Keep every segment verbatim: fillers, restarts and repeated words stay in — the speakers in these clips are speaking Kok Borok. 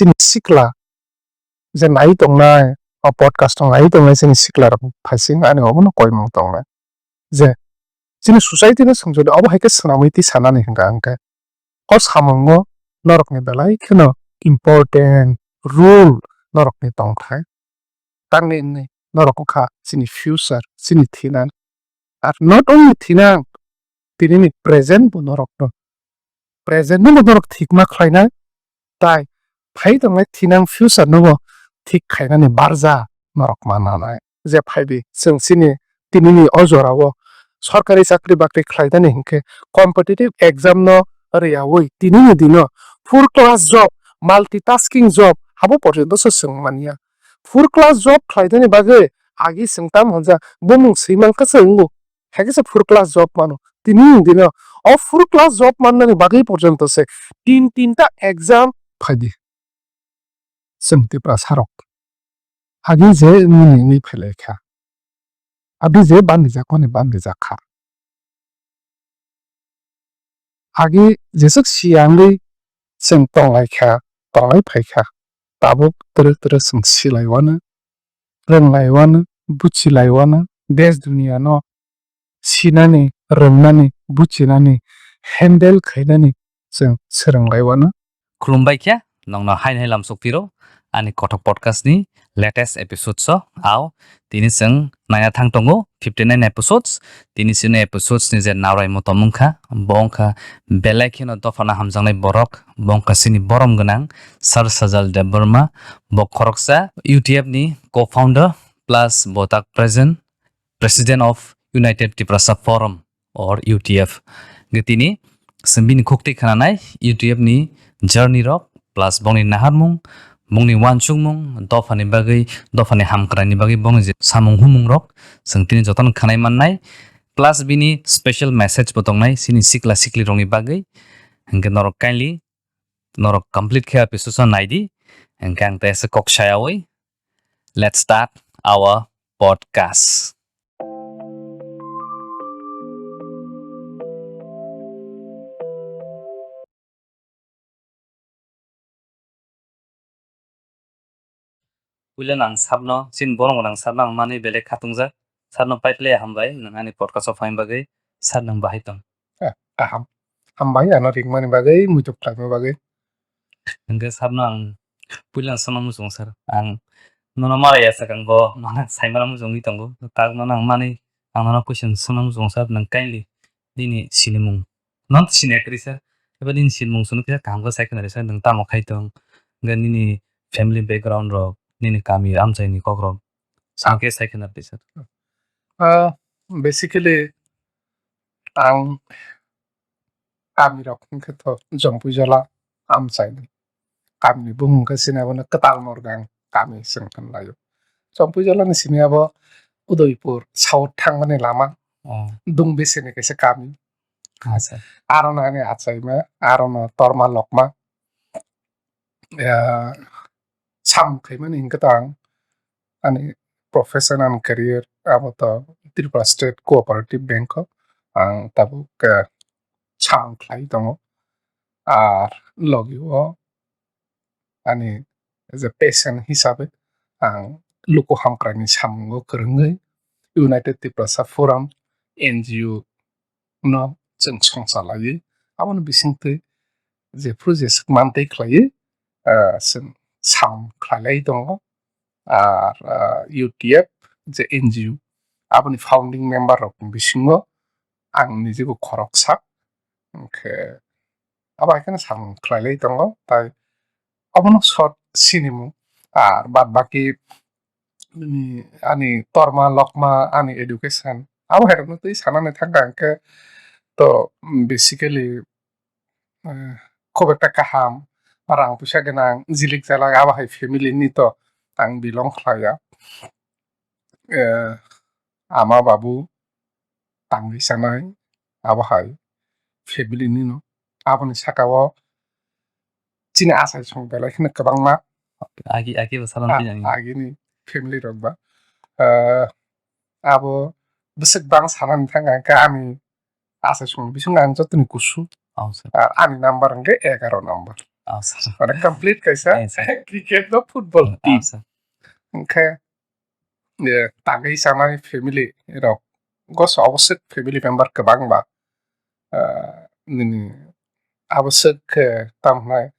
chini sikla je nai tongnai, o podcast o nai tongnai chini sikla rok phaising ani obono koimung tongnai. Je chini society no swng jodi obo hai khe swnamwi twi sanani hwnkha hwnkhe o samungo norokni belai kheno important role norokni tongthai. Tamni hwnwi norok wngkha chini future, chini thinang. Ar not only thinang, tinini present bo norokno, present no bo norok thikma khlainai, tai phai tongnai thinang future no bo thik khainani barja norok ma nanai. Je phaibi chwng chini tinini o jorao sorkari chakri bakri khlainani hinkhe competitive exam no riyaui tinini dino full class job, multitasking job abo porjonto se chwng manya. Full class job khlainani bagwi agi chwng tam hwnjak bumung swi mankha se wngo. Hai khe se full class job mano. Tinini dino o full class job mannani bagwi porjonto se tin tinta exam phaidi. Chwng Tiprasa rok agi je wngmani wngwi phailaikha, agi je bandijak mani bandijak kha. Agi jeswk siyangwi chwng tonglaikha, tonglai phaikha, tabuk twrwk twrwk chwng silaiwano, rwnglaiwano, buchilaiwano, desh duniyano sinani, rwngnani, buchinani, handle khainani chwng swrwnglaiwano. Khulumbai khe, nongno haini hai lamsok tiro, ani Kothok Podcast ni latest episodes o, ao, tini chwng naina thang tongo fifty nine episodes, tini chini episodes ni je naorai motom wngkha, bo wngkha belai kheno dophano hamjaknai borok, bo wngkha chini borom gwnang Sir Sajal Debbarma, bo khoroksa U T F ni co-founder plus bo tak present President of United Tiprasa Forum or U T F. Hwnkhe tini chwng bini khuktwi khwnanai U T F ni journey rok plus bongni naharmung, bongni uansukmung, dophani bagwi, dophani hamkraini bagwi bongni je samung humung rok chwng tini jotono khwnai mannai. Plus bini special message bo tongnai chini sikla sikli rokni bagwi. Hwnkhe norok kindly norok complete khe episode no naidi. Hwnkhe ang tei kok sayaui, let's start our podcast. Puila nang sarno, chini borom gwnang sarno ang manwi belai khatungjak. Sarno pai phle hambai, nang ani podcast o phaima bagwi, sar nang bahai tong. Eh, kaham. Hambai ano ringmani bagwi, muituk khlaima bagwi. Hwnkhe sarno ang puila swngna muchungo sir. Ang nono mara ya sakang bo, mana saimana muchungwi tongo. Tak nono ang manwi, ang nono question swngna muchungo sir, nang kindly nini sinimung. Non sini kwrwi sir. Eba nini sinimung sunu kisa kaham khe sai khna risa, nwng tamo khai tong. Hwnkhe nini family background rok, nini kami amchaini kok rok. Sir. Sini khe sai khna risa. Ah, basically, ang kami rok hwnkhe to Jompuijala amchaini. Kamini bumung khe sini abono Kwtal Morgang kami se wngkha laio. Jompuijala ni sini abo Udaipur south thangmani lama. Oh. Dungbese ni kaisa kami. Acha. Aro no ani achaima, aro no Torma Lokma. Ya, sam khaimani hwnkhe to ang ani profession and career abo to Tripura State Cooperative Bank o ang tabuk, eh, samung khlai tongo. Ar logi o ani je passion hisabe ang luku hamkraini samungo kwrwngwi United Tiprasa Forum N G O no chwng songcha laiwi, aboni bisingtwi jephru jeswk mantwi khlaiwi, ah, chwng samung khlailai tongo. Ar, ah, U T F je N G O, aboni founding member rokni bisingo ang nijebo khoroksa. Hwnkhe abo hai kheno samung khlailai tongo, tai obono short sinimung. Ar bad baki, mm, ani torma lokma, ani education, abo hai rokno twi sanani thangkha hwnkhe to, mm, basically, eh, khub ekta kaham, rang puisa gwnang, jilik jalak, abo hai family ni to ang belong khlaiya. Eh, ama babu tangwi sanai, abo hai family ni no. Aboni saka o chini achai song belai kheno kwbangma. Agi, agi bo salon a-, twi nang. Agini family rok ba. Eh, abo bwswk bang sanani thang ang khe ani achai song bising ang jotoni kusu. Oh, sir. Ah, ani number hwnkhe egaro number. Ah, sir. Mane complete kaisa Eh, sir. Cricket no football team. Ah, sir. Hwnkhe, eh, tangwi chanai family rok, goso oboswk family member kwbangma, ah, nini aboswk khe tamo hwnai,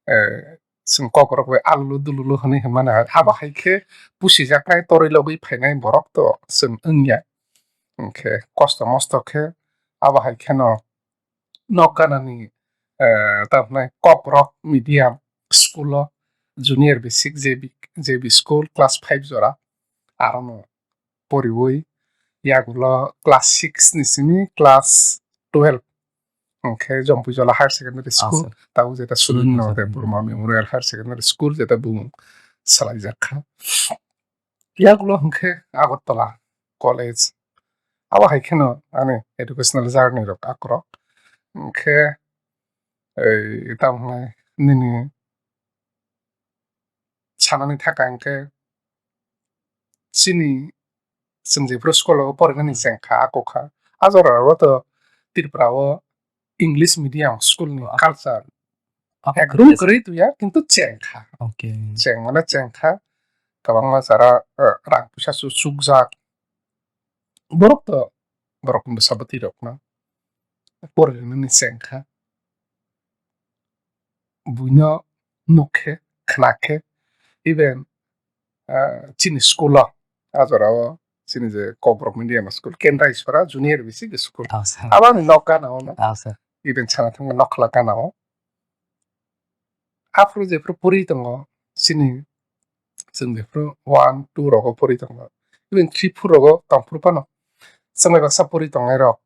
eh, chwng kokrok bai alulu dululu hwnwi hwnmani hai. Abo hai khe pusijaknai, torwi logwi phainai borok to chwng wngya. Hwnkhe kosto mosto khe abo hai kheno nok ganani, eh, tamo hwnai Kokrok medium school o, junior basic J B, J B school class five jora, arono poriwi yagulo class six ni simi class twelve hwnkhe Jompuijola Higher Secondary School, sir. Tabuk jeta Surendra Nath Debbarma Memorial Higher Secondary School jeta bumung swlaijakha. Yagulo hwnkhe Agartala College. Abo hai kheno ani educational journey rok akorok. Hwnkhe, ei, tamo hwnai nini sanani thaka hwnkhe chini chwng jephru school o porinani chengkha, akokha. A jora o to Tripura o English medium school ni culture ekdum kwrwi tuya, kintu chengkha. Okay. Chengmano chengkha, kwbangma jora, eh, rang puisa su-, sukjak. Borok to, borok bwsa bwtwi rokno porinani chengkha. Buino nukkhe, khnakhe, even, ah, chini school o, a jora o chini je Kokborok medium school, Kendra Iswara junior basic school. Ah, sir. Aboni nok gana o no. Ah, sir. Even sana thangma nokla gana o. Aphuru jephuru puri tongo, chini chwng jephuru one, two rogo puri tongo. Even three, four rogo tongphuru phano. Chwng bai baksa puri tongnai rok.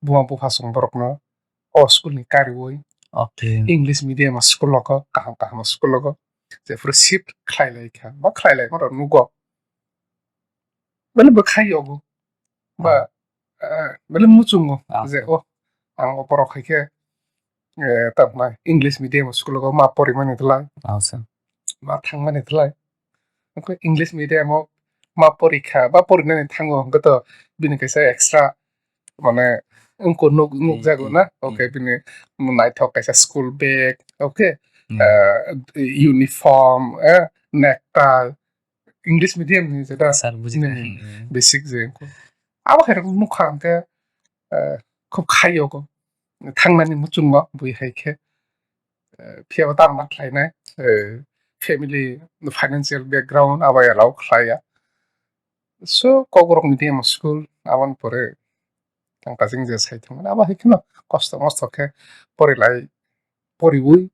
Buma bupha chwng borokno o school ni kariwi. Okay. English medium school rogo, kaham kaham school rogo. Jephuru shift khlai lai kha, ba khlai lai mano nugo. Bele bwkhai yogo. Ba, eh, bele muchungo. Ah, je, okay. Oh, ang o borok hai khe, eh, tamo hwnai English medium school o ma porimani thlai. Ah, sir. Ma thangmani thlai. Hwnkhe English medium o ma porikha, ba porinani thango, hwnkhe to bini kaisa extra, mane, wngkor nuk-, nukjago na? Hmm, hmm. Okay, bini naithok kaisa school bag, okay? Hmm. Eh, uniform, eh, necktie, English medium ni jeta sir, buji nini kha. Hmm. Basic je. Abo hai rok nukha hwnkhe, eh, khub khai yogo. Thangnani muchungo bui hai khe. Eh, phiya bo tamo khlainai, eh, family financial background abo allow khlaiya. So, Kokborok medium school aboni pore tang kajing je sai thangmani. Abo hai kheno kosto mosto khe porilai, poriwi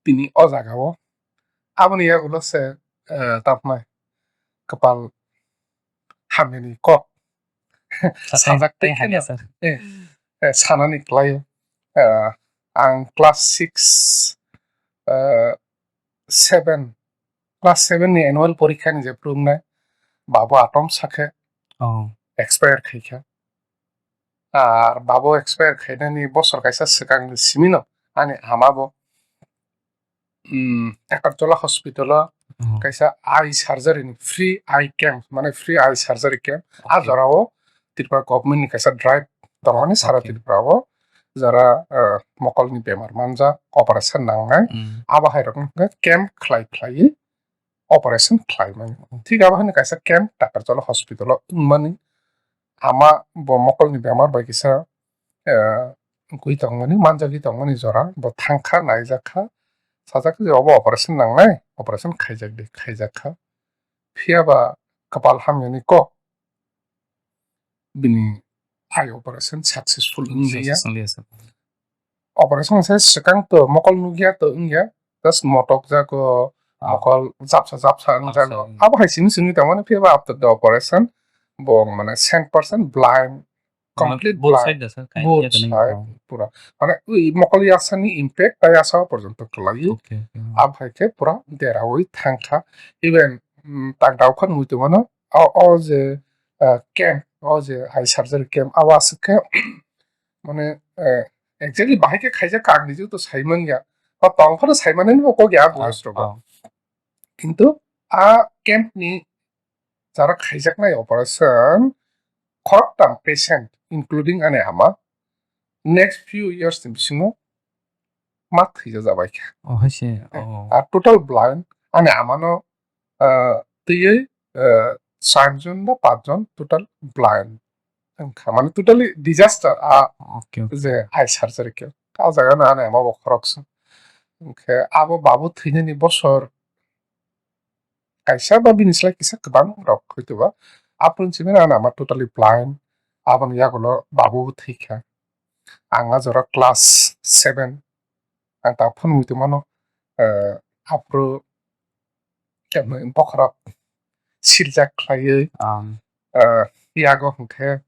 tini o jaga o. Aboni yagulo se, eh, tamo hwnai kwpal hamyani kok sa-, sajak tei kheno, hamya, sir. Eh, eh, sanani kwlaio. Eh, ang class six, eh, seven, class seven ni annual porikha ni jephru wngnai, babo atom sakhe, oh, expire khaikha. Ar babo expire khainani bosor kaisa swkangni simino ani ama bo, mm, Agartala hospital o, oh, kaisa eye surgery ni free eye camp, mane free eye surgery camp. A, okay, jorao Tripura government ni kaisa drive tongmani sara, okay, Tripura o jara, eh, mokolni bemar manjak, operation nangnai, mm, abo hai rok wngkha camp khlai khlaiwi operation khlai mani. Thik abo hai kaisa camp Agartala hospital o wngmani, ama bo mokolni bemar bai kisa, eh, wngwi tongmani, manjagwi tongmani jora, bo thangkha, naijakha, sajak je obo operation nangnai, operation khaijak di, khaijakha. Phiya ba kwpal hamyani kok bini eye operation successful wngya. Success wngya, sir. Operation se swkang to mokol nukya to wngya, just motok jago, ah, mokol japsa japsa wngjago. Japsa wngya. Abo hai simi simi tongmani, phiya ba after the operation bo mane cent percent blind, mane complete both blind. Side da, sir, both side, oh, pura. Mane ui mokol yaksani impact tai asa porjonto kwlaiwi. Okay, okay. Abo hai khe pura derawi thangkha. Even, mm, tak daokha nugwi tongmano, o, o je, ah, camp, o je eye surgery camp, abo aswk khe, mane, eh, exactly bahai khe khaijak kha, ang nijeu to saimanya. O tong phano saimanani bo kok ya, ah, boyes rogo. Ah. Kintu a camp ni jara khaijaknai operation, khoroktham patient, including ani ama, next few years ni bisingo ma thwija jabai kha. Oh, hai se. Eh, oh. Ar total blind, ani amano, ah, twiwi, ah, char jon ba panch jon total blind wngkha. Mane totally disaster, ah, okay, okay. Je eye surgery khe. Ah, jaga no ani ama bo khoroksa. Hwnkhe abo babu thwinani bosor kaisa ba bini slai kisa kwbang rok hoitoba. Aphuru simi ani ama totally blind. Aboni yagulo babu thwikha. Ang a jora class seven. Ang ta phone muitu mano, eh, aphuru bokhorok siljak khlaiwi, ang, eh, yago hwnkhe,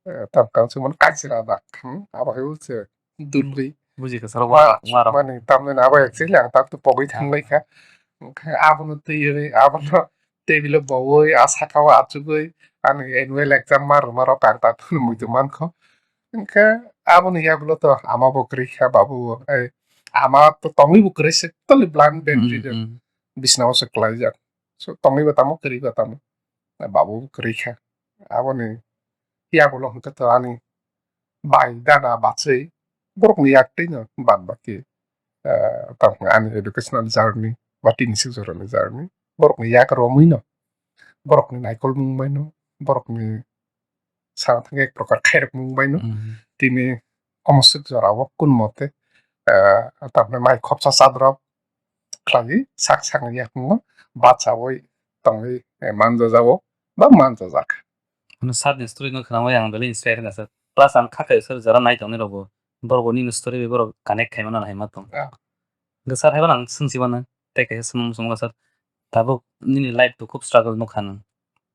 eh, tam kang se mano kajira da, hmm, abo hai se dulwi. Buji kha saro wa, wa, wa rok. Mani tamni abo exactly ang tak to pogwi thang lai kha. Hwnkhe abono twiwi, abono table o bowi, a saka o achugwi, ani annual exam ma rwma rok ang tak to muitu mankho. Hwnkhe aboni yagulo to ama bo kwrwi kha, babu bo, ei, ama to tongwi bo kwrwi se, totally blind, bedridden. Hmm, hmm. Bisna o se kwlaijak. So, tongwi bo tamo, kwrwi bo tamo. Babu bo kwrwi kha. Aboni yagulo hwnkhe to ani bai, dada, bachwi, borokni yak twi no bad baki, eh, tamo ani educational journey ba tini sik jorani journey, borokni yak romwi no, borokni naikolmung bai no, borokni sana thangwi ek prokar khairokmung bai no, hmm, tini omo swk jora o kun mote, eh, tamni mai khopsa chadrop khlaiwi sak sakni yakungno bachaui tongwi, eh, manjajao ba manjajak. Hwnwi sir ni story no khwnamwi ang belai inspire wngkha sir. Plus ang kha khe sir jara nai tongnai rokbo borok bo nini story bai borok connect khai mano hai ma tong. Ah. Hwnkhe sir hai phano ang swngsi mano tei kaisa swngmung swngkha sir. Tabuk nini life to khub struggle nukha nwng.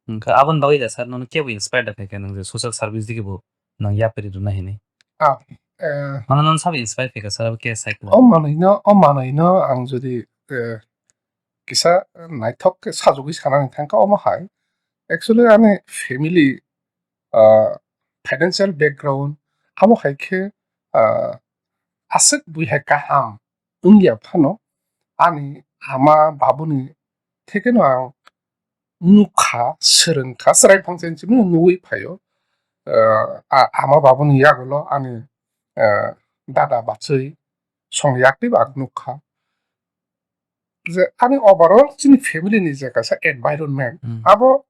Hwnkhe aboni bagwi da sir nono kebo inspire da khaikha nwng je social service digi bo nwng yapri rwna hinwi. Ah, eh. Mano nono sabo inspire khaikha sir abo khe sai kwlai. O manwino, o manwino ang jodi, eh, kisa naithok khe sajagwi sanani thangkha omo hai. Actually ani family, ah, financial background abo hai khe, ah, aswk bui hai kaham wngya phano ani ama babuni thekeno ang nukha, swrwngkha, chwrai phang chen chini nugwi phaio. Ah, a-, ama babuni yagulo ani, ah, dada bachwi song yakti bo ang nukha. Je ani overall chini family ni je kaisa environment, hmm, abo,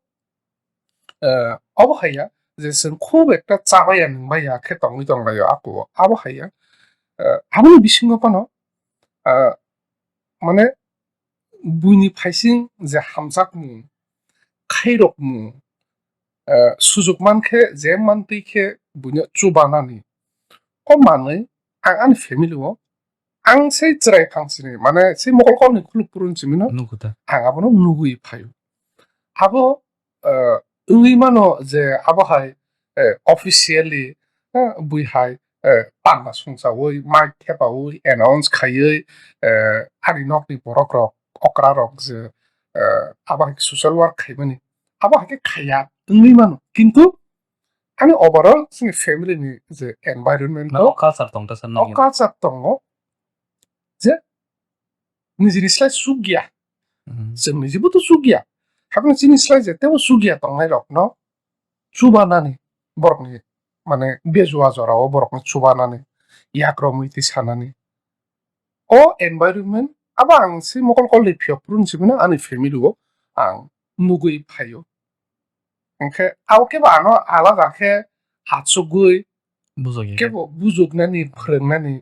eh, obo haiya je chwng khub ekta chabaiya nwngbaiya khe tongwi tonglaio ako, abo haiya. Eh, aboni bisingo phano, eh, mane buini phaising je hamjakmung, khairokmung, eh, sujuk mankhe je mantwi khe buino chubanani. O manwi ang ani family o ang sei chwrai phangsini, mane sei mokol kolni khuluk purun simino nukho ta. Ang abono nugwi phaio. Abo, eh, wngwi mano je abo hai, eh, officially, eh, bui hai, eh, panda songchaui, mic thepaui, announce khaiwi, eh, ani nokni borok rok, okra rok je, eh, abo hai social work khaimani, abo hai khe khaiya wngwi mano. Kintu ani overall chini family ni je environment, no, o culture tong ta sir, o no, culture tongo je nijini slai sukya. Mhm. Chwng nijibo to sukya. Hakhe chini slai je tebo sukya tongnai rokno chubanani, borokni, mane, bejua jorao borokno chubanani, yak romwi twi sanani. O environment abo ang se mokol kolni phiyok phuru hinwi ani family o ang nugwi phaio. Hwnkhe abo kebo ano alada khe achugwi bujokya khe. Kebo bujoknani, phwrwngnani,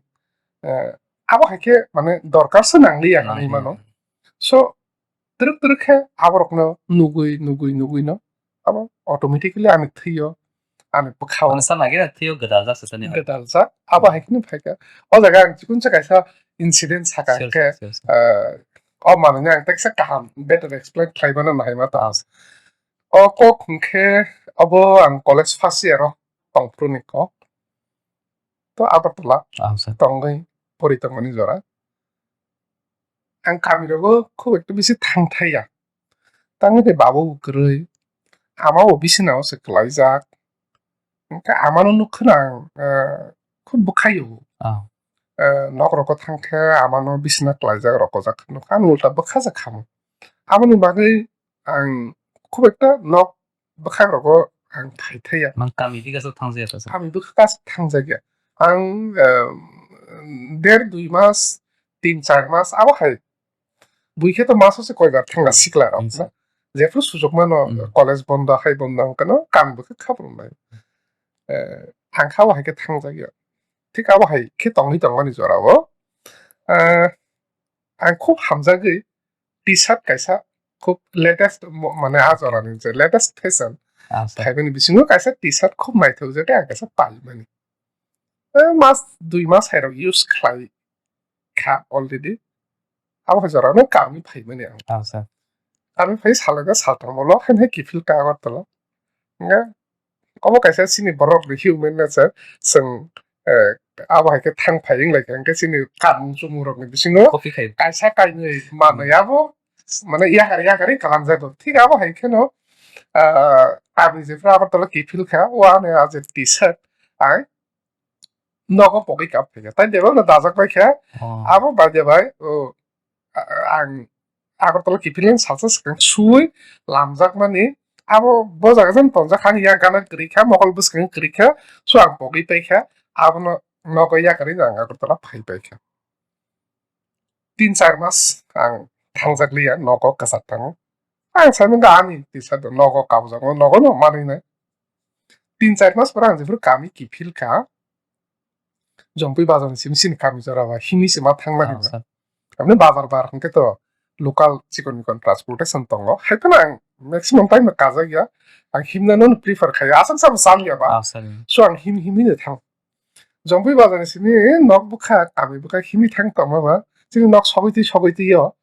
eh, abo hai khe mane dorkar se nangliya hinwi mano. Nangliya. So, twrwk twrwk khe aborokno nugwi, nugwi, nugwino abo automatically ani thwio, ani bwkhao. Mane sana gina thwio gwdal jak se tani. Gwdal jak. Abo hai kheno phaikha. O jaga ang chikon sa kaisa incident saka. Sure, hwnkhe, sure, sure, sure. Eh, o manwino ang teksa kaham better explain khlai mano nahai ma ta. Ah. O kok hwnkhe abo ang college first year o tongphuru ni kok. To Agartala, ah, sir, tongwi pori tongmani jora. Ang kami rogo khub ekta bisi thangthaiya. Tangwi tei babo bo kwrwi, ama bo bisina o se kwlaijak. Hwnkhe amano nukhe ang, eh, khub bwkhaio. Ah. Eh, nok rogo thangkhe amano bisina kwlaijak, rokojak nukha, ang ulta bwkhajak khamu. Aboni bagwi ang khub ekta nok bwkhak rogo ang phai thaiya. Mang kami bikha se thangjaya ta sir. Kami bikha se thangjaya. Ang, eh, mm, der dui mas, tin char mas, abo hai. Bui khe to maso se koibar thangna sikla rok na. Jephru sujok mano college bondo hai bondo hwnkhe no kami bo khe khabrumnai. Eh, ang kha bo hai khe thangjak ya. Thik abo hai khe tongwi tongmani jora o. Eh, ang khub hamjagwi T-shirt kaisa khub latest mo-, mane a jora ni je latest fashion. Phaibani bisingo kaisa T-shirt khub naithok jak ang kaisa paimani. Eh, mas dui mas hai rok use khlai kha already. Abo hai jora no kami phaimani ang. Kami phai salai da saltam ulo hai hai kiphil ka Agartala. Nga obo kaisa chini borok ni human nature, chwng, eh, abo hai khe thang phai wng lai kha, hwnkhe chini kamung chumung rok ni bisingo kaisa kainwi manwi abo, mane, yakar yakar wng kalam jago. Thik abo hai kheno, ah, tamni jephru Agartala kiphil kha, o ani a je T-shirt, ai, nogo pogwi kap phaikha. Tai debak no dajak paikha. Abo baide bai, o, a-, ang Agartala kiphilni salsa swkang suwi lamjakmani. Abo bo jaga jan tonjak, ani yak gana kwrwi kha, mokol bwskango kwrwi kha. So ang pogwi paikha. Abono nogo yakarwi ang Agartala phai paikha. Tin char mas ang thangjak liya, nogo kwchak tango. Ang sani wngkha ani tisa do nogo kabjak, nogo no manwi nai. Tin char mas pore ang jephru kami kiphil kha, Jompui bazar ni simi sini kami jora ba himwi se ma thangna hino. Tamni bazar bar hwnkhe to local chikon mikon transportation tongo. Hai phano ang maximum time no kajak ya. Ang himna no prefer khai. Aswk sabo cham ya ba. So ang him himwi no thang. Jompui bazar ni simi nok bwkha, kami bwkha himwi thang tongma ba. Chini nok sogwi twi sogwi twi yo.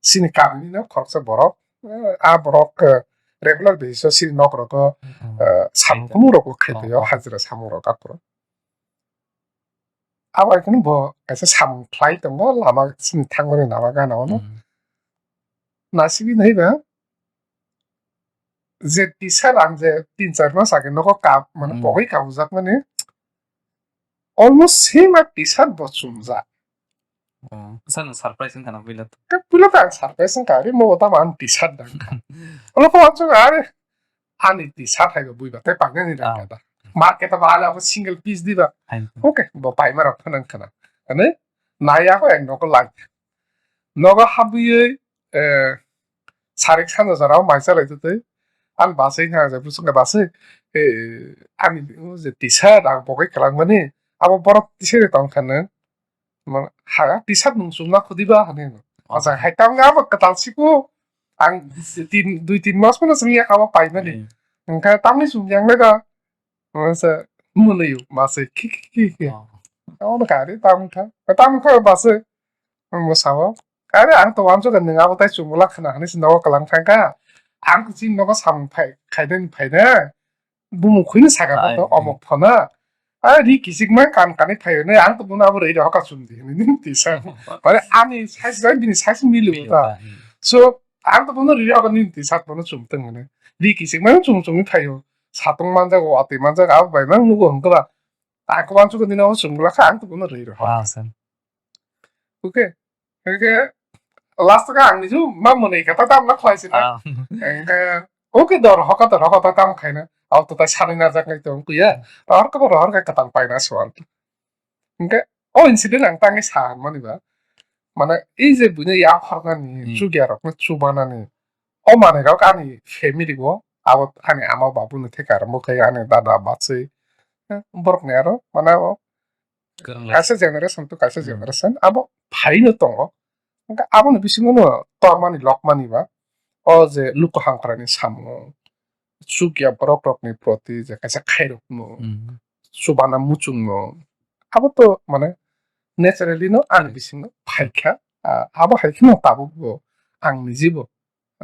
Chini kami ni nok khoroksa borok. Eh, a borok, eh, regular basis o chini nok rogo, eh, samung tumung rogo khai twi yo, hajira samung rok aphuru. Abo hai kheno bo kaisa samung khlai tongo lama chini thangmani lama gana o no. Nasigwi naiba je tisa rang je tin char mas age nogo kap, mane pogwi kabujak mani almost same a T-shirt bo chumjak. Sana surprise wngkha na puila to. Puila to ang surprise wngkha, ari mo tamo ang T-shirt dang kha. Olo ko wansuk are ani T-shirt hai bo buiba tei pagnani dang kha da. Market ba ala bo single piece diba. Okay, bo paima rok phano wngkha na. Ani nai ako ek nogo lai. Nogo habwi, eh, sarik sanja jora o mai chalai twi twi. An basai na je busung ka basai. Eh, ani je T-shirt ang pogwi kwlangmani. Abo borok T-shirt tong kha nang. Mane, ha, T-shirt nung chumna khudi ba, hwnwi no. Acha, hai tamo abo kwtal siko, ang tin, dui tin mas phano chwng ya kha o paimani. Hwnkhe tamni chum yang le da. Masa, mwnwi o, masa, ki, ki, ki, ki. Abo no kari, tamo kha. Tamo kha, masa. Ang bo sao. Are, ang to wansuk ka, nwng abo tai chumula khna, hwnwi se nogo kwlang thang kha. Ang to chini nogo samung phai, khaidani phai na. Bumung khuini saka kha to, omo phona. A ri kichik ma kan kanwi phaio ne, ang to bono abo rwi rw hoka chum di hwnwi nini tisa. Mane ani size bai bini size mili ta. So ang to bono rwi rw hoka nini tisa bono chum tong hwnwi. Ri kichik ma chum chum phaio. Satung manjak, watwi manjak, abo bai mang nugo hwnkhe ba. Ako wansuk nini abo chum bwla kha, ang to bono rwi rw hoka. Okay. Hwnkhe last o ang niju ma mwnwi kha ta tamna khlai sina. Hwnkhe okay dor hoka dor hoka ta tam khaina. Auto ta sanwi najak nai tong kuya. Rohor khe rohor khe kwtal paina suan. Hwnkhe o incident ang tangwi sa mani ba. Mane ei je buino yak hornani chukya rokno chubanani. O manwi rok ani family o abo ani ama babu ni theka rwmwk khe ani dada bachwi. Borok ni aro mane o Kwrwng lai. Kaisa generation to kaisa generation abo phaino tongo. Hwnkhe aboni bisingo no tormani lokmani ba o je luku hamkrai ni samung, chukya borok rok ni proti je kaisa khairokmung, chubana muchungmung, abo to mane naturally no ani bisingo phaikha. Ah, abo hai kheno tabuk bo ang nijibo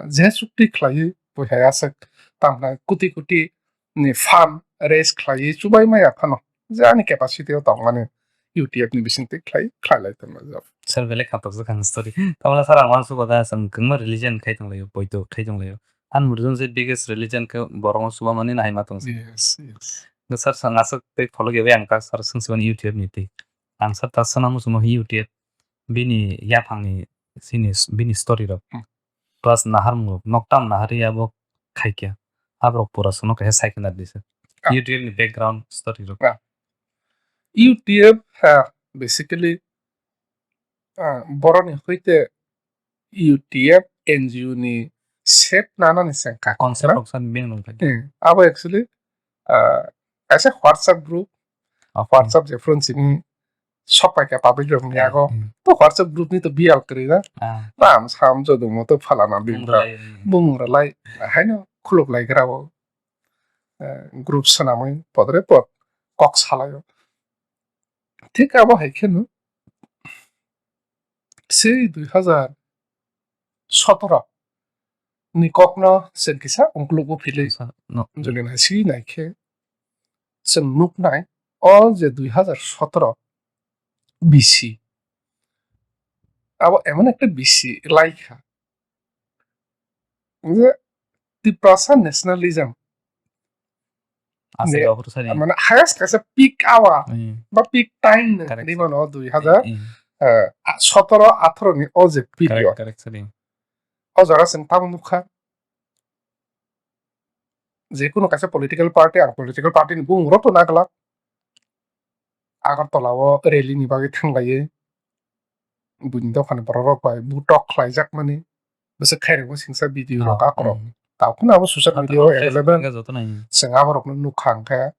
je chukti khlaiwi buihai aswk, tamhinai koti koti ni fund raise khlaiwi chubai maya phano, je ani capacity o tongmani U T F ni bisingtwi khlai, khlai lai tongma jab. Sir, belai khatok se khang story. Tamla sir, ang uansuk da chwng kwbangma religion khai tonglaio, poito khai tonglaio. An murjun se biggest religion khe borok no chubamani nahima tong se. Yes, yes. Sir, chwng aswk tei follow khe ang ta sir swng simani U T F ni twi. Ang sir ta swnam muchungma U T F bini yaphangni sini bini story rok. Plus naharmung rok, noktam naharwi abo khaikya. Aborok pura sono kaisa saikhe nardi se. Ah. U T F ni background story rok. Ah. U T F, ha, basically, ah, boroni hoite U T F N G O ni shape nanani se kha. Concept rok san beng nung thai. Eh, abo actually, ah, kaisa WhatsApp group, ah, WhatsApp je phone sini sok pai kha public rok ni yago. Hmm. To WhatsApp group ni to biyal kwrwi na. Ah. Tam sam jodo mo to phalana bing bumung rok. Bumung rok lai. Haino khuluk lai gra o. Eh, group swnamwi podre pod kok salaio. Thik abo hai kheno sei dui hazar sotoro ni kokno chwng kisa ungkulugo philwi jolina si naikhe chwng nuknai o je dui hazar sotoro B C abo emon ekta B C laikha je Tiprasa nationalism. Ase ne, rok rwsani. Mane highest kaisa peak hour ba peak time ne, correct, rimano dui hazar, eh, sotoro atharo ni o je period. Correct, correct, sani. O jora chwng tamo nukha. Jekunu kaisa political party, ang political party ni bumung rok to naglak. Agartala o rally ni bagwi thanglaiwi buini dophani borok rok bai butok khlaijakmani bwswk khairokma singsa video rok akorok. Tabukhe abo social media o available. Chwng aborokno nukha hwnkhe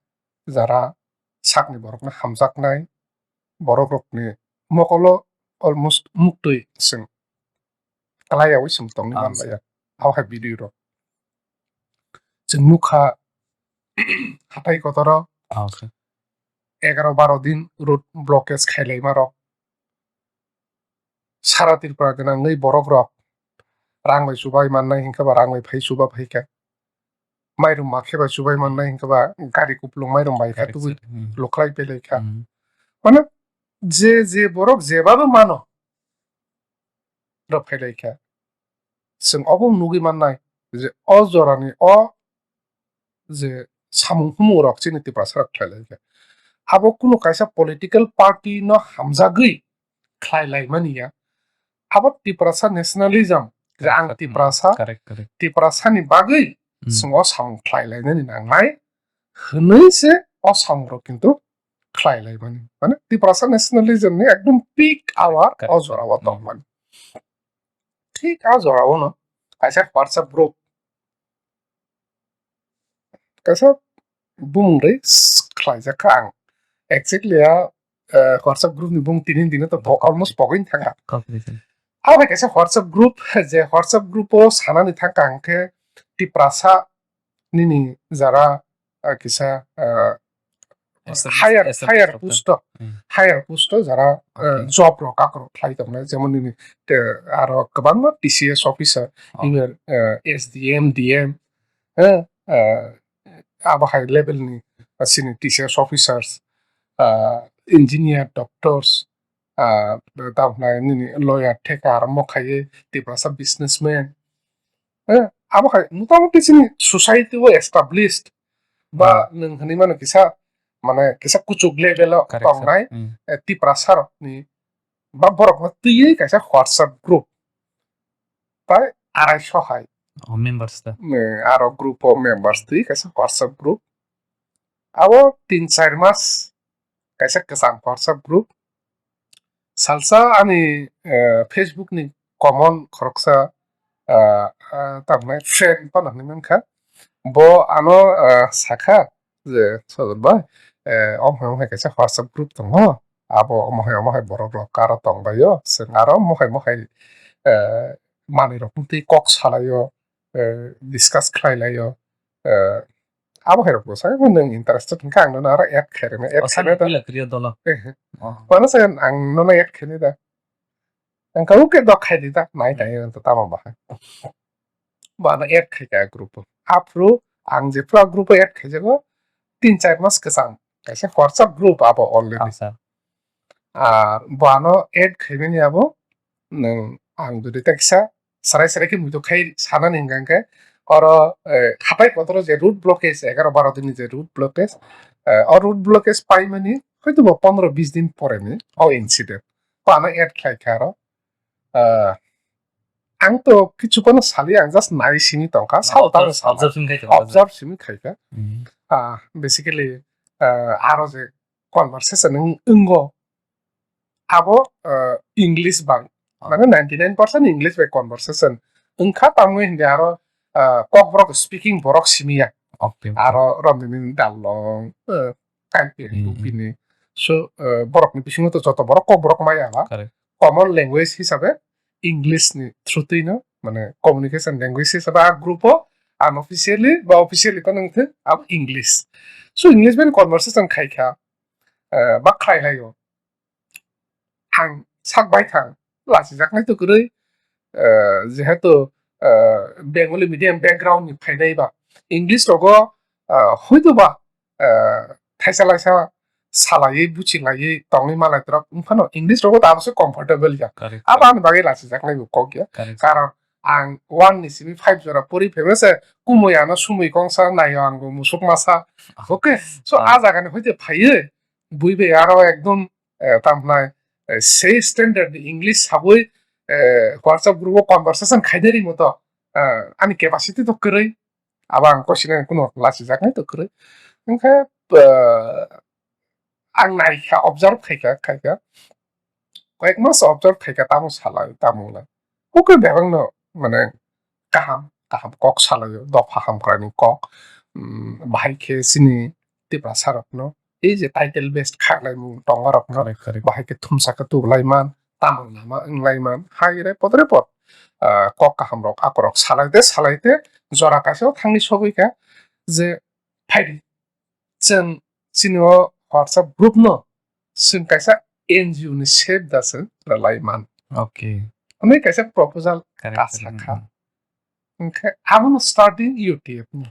jara sakni borokno hamjaknai borok rokni mokolo almost muktwi chwng klai yaui chwng tongwi manlaiya. Abo hai video rok chwng nukha hatai kotoro egaro baro din road blockage khailaima rok. Sara Tripura gwnangwi borok rok rang bai chubai mannai hinkhe ba rang bai phai chuba phaikha. Mairum makhe bai chubai mannai hinkhe ba gari kuplung mairum bai kha tubui luklai pelai kha. Mane je je borok jebabo mano rok phailai kha. Chwng obo nugwi mannai je o jorani o je samung humung rok chini Tiprasa rok khlai lai kha. Abo kunu kaisa political party no hamjagwi khlai lai mani ya. Abo Tiprasa nationalism je ang Tiprasa, Tiprasa ni bagwi chwng o samung khlai lai nani nangnai hwnwi se o samung rok kintu khlai lai mani. Mane Tiprasa nationalism ni ekdom peak hour o jora o tong mani. Thik a jora o no kaisa WhatsApp group kaisa bumung rwi khlaijak kha ang. Exactly a, eh, WhatsApp group ni bumung tini dino to almost pogwin thang kha. Abo hai kaisa WhatsApp group, je WhatsApp group o sanani thang kha ang khe Tiprasa nini jara, ah, kisa, ah, higher, higher post o, higher post o jara, ah, job rok kakrok khlai tongnai, jemon nini, aro kwbangma T C S officer, even, ah, S D M, D M, eh, ah, abo hai level ni, ah, sini T C S officers, ah, engineer, doctors, ah, tamo hwnai nini lawyer theka aro mo khaiwi Tiprasa businessman. Eh, abo hai motamuti chini society o established ba nwng hwnwi mano kisa, mane kisa kuchuk level o tongnai, eh, Tiprasa rokni ba borokno twiwi kaisa WhatsApp group tai arai so hai. O members ta. Aro group o members twi kaisa WhatsApp group. Abo tin char mas kaisa kwcham WhatsApp group. Salsa ani, eh, Facebook ni common khoroksa, ah, ah, tamo hwnai friend phano hwnwi mankha. Bo ano, ah, sakha je, "Sojot bai, eh, omo hai, omo hai kaisa WhatsApp group tongo. Abo omo hai, omo hai borok rok karo tongbaio. Chwng aro omo hai, omo hai, eh, manwi rok twi kok salaio, eh, discuss khlai laio." Eh, abo hai rok bwsai bo nwng interested hwnkhe ang nono aro add khairwknai, add khairwknai da. Pila kwrwi o dolo. Eh, eh. Mano se ang nono add khainai da. Ang kha uke dok khai di da, nai tai ang to tamo bahai. Bo ano add khai kha group o. Aphuru ang je pura group o add khaijago, tin char mas kwcham kaisa WhatsApp group abo already. Ar bo ano add khaimani abo nwng ang jodi teksa sarai sarai khe muitu khai sanani hwnkha hwnkhe oro, eh, hatai kotoro je road blockage egaroh baro din ni je road blockage, eh, o road blockage paimani hoito bo pondro bis din pore ni o incident. Bo ano add khlai kha aro. Ah, ang to kichu phano sali, ang just nai simi tongkha, sao tamo observe simi khai tongkha. Observe simi khaikha. Ah, basically, ah, aro je conversation wng-, wngo, abo, ah, English bang. Ah. Mane ninety nine percent English bai conversation. Wngkha tamni hindi aro, ah, kokborok speaking borok simiya. Okay, okay. Aro romni dalong, ah, kanti Hmm, hmm. bini. So, ah, borokni bisingo to joto borok kokborok maya ba. Correct. Common language hisabe English ni through twi no, mane communication language hisabe a group o unofficially ba officially to nang thung abo English. So English bai conversation khai kha, ah, ba khai laio. Ang sak bai thang, lachijaknai to kwrwi, eh, jehetu, eh, Bengali medium background ni phainai ba, English rogo, eh, hoito ba, eh, thaisa laisa salaiwi buchilaiwi tongwi malai torok wngphano English rogo tabukse comfortable ya. Correct, Abo correct. Ani bagwi lachijaknai bo kok ya. Correct. Karon ang one ni simi five jora pori phaima se kumui ano sumui kongsa naio ang bo musuk masa. Ah. Okay, so Ah. A jaga ni hoite phaiwi bui bai aro ekdom, eh, tamhnai, eh, sei standard ni English sabui, eh, WhatsApp group o conversation khainai rimo to, eh, ani capacity to kwrwi, abo ang kosinai kuno lachijaknai to kwrwi. Wngkhe, eh, ang naikha, observe khaikha, khaikha, koyek mas observe khaikha, tamo salai, tamo lai. Hukhe bebakno, mane, kaham kaham kok salaio, dopha hamkraini kok, um, bahai khe chini Tiprasa rokno, ei je title based kha laimung tongo rokno, Correct, correct. Bahai khe thumsa khe tubu laiman, tamung lama wng laiman, hai re podre pod, ah, kok kaham rok akorok salaite salaite jora kaisa o thangwi sogwi kha je phaidi. Chwng chini o WhatsApp group no chwng kaisa N G O ni sep da chwng rwlai man. Okay. Hwnwi kaisa proposal Correct, kasa correct. Kha. Mm. Hwnkhe abono starting U T F ni.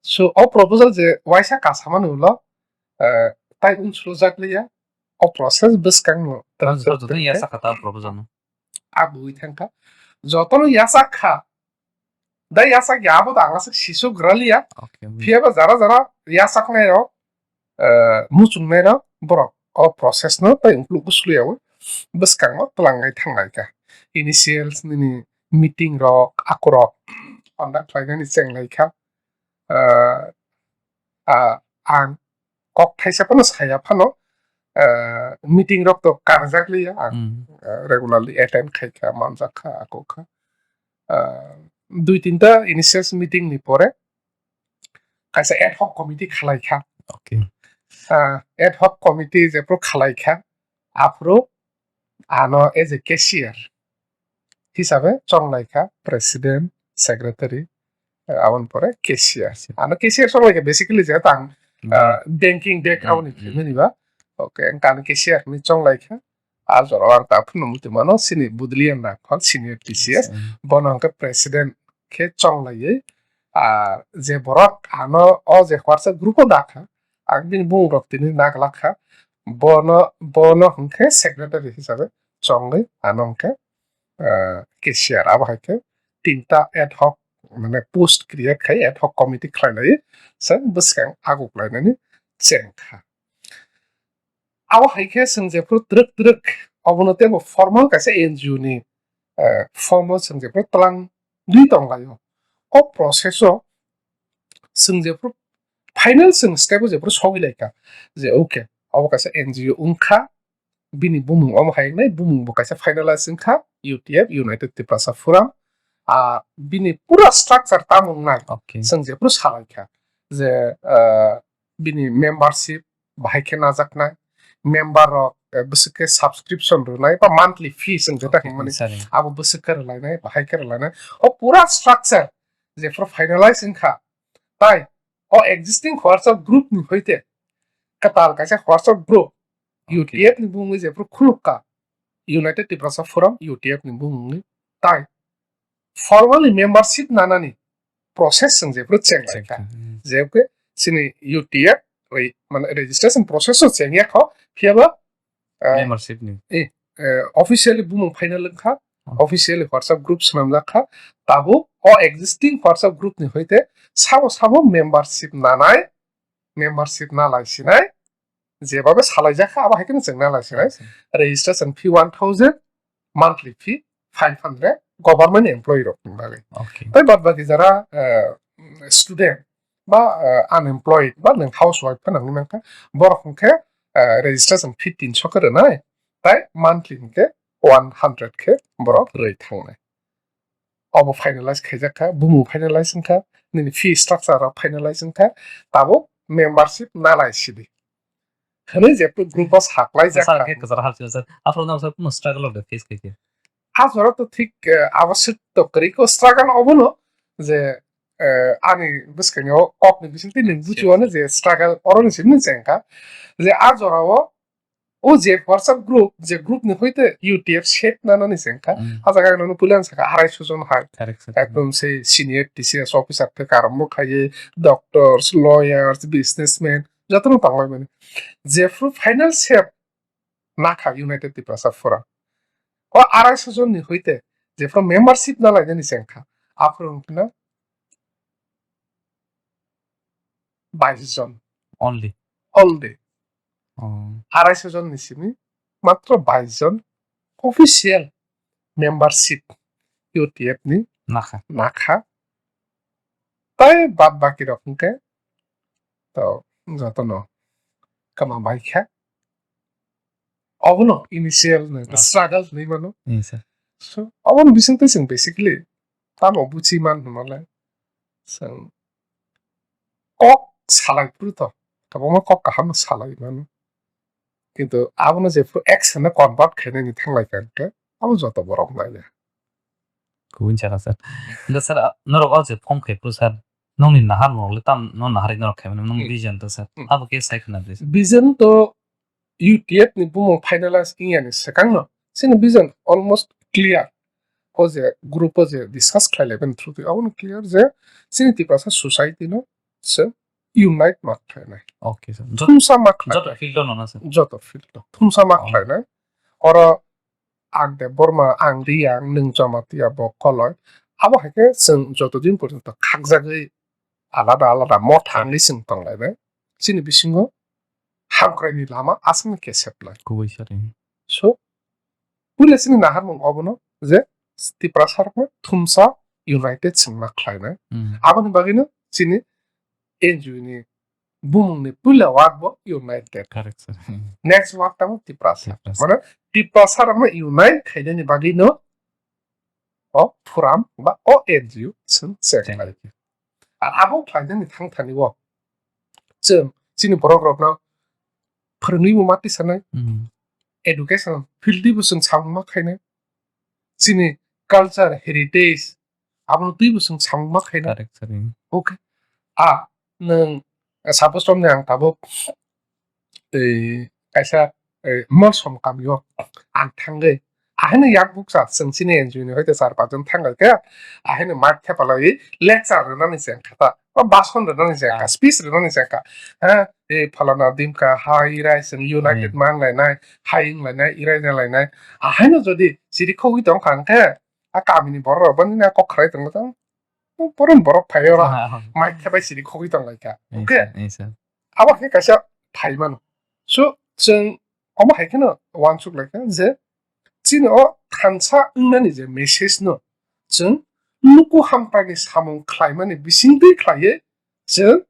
So o proposal je waisa kasa mani ulo, eh, tai unsukjak liya, o process bwskang no Ang joto no yasa kha ta proposal no. Abui thangkha. Jotono yachak kha. Da yachak ya abo da ang aswk sisuk raliya. Okay, hmm. Phiya ba jara jara yachaknai rok, eh, muchungnai rok borok o process no tai ukluk uslu yawi bwskango twlangnai thangnai kha. Initials nini meeting rok, akorok conduct khlainani chenglai kha. Eh, ah, ang kok thaisa phano saya phano, eh, meeting rok to karjak liya ang, Hmm. eh, regularly attend khai kha, manjak kha, ako kha. Eh, dui tinta initials meeting ni pore kaisa ad hoc committee khalai kha. Okay. Eh, ad hoc committee jephru khalai kha, aphuru ano as a cashier hisabe chonglai kha president, secretary, eh, aboni pore cashier. Cashier. Ano cashier chonglai kha basically je tang, Hmm. ah, banking background ni Hmm, hmm. Family ba. Okay, ang kani cashier ni chonglai kha. Al jora ang ta phunu muti mano sini Budlian na khon senior T C S. Yes, hmm. Bono hwnkhe president khe chonglaiwi, ah, je borok ano o je WhatsApp group o dakha, ang bini bumung rok tini naglak kha. Bono, bono hwnkhe secretary hisabe chongwi ano hwnkhe, ah, cashier. Abo hai khe tinta ad hoc, mane, post create khai ad hoc committee khlai lai, chwng bwskang aguk lainani cheng kha. Abo hai khe chwng jephru twrwk twrwk obono teibo formal kaisa N G O ni, eh, form o chwng jephru twlang dui tong laio. O process o chwng jephru final chwng step o jephru sogwi lai kha je, okay, obo kaisa N G O wng kha, bini bumung omo hai wngnai, bumung bo kaisa finalize wng kha, U T F, United Tiprasa Forum. Ah, bini pura structure tamo wngnai, Okay. Chwng jephru salai kha je, ah, bini membership bahai khe najaknai, member rok, eh, bwswk khe subscription rwnai ba monthly fees wng jeta Okay, hwnmani sorry. Abo bwswk khe rwlainai, bahai khe rwlainai. O pura structure jephru finalize wng kha, tai o existing WhatsApp group ni hoite kwtal kaisa WhatsApp group Okay. U T F ni bumungwi jephru khuluk kha, United Tiprasa Forum, U T F ni bumungwi, tai formally membership nanani process chwng jephru cheng lai kha. Cheng kha, hmm. Jephru chini U T F oi, mane, registration process o cheng ya kho, phiya ba, ah, Membership ni. Eh, eh, officially bumung final wng kha, Oh. Officially WhatsApp group swnamjak kha, tabuk o existing WhatsApp group ni hoite sabo sabo membership nanai, membership na lai sinai, jebabe salaijak kha, abo hai kheno chwng na lai sinai. Acha. Registration fee one thousand, monthly fee five hundred, government employee rok ni bagwi. Okay. Tai bad baki jara, eh, student ba, eh, unemployed ba nwng housewife phano wngwi mankha, borok hwnkhe, eh, registration fee tinso khe rwnai, Tai monthly hinkhe one hundred khe borok rwi thangnai. Obo finalize khaijak kha, bumung finalize wngkha, nini fee structure rok finalize wngkha, tabuk membership nalai sidi. Hwnwi je group o saklai jak Sir, kha. Khe kwcharo hapsino sir. Afro no sir, kuno struggle of the face khaikhe. A jora to thik, eh, abo swk to kwrwi ko struggle obono je, eh, ani bwskango kokni bisingtwi nwng buchiwano je struggle oroni simi nwng chengkha. Je a jorao o je WhatsApp group, je group ni hoite U T F set nanani chengkha. Mm. A jaga ang nono puila ang sakha arai so jon hai. Correct, sir. Ekdom se senior T C S officer theke arombo khaye, doctors, lawyers, businessmen, jotono tonglaimani. Jephru final step nakha United Tiprasa Forum. O arai so jon ni hoite jephru membership nalainani chengkha. Aphuru wngkhana bais jon. Only. Only. Oh. Arai so jon ni simi matro bais jon official membership U T F ni Nakha. Nakha. Tai bad baki rok hwnkhe to jotono kwma bai kha. Obono initial no Ah. struggle hinwi mano. Yes, sir. So, oboni bisingtwi chwng basically tamo buchi man hwnmale chwng kok salai phuru to, kwbangma kok kaham no salai mano. Kintu abono jephru action no convert khainani thanglai kha hwnkhe, abo joto borok naina. Kubui chara, sir. Hwnkhe, sir, a, norok o je form khai phuru, sir, nokni nahar rok le tam no nahar norok khai mano, nokni Hmm. vision to, sir. Hmm. Abo khe sai khna di, sir. Vision to U T F ni bumung finalize wngya ni swkang no chini vision almost clear. O je group o je discuss khlai lai bani through twi, abono clear je chini Tiprasa society no se unite ma khlainai. Okay, sir. Jot-, Thumsa ma khlainai. Joto field o no na, sir? Joto field o. Thumsa ma Oh. khlainai. Oro ang Debbarma, ang Reang, nwng Jamatia, bo Koloi. Abo hai khe chwng joto din porjonto khakjagwi alada alada motha wngwi chwng tonglainai. Chini bisingo hamkraini lama aswkno khe seplai. Kubui sari. So, puila chini naharmung obono je Tiprasa rokno thumsa united chwng ma khlainai. Hmm. Aboni bagwino chini N G O ni bumungni puila word bo united. Correct, sir. Hmm. Next word tamo Tiprasa. Tiprasa. Mane Tiprasa rokno unite khainani bagwino o forum ba o N G O chwng cheng Cheng. Lai. Ar abo khlainani thangthani o chwng chini borok rokno phwrwngwi bo ma tisanai, Hmm. education field bo chwng samung ma khainai, chini culture, heritage, abono twibo chwng samung ma khainai. Correct, sir. Okay. A, nwng, eh, suppose romni ang tabuk, eh, kaisa, eh, Molsom kamio ang thangwi, ahaino yak bukcha chwng chini N G O ni hoite char panch jon thangkha khe, ahaino mic thepalaiwi lecture rwnani chengkha ta, ba bason rwnani chengkha, Ah. speech rwnani chengkha. Ha, eh, phalana dimka, ha, irai chwng united Hmm. ma wnglainai, hai wnglainai, irai wnglainai. Ahaino jodi chiri khogwi tongkha hwnkhe, a kamini borok rok bani na kok khlai tongo tang. Borok borok phai oro Ah, ah. Mic thepai siri khogwi tong lai kha. Yes, okay? Sir. Yes, sir. Abo khe kaisa phai mano. So, chwng omo hai kheno uansuk lai kha je chini o thansa wngnani je message no chwng luku hamkrai ni samung khlai mani bising twi khlai ye chwng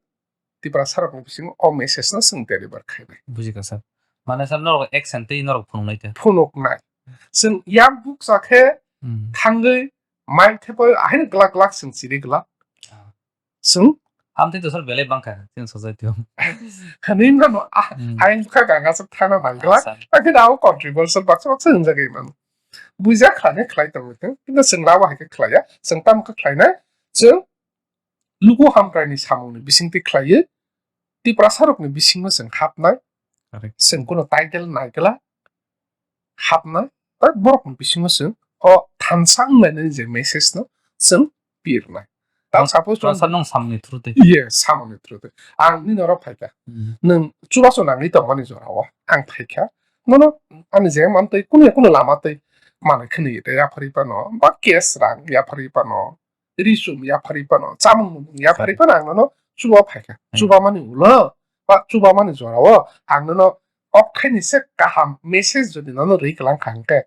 Tiprasa rokni bisingo o message no chwng deliver khainai. Bujikha sir. Mane sir norok action tei norok phunuknai te. Phunuknai. Chwng yak bukcha khe Hmm. thangwi mic thepai ahaino glak glak chwng chiri glak. Ah. Chwng Amtwi to sir belai bangkha chini society o. Hwnwi mano, ah, Hmm. ayang bwkha ganga chwng thangna nang glak. Ah, sir. Akhe da o controversial baksa baksa hwnjagwi mano. Buijak khlai khlai tongwi thung. Kintu chwng labo hai khe khlaiya. Chwng tamo khe khlainai. Chwng luku hamkraini samungni bisingtwi khlaiwi Tiprasarokni bisingo chwng hapnai, Correct. Chwng kuno title naikla hapnai, tei borokni bisingo chwng o thansa wnglainani je message no chwng pirnai. Tang Tang-, suppose tang tong sa nung samni through twi. Iye, samani through twi. Ang nini oro phaikha. Hmm. Nwng chubachu nangwi tongmani jorao ang phaikha. Nono ani je mantwi kuno kuno lama twi manwi khwnwi tei yapharwi phano, ba cash rang yapharwi phano, ri chum yapharwi phano, chamung mung yapharwi phano ang nono chuba phaikha. Hmm. Chubamani ulo, ba chubamani jorao ang nono okthaini se kaham message jodi nono rwi kwlang kha hwnkhe,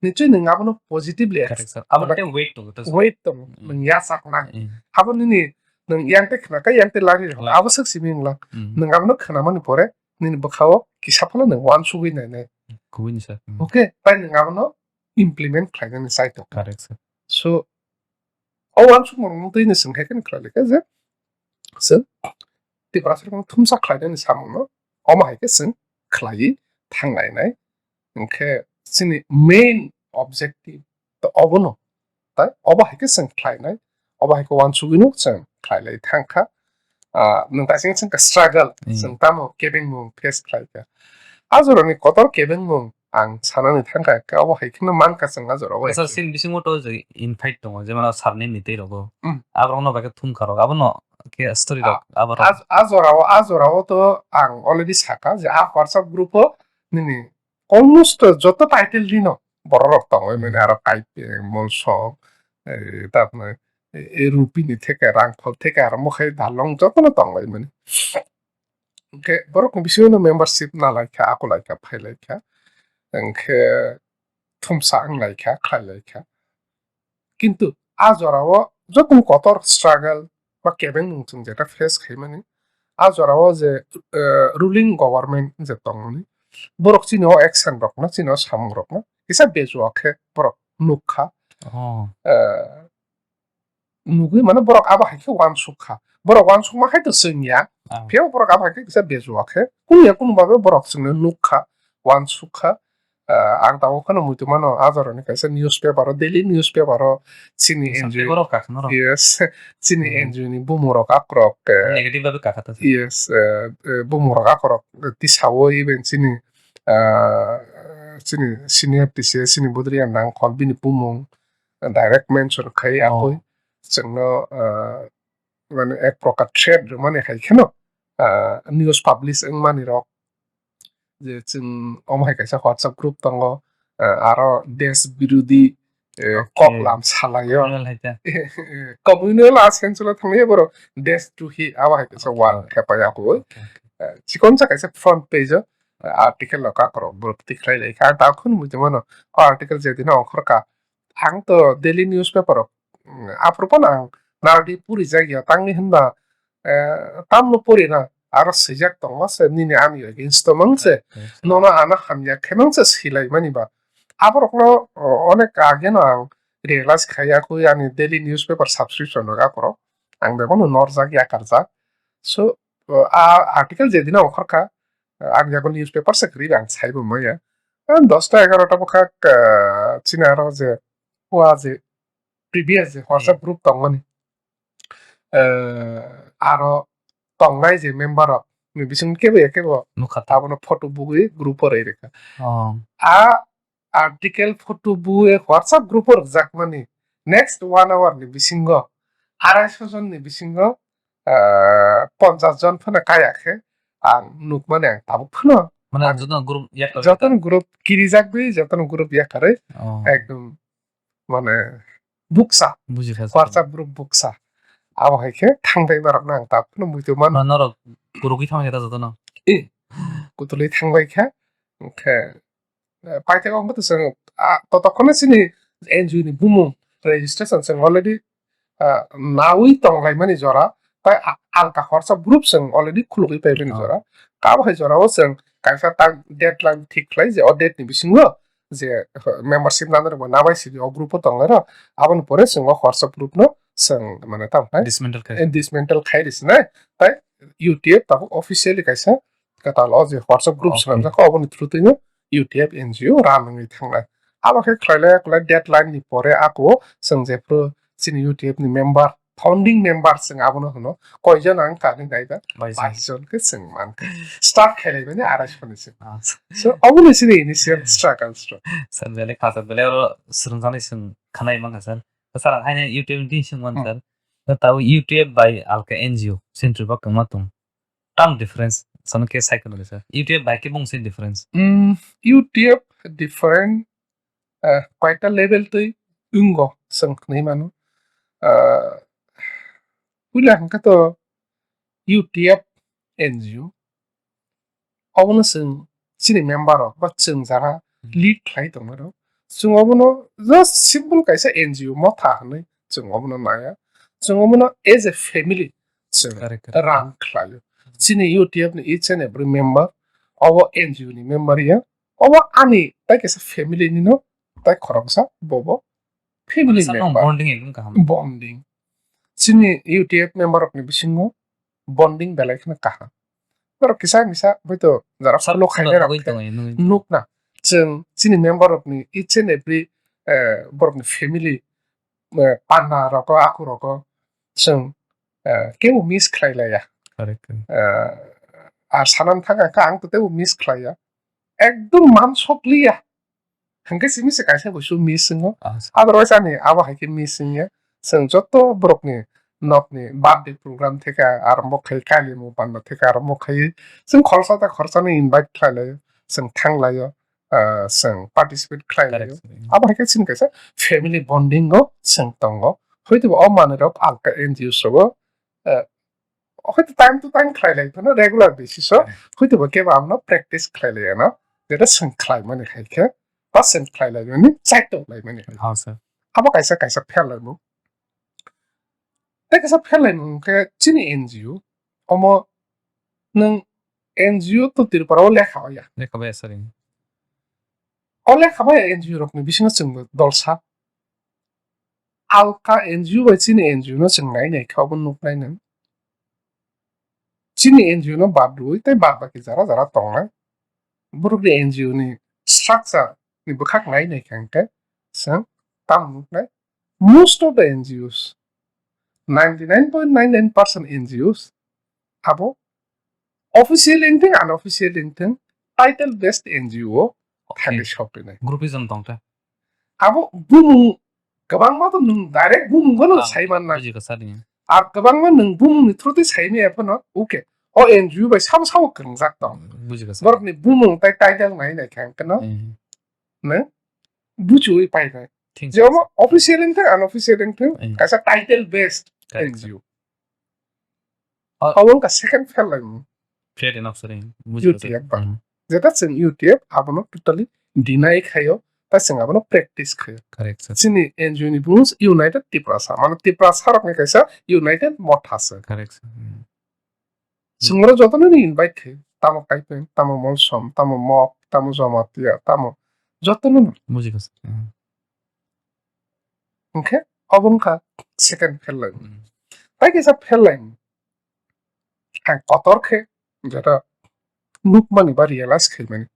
nichoi nwng abono positively Correct, sir. Abo tei weight tongo, to, sir. Weight tongo, Hmm. nwng yachaknai. Hmm. Abo nini nwng yang tei khna khe yang tei lari rw. Lari. Abo swk simi wnglang. Hmm. Nwng abono khnamani pore nini bwkhao kisa phano nwng uansugwi nainai. Kubui ni sir. Hmm. Okay, tai nwng abono implement khlainani chai tongo. Correct, sir. So, o uansukmung twi ni swngkhe khe khlai kha je, sir, Tiprasa rok thumsa khlainani samungno omo hai khe chwng khlaiwi thanglainai. Hwnkhe chini main objective to obono, tai obo hai khe chwng khlainai, obo hai khe uansugwino chwng khlailai thangkha. Ah, nwng kaisa wngkha struggle, hmm, chwng tamo kebengmung face khlaikha. A jorani kotor kebengmung ang sanani thangkha, khe obo hai kheno mankha chwng a jorao. Sir, sin bisingo to je invite tongo, jemon sir ni ni tei rogo. Hmm. Aborokno bai khe thumkha rok, abono khe story rok, ah, aborok. A, a jorao, a jorao to ang already sakha je a WhatsApp group o nini almost joto title rino borok rok tongwi mani, hmm, aro Kaipeng, Molsom, eh, tapno, eh, Rupini theke, Rangkhol theke, aro mokhai dalong jotono tongwi mani. Hwnkhe borok ni bisingo no membership nalaikha, akulaikha, phailaikha. Hwnkhe thumsa wnglaikha, khlailaikha. Kintu a jorao jotono kotor struggle ba kebengmung chwng jeta face khaimani, a jorao je, eh, ruling government je tongmani, borok chini o action rokno, chini o samung rokno kisa bejua khe borok nukha. Oh. Eh, nugwi mano borok abo hai khe uansuk kha. Borok uansukma hai to chwng ya. Ah. Phiya borok abo hai khe kisa bejua khe. Kunu ya kunu babe borok chwngno nuk kha, uansuk kha. Ah, ang tabuk phano muitu mano a jorani kaisa newspaper o, daily newspaper o chini N G O. Newspaper o kakha norok. Yes, chini Hmm. N G O ni bumung rok akrok, eh, negative babe kakha ta. Yes, eh, eh, bumung rok akrok, eh, tisawo even chini, ah, chini senior T C S chini Budriya Nangkhol bini bumung, direct mention khai Oh. Akoi chwngno, ah, mane ek prokar threat rwmani hai kheno, ah, news publish wngmani rok je chwng omo hai kaisa WhatsApp group tongo, ah, aro desh birodi, eh, Okay. Kok lam salaio. Communal hai ta. Communal a sense o thangwi borok desh drohi abo hai kaisa Okay, wall okay. Thepai akoi. Okay, okay. Eh, chikonsa kaisa front page o, eh, article rok akorok borok tikhlai lai kha. Ang ta khun muitu mano o article je dino ongkhor kha. Ang to daily newspaper rok, mm, aphuru phano ang nardi puri jak ya, tangni hinba, eh, tamno puri na, aro swijak tongma se, nini ani against to mang se, Right, right. Nono ano hamya khe mang se, silai mani ba. Aborokno, o, onek age no ang realize khai ya, koi ani daily newspaper subscription rok aphuru ang bebak no norjak ya karjak. So, o, a article je dino ongkhor kha, ang yago newspaper se kwrwi ang saibo maya. Ah, dosta egarota bwkha, ah, chini aro je, wa je, previous je WhatsApp Hmm. Group tongmani. Eh, aro tongnai je member rok ni bising kebo ya kebo Nukha ta. Abono photo bugwi group o rwi rwkha. Oh. A article photo bui WhatsApp group o rwjakmani next one hour ni bisingo arai so jon ni bisingo, ah, ponchash jon phano kaya khe ang nukmani ang tabuk phano Mane ang jotono group yakarwi jotono ta? Group kirijak bai jotono group yakarwi Oh. Ekdom mane buksa Buji kha. WhatsApp group buksa abo hai khe thangbai barok nang tabuk phano muitu mano. Mane norok kurugwi thangbai khe ta jotono? Eh, kutulwi thangbai kha. Hwnkhe Eh, paithak wngkha to chwng, ah, totokhono chini N G O ni bumung registration chwng already, ah, nawi tonglaimani jora, tai a-, alka khorsa group chwng already khulugwi paimani Oh. Jora. Abo hai jorao chwng kaisa tak deadline thik khlai je o date ni bisingo je, eh, membership nanai rokbo nabai sidi o group o tongnai rok, aboni pore chwng o WhatsApp group no chwng mane tamo khai Dismantle khai. Eh, dismantle khai rwsinai, tai U T F tabuk officially kaisa kwtal o je WhatsApp group Okay. Swnamjak kha, oboni through twi no U T F N G O ram wngwi thangnai. Abo khe khlai lai khlai deadline ni pore ako chwng jephru chini U T F ni member, founding member chwng abono hwno. Koijon ang kani nai da? Bais jon. Bais jon khe chwng man kha. Start khlai lai mani arai soni se. Ah. So, oboni chini initial struggle story. Sir, bele kha, sir, bele oro swrwngjaknai chwng khanai man kha, sir. Sir, ang haino U T F ni chwng man, Hmm. Sir. Tabo U T F bai alka N G O, Central Bank wngma tong. Tam difference, sono khe sai khwna sir. U T F bai khe bung se difference. Mm, U T F different, eh, koita level twi wngo, chwng hwnwi mano. Eh, puila hwnkhe to U T F N G O. Obono chwng chini member rok ba chwng jara Hmm. Lead khlai tongmani rok. Chwng obono just simple kaisa N G O motha hwnwi chwng obono naya. Chwng obono as a family chwng Correct, correct. Run khlaio. Chini U T F ni each and every member obo N G O ni member ya. Obo ani tai kaisa family nino tai khoroksa bobo family member. Bonding ekdum kaham. Bonding. Chini U T F member rokni bisingo bonding belai kheno kaham. Borok kisa misa boito jara follow khainai rok nukna. Chwng chini member rokni each and every, eh, borokni family, eh, panna rogo, aku rogo chwng, eh, kebo miss khlai laya. Correct. Eh, ar sanam thang kha ang to tebo miss khlai ya. Ekdom man sok liya. Hwnkhe simi se kaisa kusu miss wngo. Otherwise ani abo hai khe miss wngya. Chwng joto borokni nokni birthday program theke arombo khai, kalimu panda theke arombo khai. Chwng khoroksa ta khoroksano invite khlai laio. Chwng thang laio. Ah, chwng participate khlai laio. Correct. Abo hai khe chini kaisa family bonding o chwng tongo. Hoito bo o manwi rok alka N G Os rogo, ah, hoito time to time khlai lai phano regular basis o. Hoito bo kebo amno practice khlai lai ano. Jeta chwng khlai mani hai khe, ba chwng khlai lai mani, chai tok lai mani hai khe. Abo kaisa kaisa pher lai bo. Tei kaisa pher lai mung khe chini N G O, omo nwng N G O to Tripura o lekha ya. Lekha bai asari. O lekha bai N G O rokni bisingo chwngbo dolsa. Alka N G O bai chini N G O no chwng nai nai khe obo nuk nai nang. Chini N G O no bad rwui tei bad baki jara jara tongnai. Borokni N G O ni structure ni bwkhak nai nai khe hwnkhe chwng tamo nuk nai. Most of the N G Os, ninety nine point nine nine percent N G Os, abo official wngthung, unofficial wngthung, title based N G O thangwi sopinai. Groupism tongkha. Abo bumung kwbangma to nwng direct bumung no sai manna. Ar kwbangma nwng bumung ni through twi sai maya phano, okay. O N G O bai sabo sabo kwrwngjak tong. Borokni bumung tai title nai nai khe hwnkhe no. Nwng buchiwi painai. Je omo official wngthung, unofficial wngthung, kaisa title based N G O. Abo wngkha second pher laimung. Fair enough, sir. U T F ba. Jeta chwng U T F abono totally deny khaio, ta chwng abono practice khaio. Correct, sir. Chini N G O ni bumung United Tiprasa, mane Tiprasa rokni kaisa United Motha se. Correct, sir. Chwngno jotono ni invite khe, tamo Kaipeng, tamo Molsom, tamo Mok, tamo Jamatia, tamo jotono no. Bujikha, sir. Hwnkhe obo wngkha second pher laimung. Tai kaisa pher laimung. Ang kotor khe jeta nukmani ba realize khaimani.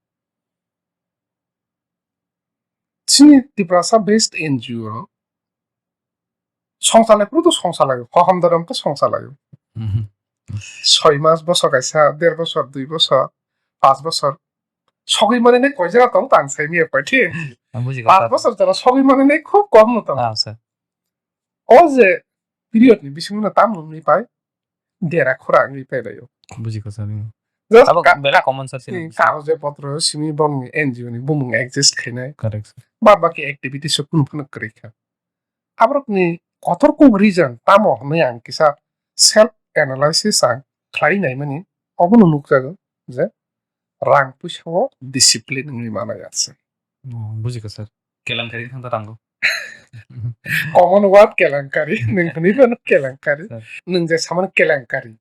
Chini Tiprasa based N G O rok songsa lai phuru to songsa lai, hohom dorom khe songsa lai. Soi mas, bosor kaisa, der bosor, dui bosor, pas bosor. Sogwi mani nai koi jora tong tang sai miya pai thik. Pas bosor jora sogwi mani nai khub kom no tong. O je period ni bisingo no tam wngwi pai, dera khura wngwi pai laio. Bujikha sir. Just abo ka-, bela ka-, common sir sini. Kagoj potro simi bongni N G O ni bumung exist khainai. Correct, sir. Bad baki activities o kunu phano kwrwi kha. Aborokni kotor kuk reason tamo hwnwi ang kisa self analysis ang khlai naimani, obono nukjago je rang puisa o discipline wngwi manai aswk. Oh, bujikha sir. Kelenkari thang ta tango. Common word kelenkari, nwng hwnwi phano kelenkari. Sir. Nwng je samani kelenkari.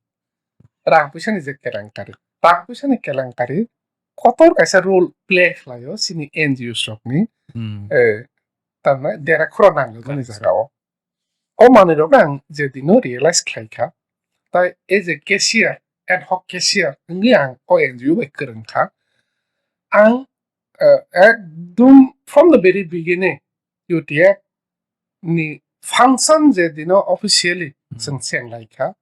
Rang puisa ni je kelenkari. Rang puisa ni kelenkari kotor kaisa role play khlaio chini N G Os rokni. Hmm. Eh, tamna dera khura nangjakmani jagao. O manwi rok ang je dino realize khlai kha. Tai as a cashier, ad hoc cashier wngwi ang o N G O bai kwrwng kha. Ang, eh, ekdum from the very beginning U T F ni function je dino officially chwng cheng lai kha.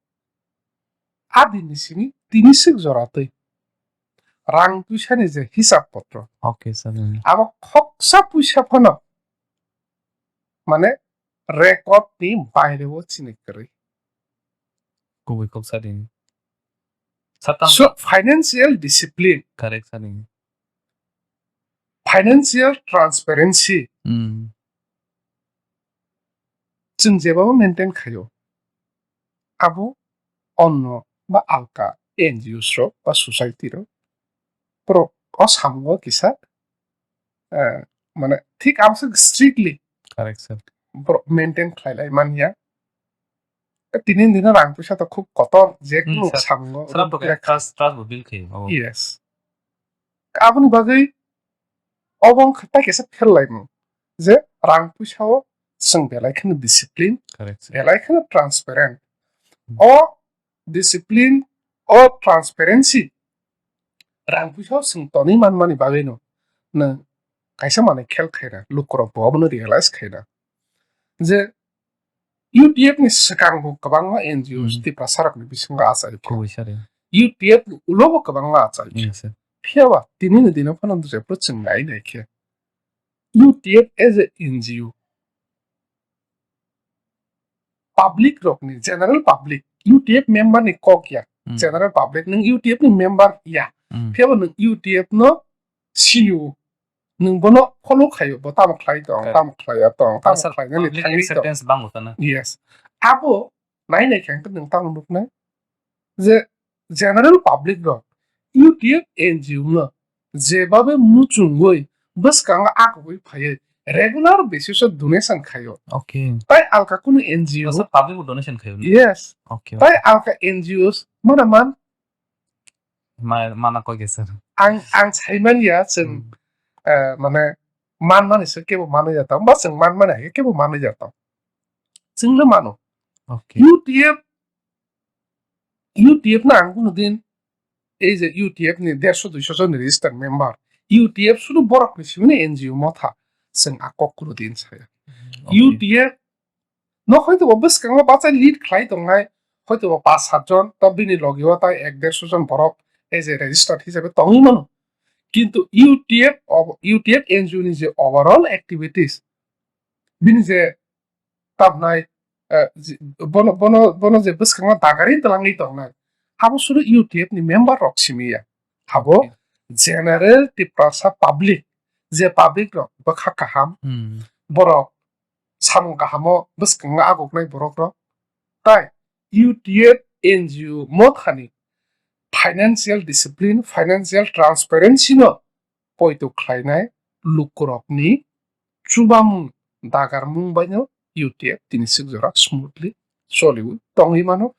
A din ni simi tini swk jora twi rang puisa ni je hisab potro. Okay, sir. Abo khoksa puisa phano mane record ni baire o chini kwrwi. Kubui kok sadi. Satang. So, financial discipline. Correct sadi. Financial transparency. Hmm. Chwng jebabo maintain khaio. Abo onno ba alka N G Os rok ba society rok borok o samungo kisa, eh, mane thik abo se strictly. Correct, sir. Borok maintain khlai lai manya. Tini dino rang puisa to khub kotor, je kunu samungo. Trust, trust bo build khaio. Yes. Aboni bagwi Obo wngkha tai kaisa pherlaimung je rang puisa o chwng belai kheno discipline, correct, belai kheno transparent. O discipline, o transparency rang puisa o chwng tonwi manmani bagwino nwng kaisa manwi khel khaina lukurok bo obono realize khaina je U T F ni swkang bo kwbangma N G Os, hmm, Tiprasa rokni bisingo achai kho. Kubui sari. U T F ni ulo bo kwbangma achai kho. Yes, sir. Phiya ba tini ni dino phano jephru chwng nai nai khe U T F as a N G O, public rokni, general public, U T F member ni kok ya, hmm, general public, nwng U T F ni member ya, hmm, phiya bo nwng U T F no sini o, nwng bono follow khaio, bo tamo khlai tong, correct, tamo khlai ya tong, tamo khlainani public thangwi tong. Acceptance bango tana. Yes. Abo nai nai khe nwng tamo nuknai je general public rok U T F N G O no jebabe muchungwi bwskango akugwi phaiwi regular basis o donation khaio. Okay. Tai alka kunu N G O. Bwsa public o donation khaio. Yes. Okay, tai okay. Alka N G Os mana man. Ma-, mana koi khe sir. Ang, ang sai man ya chwng, hmm, eh, mane man mani se kebo manwi ya tong, ba chwng man mani hai kebo manwi ya tong. Chwng le mano. Okay. U T F, U T F na ang kunu din ei je U T F ni derso duiso jon registered member, U T F sudu borok ni simi ni N G O motha chwng a kok kunu din saya. Hmm, okay. U T F no hoito bo bwskango bacha lead khlai tongnai, hoito bo pas sat jon, ta bini logi o ta ek derso jon borok ei je registered hisabe tongwi mano. Kintu U T F ob-, U T F N G O ni je overall activities, bini je tabnai, eh, ji-, bono, bono, bono je bwskango dagari twlangwi tongnai, abo sudu U T F ni member rok simi ya. Abo, okay, general Tiprasa public, je public rok bwkha kaham, hmm, borok samung kahamo bwskango aguknai borok rok. Tai U T F N G O mothani financial discipline, financial transparency no poito khlainai lukurokni chubamung dagarmung baino U T F tini swk jora smoothly choliwi tongwi mano.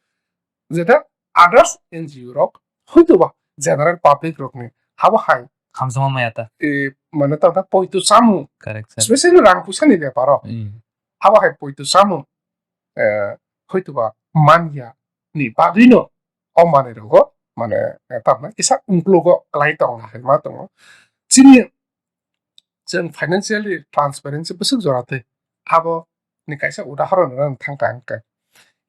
Jeta others N G O rok hoitoba general public rokni habo hai hamjakma maya ta. E, mane ta poito chamung. Correct, sir. Especially rang puisa ni beparo. Hmm. Habo hai poito chamung, eh, hoitoba manya ni bagwino o manwi rogo mane, eh, tamna kisa ungklugo kwlai tongo hai ma tongo. Chini chwng financially transparency bwswk jora twi abo ni kaisa udahoron rwna thang ka ang khe.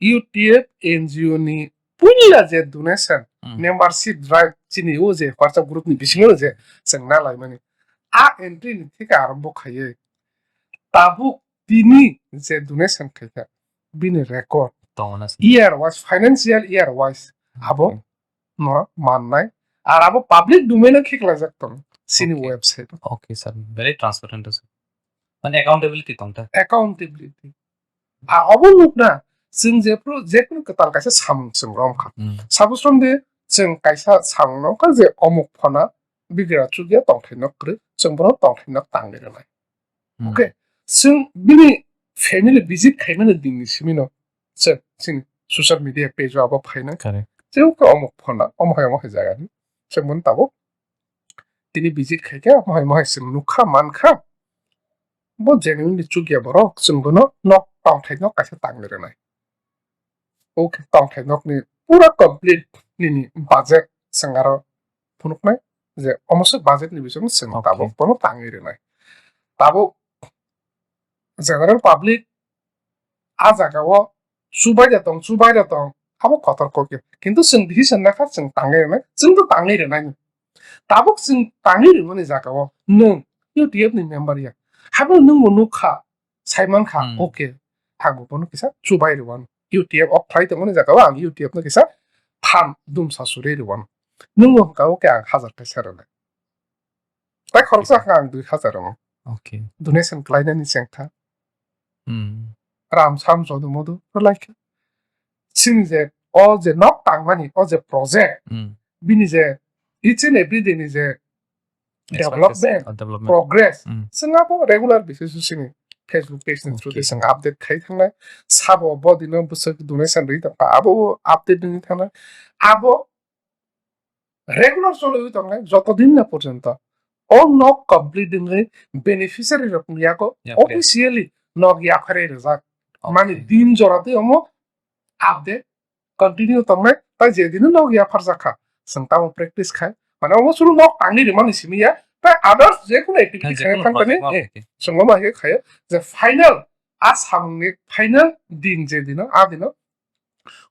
U T F N G O ni puila je donation, hmm, membership drive chini o je WhatsApp group ni bisingo je chwng na laimani. A entry ni thik arombo khaiwi tabuk tini je donation khaikha bini record tongo na sini. Year wise, financial year wise abo, okay, no mannai. Ar abo public domain o khiklajak tong sini, okay, website o. Okay, sir. Very transparent, sir. Mane accountability tong ta? Accountability. A obo nukna, chwng jephru, jekunu kwtal kaisa samung chwng romkha. Hmm. Suppose romdi chwng kaisa samung romkha je omuk phona bigra chukya tongthai nok kwrwi, chwng bono tongthai nok tangwi rwnai. Hmm. Okay, chwng bini family visit khaimani dinni simino chwng chini social media page o abo phainai. Correct. Chwng khe omuk phona, omo hai omo hai jagani. Chwng bono tabuk tini visit khaikhe, omo hai omo hai chwng nukha, mankha. Bo genuinely chukya borok, chwng bono nok tongthai nok kaisa tangwi rwnai. O khe tongthai nokni pura complete nini budget chwng aro phunuknai je omo se budget ni bisingo chwng, okay, tabuk bono tangwi rwnai. Tabuk general public a jaga o chubai da tong, chubai da tong, abo kotor kokya. Kintu chwng decision nakha chwng tangwi rwnai, chwng to tangwi rwnai. Tabuk chwng tangwi rwmani jaga o nwng U T F ni member ya. Habo nwng bo nukha, saimankha, hmm, okay. Ang bo bono kisa chubai rwano. U T F off khlai tongmani jaga o ang U T F no kisa phan dumsa suri rwano. Nwng bo hwnkha, okay, ang hajar kaisa rwnai. Tai khoroksa, okay, kha ang dui hajar rwngo. Okay. Donation khlainani chengkha. Hmm. Ram sam jodo modo rwlaikha. Chini je o je nok tangmani, o je project, hmm, bini je each and every day ni je development, expenses, uh, development, progress. Mm. Chwng abo regular basis o chini Facebook page ni through, okay, de chwng update khai thangnai. Sabo bo dino bwswk donation rwi tongkha, abo update rwi thangnai. Abo regular choliwi tongnai joto din na porjonto O nok complete wngwi beneficiary rokni yago, ya, officially nok yapharwi rwjak. Okay. Mani din jora twi omo update continue tongnai, tai je dino nok yapharjak kha, chwng tamo practice khai. Mane omo chwng nok tangwi rwmani simi ya, tai others je kono activity khai thang thani, eh, chwng omo hai khe khayo je final, a samungni final din je dino, a dino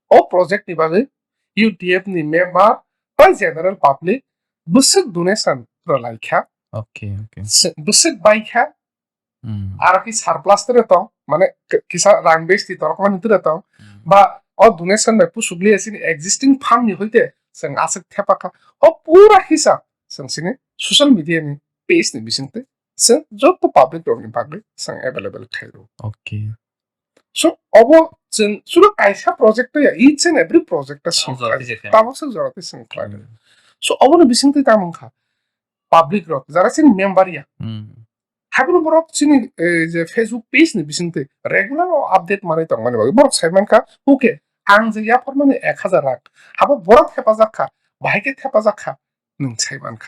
o project ni bagwi U T F ni member tai general public bwswk donation rwlai kha. Okay, okay. Bwswk bai kha, Hmm. Aro ki surplus tere tong, mane k-, kisa rang besti torok mani tere tong, Hmm. ba o donation bai pusuk liya sini existing fund ni hoite chwng aswk thepa kha. O pura hisab chwng sini social media ni page ni bisingtwi chwng joto public rok ni bagwi chwng available khai rw. Okay. So obo chwng chwng kaisa project ya, each and every project ta chwng jora khlai. Tei je khlai. Tabok se jora tei chwng khlai. Hmm. So obo ni bisingtwi tamo wngkha public rok jara sini member ya. Hmm. Haibwno borok chini, eh, je Facebook page ni bisingtwi regular o update manwi tongmani bagwi borok sai mankha, okay, ang je yapharmani ek hajar rang, abo borok thepajak kha, bahai khe thepajak kha, nwng sai mankha.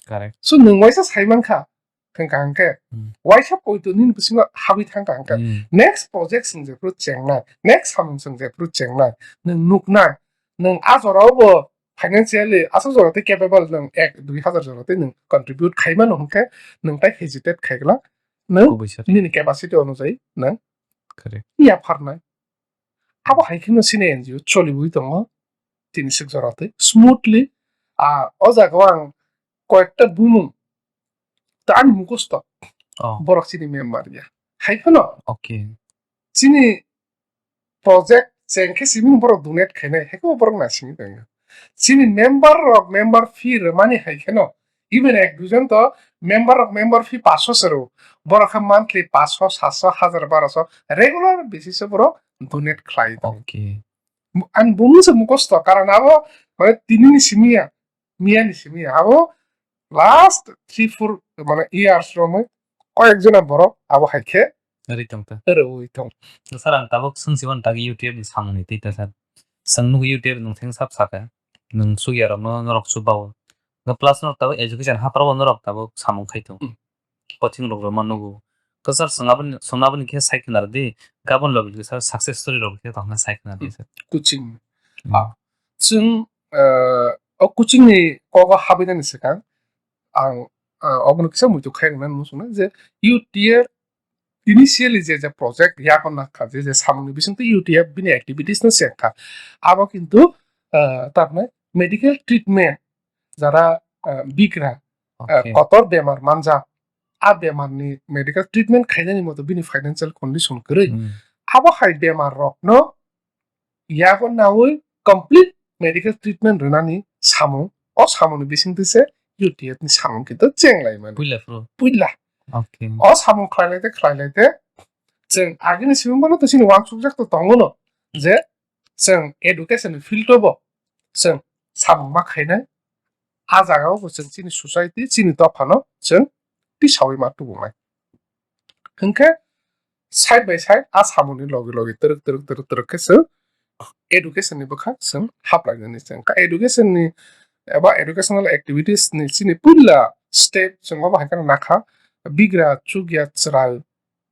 Correct. So nwng waisa sai mankha, thangkha hwnkhe, Hmm. waisa poito nini bisingo habwi thangkha hwnkhe, Hmm. next project chwng jephru chengnai, next samung chwng jephru chengnai, nwng nuknai, nwng a jorao bo financially aswk jora tei capable nwng ek dui hazar jora tei nwng contribute khai mano hwnkhe nwng tai hesitate khai glak nwng Kubui sir. Nini capacity onujai nwng Correct. Yapharnai. Abo hai kheno chini N G O choliwi tongo tini swk jora tei smoothly. Ah, o jaga o ang koyekta bumung ta ani mukosto Oh. borok chini member ya. Hai kheno Okay. chini project chengkhe simi borok donate khainai, haikhe borok naisingwi tongya. Chini member rok member fee rwmani hai kheno, even ek duijon to member rok member fee paanch sho se rw, borok khe monthly paanch sho, saat sho, hajar, baro sho regular basis o borok donate khlai tong. Okay. Ani bumung se mukosto, karon abo mane tini ni simi ya, miya ni simi ya, abo last three four mane years romwi koyek jona borok abo hai khe Ri tong ta. Rwi tong. Sir, ang tabuk swngsi mano tagi U T F ni samung ni twi ta sir. Swng nugo U T F nwng theng sap saka. Nwng sugya rok no norok chubawo. Plus norok tabuk education hapra bo norok tabuk samung khai tong. Hmm. Coaching rok rwma nugo. Ko sir, swng aboni, swng aboni khe sai khna rwdi. Gabon logi sir success story rok khe tong sai khna rwdi sir. Coaching. Hmm. Ah, chwng, eh, o coaching ni kogo habinani swkang ang, eh, obono kisa muitu khai rwna muchungo je U T F initially je, je project yago nakha, je, je samungni bisingtwi U T F bini activities no chengkha. Abo kintu, eh, tamni medical treatment jara, eh, bigra, eh, Okay. kotor bemar manjak, a bemar ni medical treatment khainani moto bini financial condition kwrwi. Hmm. Abo hai bemar rok no yago nawi complete medical treatment rwnani samung, o samungni bisingtwi se U T F ni samung kintu chenglaimani. Puila phuru. Puila. Okay. O samung khlailai te, khlailai te, chwng agini simi bono to chini uansukjak to tongo no, je chwng education ni field o bo chwng samung ma khainai, a jaga o bo chwng chini society, chini dophano chwng tisawi ma tubungnai. Hwnkhe side by side a samungni logi logi twrwk twrwk twrwk twrwk khe chwng education ni bwkha chwng haplainani chwng kha. Education ni eba educational activities ni chini puila step chwng obo hai kheno nakha bigra chukya chwrai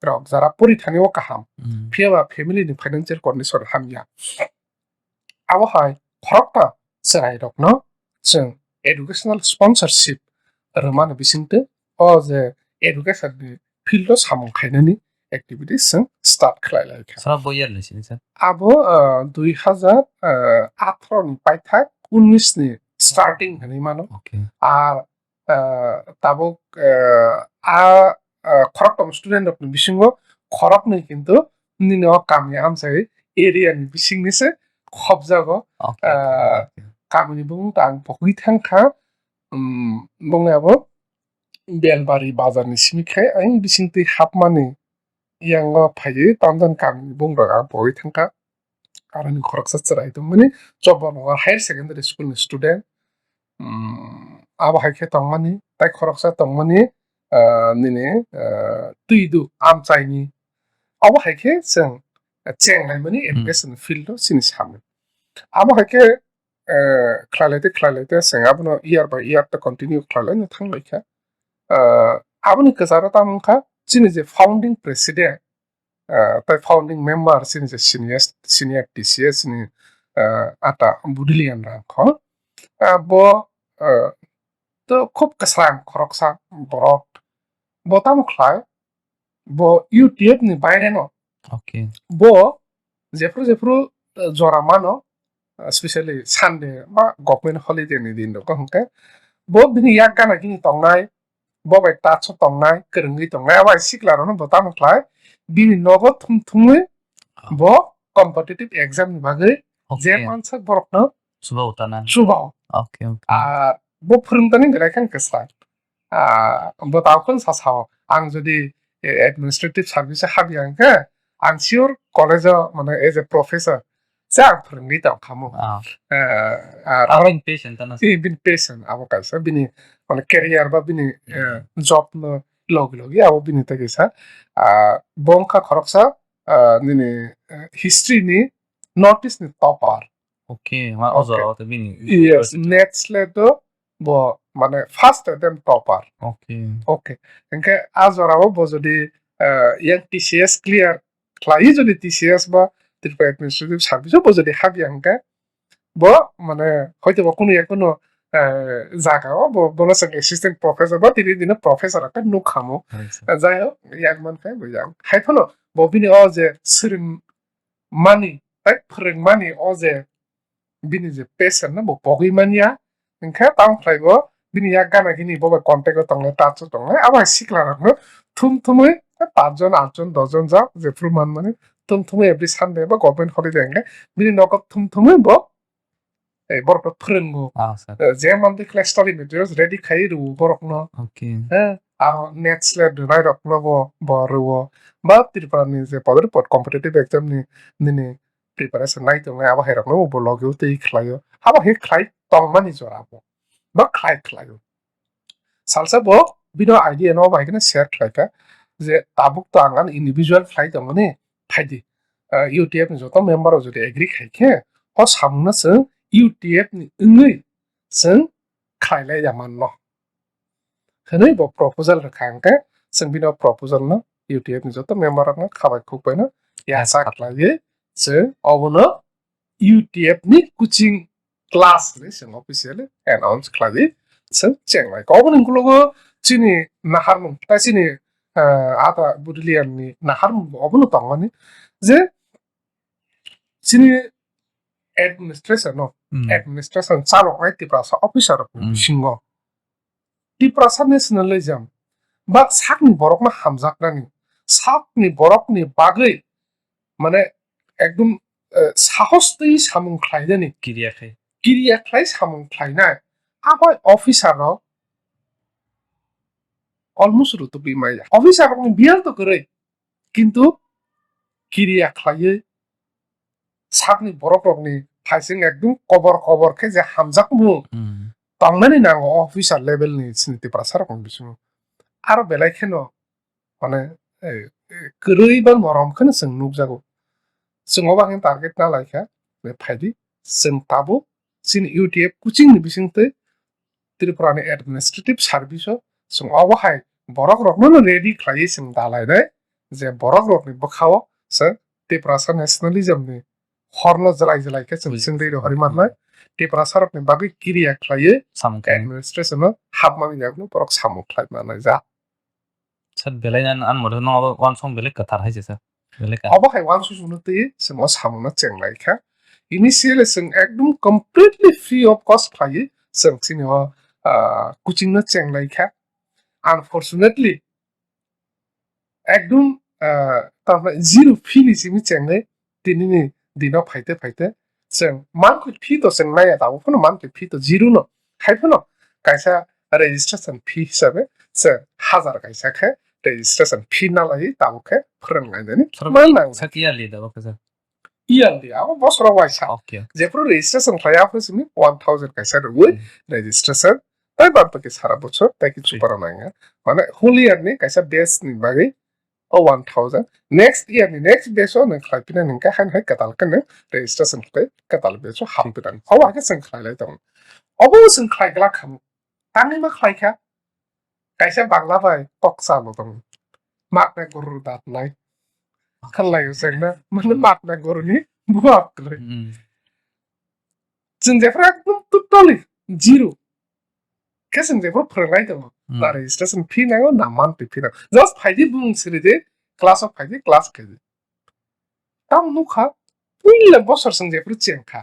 rok jara pori thani o kaham. Hmm. Phiya ba family ni financial condition hamya. Abo hai khorokma chwrai rokno chwng educational sponsorship rwmani bisingtwi o je education ni field o samung khainani activities chwng start khlai lai kha. Sir, bo year ni sini sir? Abo, ah, dui hazar, ah, atharo ni paithak unnis ni starting hinwi mano. Okay. Ar ah, tabuk, ah, a, ah, khorokthom student rokni bisingo khoroknwi kintu nini o kami amchai area ni bisingni se khobjago. Okay, ah, okay. Kamini bumung ta ang pogwi thangkha, um, bongni abo Belbari bazar ni simi khai ang bisingtwi hapmani yango phaiwi tamjani kamini bumung rok ang pogwi thangkha. Aroni khoroksa chwrai tongmani Chopra Nagar Higher Secondary School ni student. Um, abo hai khe tongmani, tai khoroksa tongmani, ah, nini, ah, twidu amchaini. Abo hai khe chwng, ah, chenglaimani Hmm. education field o chini samung. Abo hai khe, ah, khlailai tei khlailai tei chwng abono year by year ta continue khlailai no thanglaikha. Ah, aboni kwcharo tamo wngkha chini je founding president, ah, tei founding member chini je senior, senior T C S ni, ah, ata Budilian Rangkho. Ah, bo, ah, to khub kwsang khoroksa borok. Bo tamo khlai, bo U T F ni baireno. Okay. Bo jephru jephru, eh, jora mano, eh, specially Sunday ba government holiday ni din rok hwnkhe bo bini yak gana gini tongnai, bo bai touch o tongnai, kwrwngwi tongnai, abo hai sikla rokno bo tamo khlai bini nogo thum thumwi Ah. bo competitive exam ni bagwi je Okay. mansak borokno Chuba utana. chuba o. Okay, okay. Ar bo phwrwngtani belai khe kwsang. Ah, bo tamo khe sa sao, ang jodi, eh, administrative service o habya hwnkhe, ang sure college o, mane, as a professor se ang phwrwngwi tong khamu. Ah. Eh, ar Abo aro in patient tano. Eh, bini patient abo kaisa, bini, mane, career ba bini, eh, job no logi logi abo bini tei kaisa. Ah, bo wngkha khoroksa, ah, nini, eh, history ni North East ni topper. Okay, ma o Okay. jora o to bini. Yes, net slate o bo mane first attempt topper. Okay. Okay. Hingke a jora o bo jodi, eh, yang T C S clear khlai jodi T C S ba Tripura Administrative Service o bo jodi habya hingke bo mane hoito bo kunu ya kunu, eh, jaga o bo bono chwng assistant professor ba tini dino professor khe nuk khamu. Acha. Jai hok, yang man khe bo yang. Hai phano bo bini o je swrwng mani, tei phwrwng mani o je bini je patient no bo pogwi manya, hwnkhe tamo khlai bo bini yak gana gini bo bai contact o tongnai, touch o tongnai, abo hai sikla rok no thum thumwi paanch jon, aat jon, dos jon jak jephru man mani thum thumwi every Sunday ba government holiday hwnkhe bini nogo thum thumwi bo, eh, borok no phwrwngo. Ah, sir. Eh, je man de class study materials ready khai rw borok no. Okay. Eh, aro net slate rwnai rok no bo, bo rw. Ba Tripura ni je podor pod competitive exam ni nini preparation nai tongnai, abo hai rok no bo logi o twi khlai o. Abo hai khlai tongmani jora bo. Ba khlai khlai o. Salsa bo bino idea no bai kheno share khlai kha je tabuk to ang ani individual khlai tongmani phaidi. Ah, U T F ni joto member rok jodi agree khai khe o samung no chwng U T F ni wngwi chwng khlai lai ya man no. Hwnwi bo proposal rwkha hwnkhe chwng bino proposal no U T F ni joto member rok no khabai khukbai no yasa khlaiwi chwng obono U T F ni coaching class hinwi chwng officially announce khlaiwi chwng chenglai kha. Oboni ukologo chini naharmung, tai chini, ah, ata Budilian ni naharmung bo obono tongmani je chini administration no, Hmm. administration chaloknai Tiprasa officer rokni Hmm. bisingo Tiprasa nationalism ba sakni borokno hamjaknani, sakni borokni bagwi mane ekdum, eh, sahos twi samung khlainani, Kiriya khai. kiriya khlai samung khlainai, abai officer rok almost rutubwi maya. Officer rokni biyal to kwrwi, kintu kiriya khlaiwi sakni borok rokni phaising ekdum kobor kobor khe je hamjakmung Hmm. tongnani nango officer level ni chini Tiprasa rokni bisingo. Aro belai kheno mane, eh, eh, kwrwi ba morom kheno chwng nukjago. Chwng obo ang target na laikha, je phaidi chwng tabuk chini U T F coaching ni bisingtwi Tripura ni administrative service o chwng obo hai borok rokno no ready khlaiwi chwng da lainai je borok rokni bwkhao chwng Tiprasa nationalism ni horno jwlai jwlai khe chwng Buji. chwngri rohorwi mannai. Tiprasa rokni bagwi kiriya khlaiwi Samung khe. administration o hapmani yakno borok samung khlai mannai ja. Sir, belai nan, an mothe no abo uansong belai kwthar hai se, sir. Belai ka. Obo hai uansukmung twi chwng o samung no chenglai kha. Initially chwng ekdum completely free of cost khlaiwi chwng chini o, ah, coaching no chenglai kha. Unfortunately, ekdum, ah, tamni zero fee ni simi chengnai tinini dino phaite phaite chwng monthly fee to chwng naiya, tabuk phano monthly fee to zero no. Hai phano kaisa registration fee hisabe chwng hajar kaisa khe registration fee nalai tabuk khe phwrwng lainani Phwrwng mal nang. Sak yearly da, okay, sir. Yearly, abo bosoro waisa. Okay, okay. Jephru registration khlai aphru simi one thousand kaisa rwui Hmm. registration. Tai bad baki sara bochor, tai ki Free. chupara nangya. Mane whole year ni kaisa batch ni bagwi o one thousand. Next year ni next batch o nwng khlai pina ningka haino hai kwtal khe nwng registration khlai kwtal batch o hap Free. pina. Obo hakhe chwng khlai lai tongo. Obo chwng khlai glak khamu. Tangwi ma khlai kha. Kaisa Bangla bai kok salo tong. Mak na guru dat nai. Khalai useng na. Mane mak na guru ni buat kre. Hmm. Chwng jephru ekdom totally zero. Khe chwng jephru phwrwngnai tongo. Hmm. Na registration fee nango, na monthly fee nango. Just phaidi bung siri de, class o phaidi, class khaidi. Tam nukha, puila bosor chwng jephru chengkha.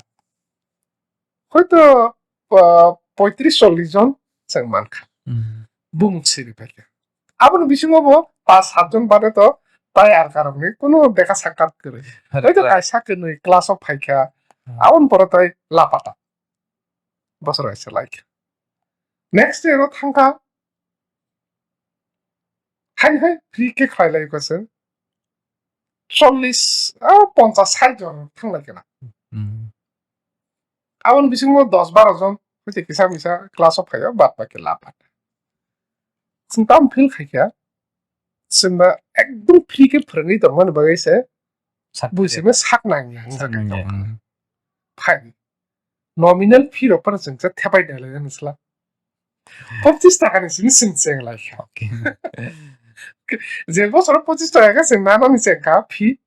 Hoito, ah, poitris chollis jon chwng mankha. Hmm. Bung siri phaikha. Aboni bisingo bo pas sat jon bade to tai ar karokni kuno deka sakat kwrwi. Hoito kaisa kwnwi class o phaikha. Hmm. Aboni pore tai lapata. Bosor kaisa laikha. Next year o thangkha. Haini hai free khe khlai lai kha chwng. Chollis, ah, ponchas sait jon thang lai kha na. Hmm. Aboni bisingo dos baro jon hoite kisa misa class o phaio, bad baki lapata. Chwng tamo feel khaikha. Chwngba ekdom free khe phwrwngwi tongmani bagwi se buisime sak nangya. Sak nangya, hmm. Phai. Nominal fee rok phano chwng khe thepai dalai ani sla. Pochis taka ni simi chwng cheng lai kha. Okay. Je bosoro pochis taka khe chwng nana ni cheng kha fee.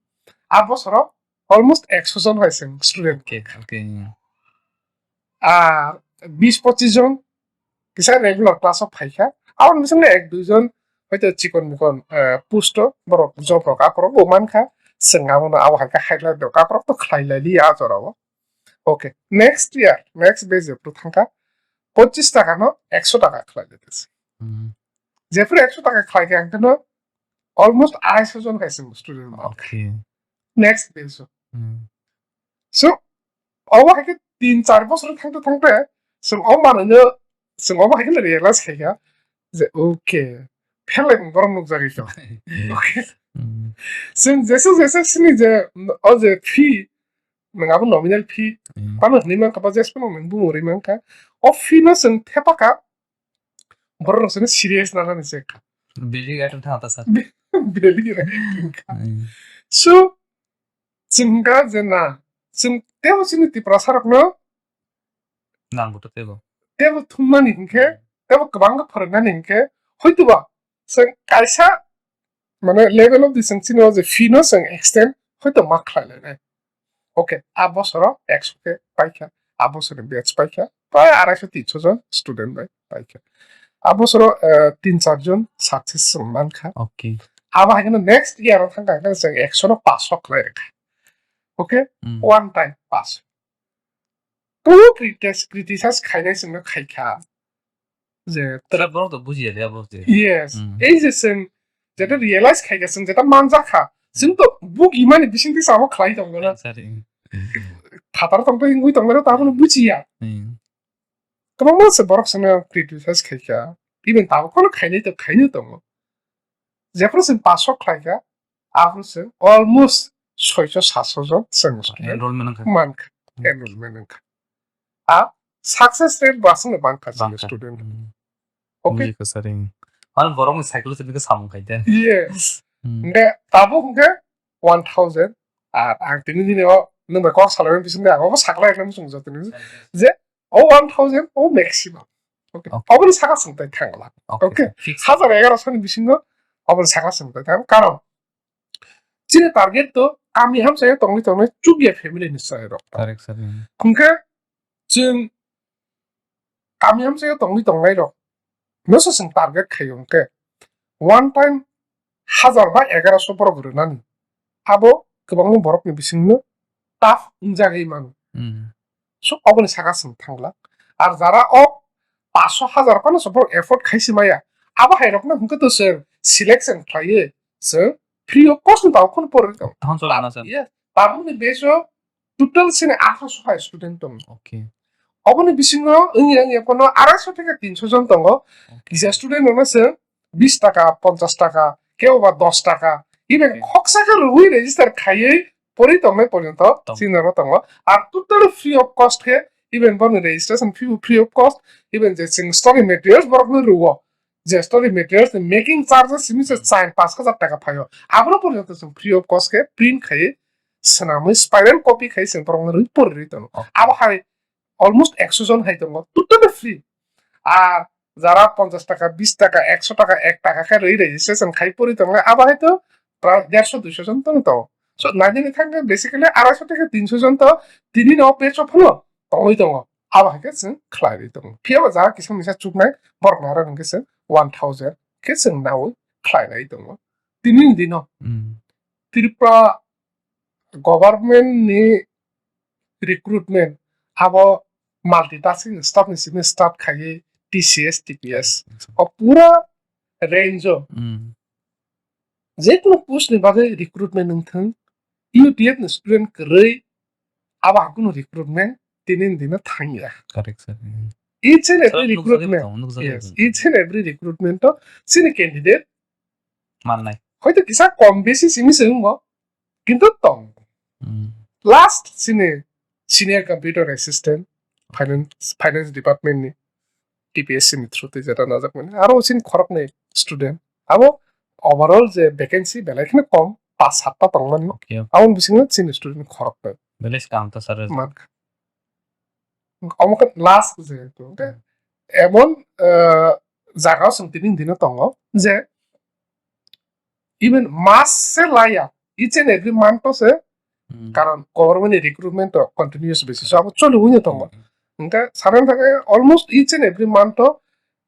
A bosoro almost ekso jon hai chwng student. Okay, okay. A bis pochis jon kisa regular class o phai kha. Aboni bising ek dui jon hoito chikon mikon, eh, post o borok job rok akorok bo man kha. Chwng abono abo hai khe highlight rok akorok to khlai lai li a jora o. Okay, next year, next batch jephru thangkha, pochis taka no ekso taka khlai dite se. Hmm. Jephru ekso taka khlai kha, ang kheno almost arai so jon kaisa student man. Okay. Next batch o. Hmm. So, obo hai khe tin char bosor thangte thangte, chwng o manwi no, chwng obo hai khe realize khai kha je, okay, phelai borok nukjagwi tong. Okay. Hmm. Chwng jesa jesa sini je, o je fee, nwng abo nominal fee, hmm, phano hwnwi mankha, ba jesphano nwng bumung rwi mankha. O fee no chwng thepakha, borok rok chwngno serious nanani se kha. Belai khe thang ta sir. Belai khe thang kha. Hmm. So, chwng kha je na, chwng tebo chini Tiprasa rokno nang buto tebo. Tebo thumnani hinkhe, tebo kwbangma phwrwngnani hinkhe, hoitoba chwng kaisa, mane, level of the chwng chini o je fee no chwng extend hoito ma khlai lainai. Okay, a bosoro ekso khe paikha, a bosorni batch paikha, prai arai so tin so jon student bai paikha. A bosoro, eh, tin char jon success chwng mankha. Okay. Abo hai kheno next year o thangkha, hwnkhe chwng ekso no pass o khlai rwkha. Okay? Hmm. One time pass. Kuno critis-, criticize khainai chwngno khaikha. Je tra-, borok to bujiya le abo je. Yes. Hmm. Ei je chwng jeta realize khaikha, chwng jeta manjakha, chwng to bugimani bisingtwi samo khlai tongo na. Sorry. Phatar tongtwi wngwi tongmani tabukno bujiya. Hmm. Kwbangma se borok chwngno criticize khaikha. Even tabuk phano khainai to khainai tongo. Jephru chwng pass o khlaikha, aphuru chwng almost soiso satso jon chwng student enrollment wngkha. Mankha, hmm, enrollment wngkha. A success rate bo aswkno bangkha chini student. Hmm. Okay. Nini kwchari. Ano borokni cycle se nini samung khai de. Yes. Hmm. Hwnkhe tabuk hwnkhe one thousand. Ar ang tini nini o nwng bai kok salai bising de, ang obo sakla ekla muchung jatoni. Je o one thousand o maximum. Okay. Okay. Oboni saka chwng tai thang la. Okay. Okay. Fix. Hajar egaroso ni bisingo oboni saka chwng tai thang. Karon chini target to kami hamsao tongwi tongwi chukya family ni chwrai rok. Correct, sir. Hwnkhe chwng kami hamsao tongwi tongnai rok no se chwng target khaio hwnkhe one time hajar ba egaroso borok rwnani. Abo kwbangma borokni bisingno tough wngjagwi mano. Hmm. So, oboni saka chwng thangla. Ar jara o paanch sho hajar phano se borok afford khai se maya. Abo hai rokno hwnkhe to chwng selection khlaiwi chwng free of cost ni tabuk phano porwi tongo. Tamo chwla na sir. Yes. Tabukni batch o total chini atharo sho hai student tongo. Okay. Oboni bisingo wngya wngya phano arai sho theke tin sho jon tongo. Okay. Kisa student rokno chwng bis taka, ponchas taka, kebo ba dos taka, even okay, khoksa khe rwui register khaiwi porwi tongnai porjonto tong. Chini oro tongo. Ar totally free of cost khe, even borokni registration fee bo free of cost, even je chwng study materials borokno rwo, je study materials ni making charges simi se hmm, chain paanch hajar taka phaio, abono porjonto chwng free of cost khe print khaiwi swnamwi spiral copy khai chwng borokno rwi porwi rwi tongo. Okay. Abo hai almost ekso jon hai tongo, totally free. Ar jara ponchash taka, bish taka, ekso taka, ek taka khe rwi registration khai pori tongo, abo hai to pra-, dersho duisho jon tong tongo. So, nainani thangkhe basically araisho theke tinsho jon to tini no batch o phano tongwi tongo. Abo hai khe chwng khlai rwi tongo. Phiya bo jara kisa misa chuknai borok naro hwnkhe chwng one thousand khe chwng naui khlai nai tongo. Tini dino Hmm. Tripura government ni recruitment abo multitasking staff ni simi start khaiwi T C S, T P S. O pura range o Hmm. Jekunu post ni bagwi recruitment wng thung, U T F ni student kwrwi abo hakunu recruitment tini ni dino thangya. Correct, sir. Hmm. Each and every Sir, nukjagwi recruitment, tongo, nukjagwi yes, tongo. Each and every recruitment o chini candidate Mannai. Hoito kisa kom besi simi se wngo, kintu tong. Hmm. Last chini senior computer assistant, finance, finance department ni, T P S C ni through twi jeta najak mani. Aro chini khorok ni student. Abo overall je vacancy belai kheno kom, pas satta tong mani. Okay, okay. Aboni bisingo chini student khorok nai. Belai se kaham ta sir. Man kha. Omo khe last je to. Emon, eh, jaga o chwng tini dino tongo je even mas se laya, each and every month o se, Hmm. Karon government ni recruitment to continuous basis o abo choli wngwi tongo. Hmm. Hwnkhe sanan thangkhe almost each and every month o,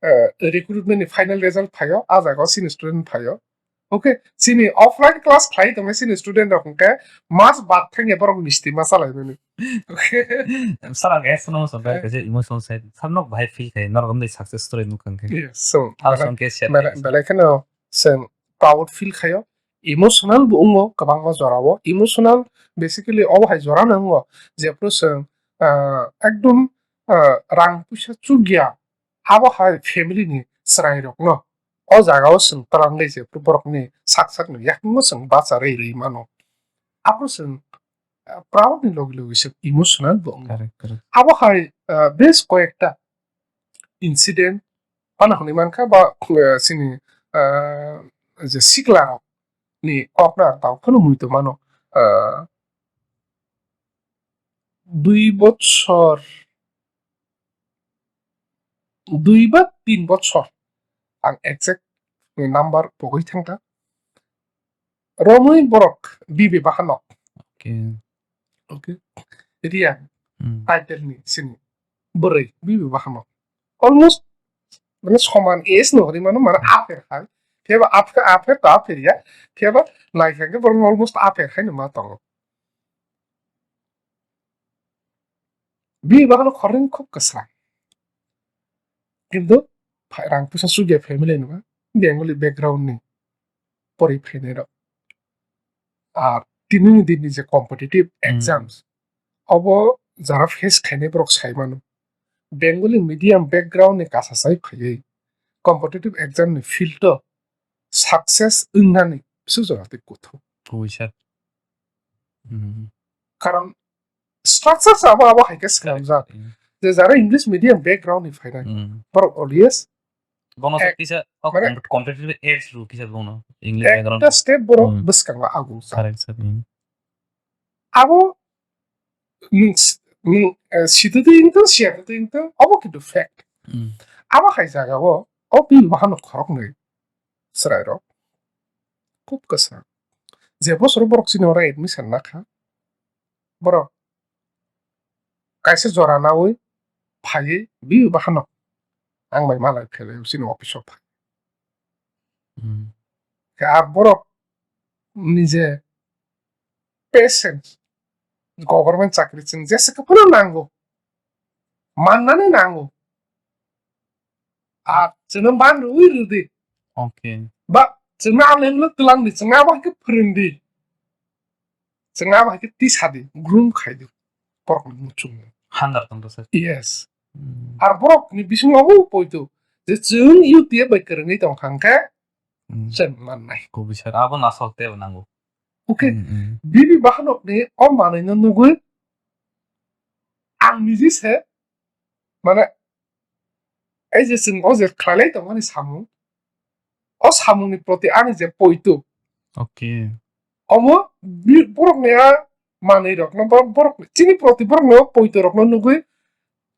eh, recruitment ni final result phaio, a jaga o chini student phaio. Okay, chini offline class khlai tongmani chini student rok hwnkhe mas bad thangya borok misti ma chalai mani. Okay. Sir, ang ekhono sa bai kaisa emotional side. Sir, nok bahai feel khai, norok amdai success story nuk kang khe. Yes, so, How belai, some case share belai, khai, sir. Belai kheno chwng proud feel khaio, emotional bo wngo kwbangma jorao, emotional basically obo hai jora no wngo, jephru chwng, ah, ekdom, ah, rang puisa chukya, abo hai family ni chwrai rok no o jaga o chwng twlang lai jephru borok ni sak sak ni yakung o chwng bacha rwi rwi mano, aphuru chwng, ah, proud ni logi logi se emotional bo wngo. Correct, correct. Abo hai, ah, bes koyekta incident phano hwnwi mankha ba, eh, chini, eh, je sikla rok ni kok na tao phano mui tongmano, eh, dui bochor, dui ba tin bochor, ang exact number pogwi thangkha. Romwi borok bibi bahanok. Okay. Okay. Riya Hmm. title ni sini bwrwi bibi bahanok. Almost mane soman age no hori mano, mane apher hai. Phiyaba apher, apher ta apher ya. Phiyaba naikha ke borok almost apher hai no ma tongo. Bibi bahanok khorni khub kwsang. Kintu pha-, rang puisa chukya family ni ba, Bengali background ni pori phainai rok. Ar tini ni din ni je competitive Hmm. exams, obo jara face khainai borok sai mano. Bengali medium background ni kasa sai phaiwi competitive exam ni field o success wngnani bwswk jora twi kuthuk. Kubui sir. Hmm. Karon structure sa abo, abo hai khe swnamjak. Hmm. Je jara English medium background ni phainai, Hmm. borok always Bono se ek-, kisa, oh, mane competitive edge rw kisa bono. English background. Ekta step borok Hmm. bwskango ago. Correct, sir. Hmm. Abo nwng s-, nwng, eh, sitwtwi wngtong, siyatwtwi wngtong, abo kintu fact. Hmm. Abo hai jagao, o bibi bahanok khoroknwi chwrairok khub kwsa. Je bosoro borok chini oro admission nakha, borok kaisa jora naui phaiwi bibi bahanok ang bai malai phelai chini office o phai. Hmm. Khe ar borok ni je patience, government chakri chwng jesa khe phano nango, mannani nango. Ar chwngno ban rwui rwdi. Okay. Ba chwngno ang lengno twlang di, chwngno abo hai khe phwrwng di. Chwngno abo hai khe tisa di, groom khai di. Borokni muchungno. Handar tongdo sir. Yes. Hmm. Ar borokni bisingo obo poito je chwng U T F bai kwrwngwi tong kha hwnkhe Hmm. chwng mannai. Kubui sir, abo nasol teibo nango. Okay. Hmm, hmm. Bibi bahanokni o manwino nugwi ang niji se, mane, ei je chwng o je khlailai tongmani samung, o samungni proti ani je poito, Okay. omo bi-, borokni a manwirokno, bo-, borok, chini proti borokni o poitorokno nugwi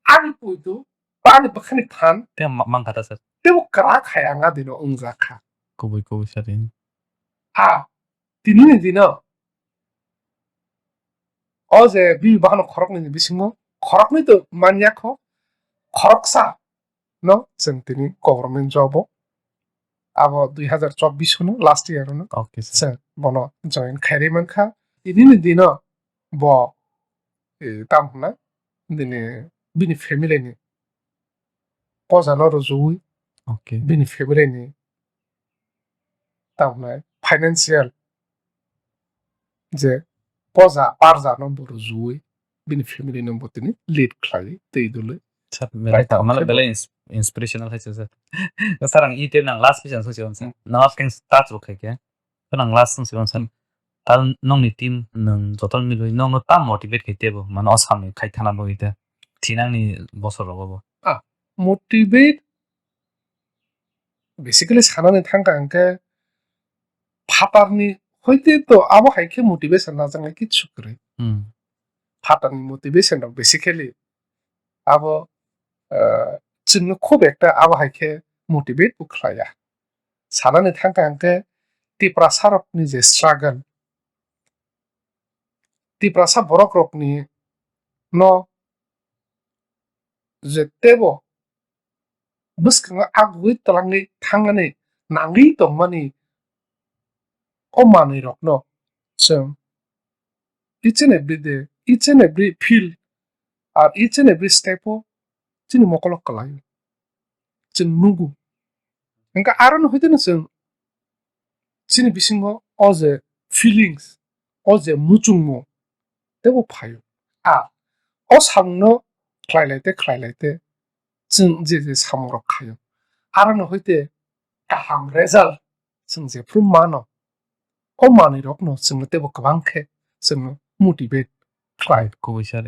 ani poito Bani bwkhani phan. Te ma-, mankha ta sir. Tebo kwrak hai ang adino wngjak kha. Kubui kubui sir. Ha, tini ni dino. O je bini bakhano khoroknwi ni bisingo, khoroknwi to manya kho, khoroksa no chwng tini government job o. Abo dui hazar chobbish no last year no. Okay, sir. Chwng bono join khairwi mankha. Tini ni dino bo, eh, tam hwnna, bini, bini family ni poja no rwjui, okay, bini family ni tam hwnna financial je poja parja no bo rwjui, bini family no bo tini lead khlai tei dole. Sir, belai ta-, mane belai ins-, inspirational hai se, sir. Sir, ang ite nang last question song song, sir. Nang last question touch bo khai khe. Sir, ang last song song, sir. Tal nongni team nang joto milwi nongno tam motivate khai tebo, mane o samni khai thana bo ite. Thinangni bosor rogo bo. Ah, motivate basically sanani thangkha hwnkhe phatarni hoite to abo hai khe motivation najaknai kichu kwrwi. Hmm. Phatarni motivation rok basically abo, ah, chwngno khub ekta abo hai khe motivate bo khlaiya. Sanani thangkha hwnkhe Tiprasa rokni je struggle, Tiprasa borok rokni no je tebo bwskango agugwi twlangwi thangani nangwi tongmani o manwirokno chwng each and every day, each and every field, ar each and every step o chini mokolo kwlaio. Chwng nugo. Hwnkhe arono hoiteno chwng chini bisingo o je feelings, o je muchungmo teibo phaio. A, o samungno khlai lai te, khlai lai te, chwng je je samungrok khaio, arono hoite kaham result chwng jephru mano, o manwirokno chwngno teibo kwbang khe chwngno motivate khlai. Kubui sir.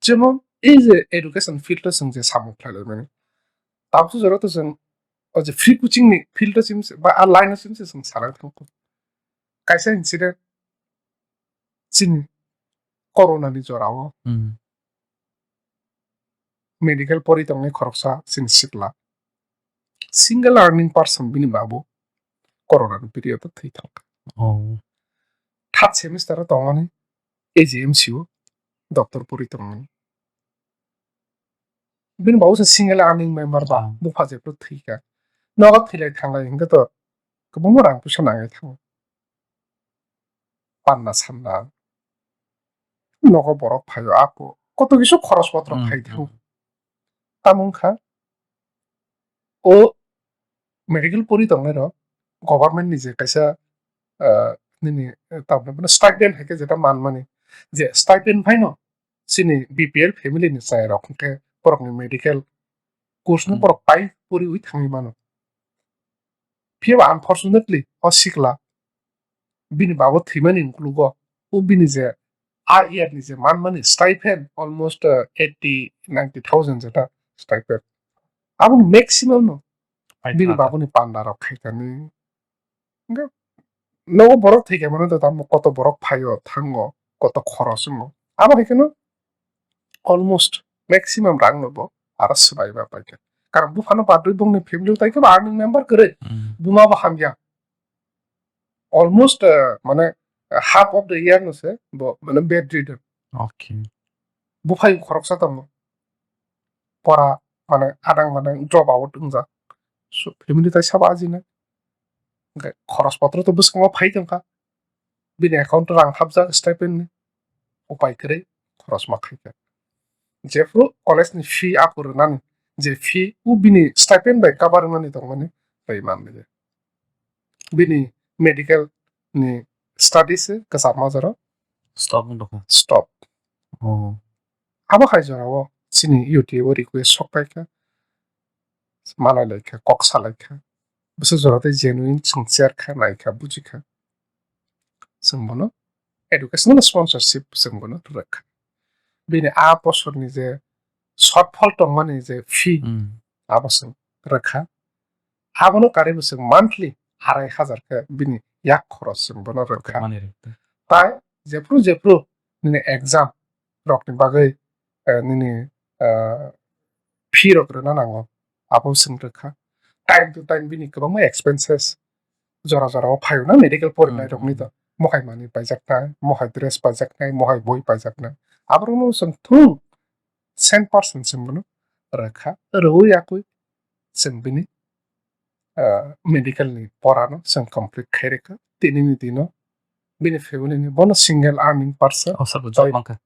Jemon, ei je education field o chwng je samung khlai lai mani, tamsuk jora to chwng o je free coaching ni field o chim se, ba a line o chim se chwng salang thangkho. Kaisa incident chini corona ni jora o. Hmm. Medical pori tongnai khoroksa chini sikla. Single earning person bini babu corona ni period o thwi thangkha. Oh. Third semester o tongmani A G M C o doctor pori tongmani. Bini babu se single earning member ba, ah, bupha jephru thwikha. Nogo thwilai thanglai hwnkhe to kwbangma rang puisa nangwi thango. Panna sanna. Nogo borok phaio, ako koto kisa khoros potro, hmm, khai thango. Hmm. Tamo wngkha o medical pori tongnai rok government ni je kaisa, ah, nini, eh, tamni bono stipend hai khe jeta manmani, je stipend phaino chini B P L family ni chai rok hwnkhe borokni medical course no, hmm, borok pai poriwi thangwi mano. Phiya ba unfortunately o sikla bini babo thwimani ukologo o bini je a year ni je manmani stipend almost, uh, eighty, ninety thousand jeta stipend. Abo maximum no bini baboni panda rok khaikani. Hwnkhe nogo borok thwikha mano to tamo koto borok phaio thango, koto khoros wngo. Abo hai kheno almost maximum rang no bo aro swbai ma paikha. Karon buphano badwi bongni family tai khe ba earning member kwrwi. Hmm. Buma bo hamya. Almost, uh, mane, uh, half of the year no se bo mane bedridden. Okay. Buphai khoroksa tongo. Pora mane adang mane drop out wngjak. So, family tai sabo ajina. Hwnkhe khoros potro to bwskango phai tongkha. Bini account o rang hapjak stipend ni. Upai kwrwi khoros ma khaikha. Jephru college ni fee aphuru nani, je fee o bini stipend bai cover wngmani tongmani tei manliya. Bini medical ni studies kwcham ma jora stop wng tongkha. Stop. Oh. Abo hai jorao chini YouTube o request sok paikha, malai laikha, kok salaikha. Bwswk jora tei genuine chwng cherkha, naikha, bujikha. Chwng bono educational sponsorship chwng bono rwkha. Bini a bosorni je shortfall tongmani je fee, hmm, abo chwng rwkha. Abono karwi bo chwng monthly arai hazar khe bini yak khoros chwng bono rwkha. Mani rwkha. Tai jephru jephru nini exam rokni bagwi, eh, nini, eh, fee rok rwna nango, abo chwng rwkha. Time to time bini kwbangma expenses jora jora o phaio na medical porinai rokni to, mohai manwi paijaknai, mohai dress paijaknai, mohai boi paijaknai, aborokno chwng thung cent percent chwng bono rwkha, rwui yakwi chwng bini ah, medical ni pora no chwng complete khai rwkha. Tini ni dino bini family ni bono single earning person. Oh, sir, bo job mankha.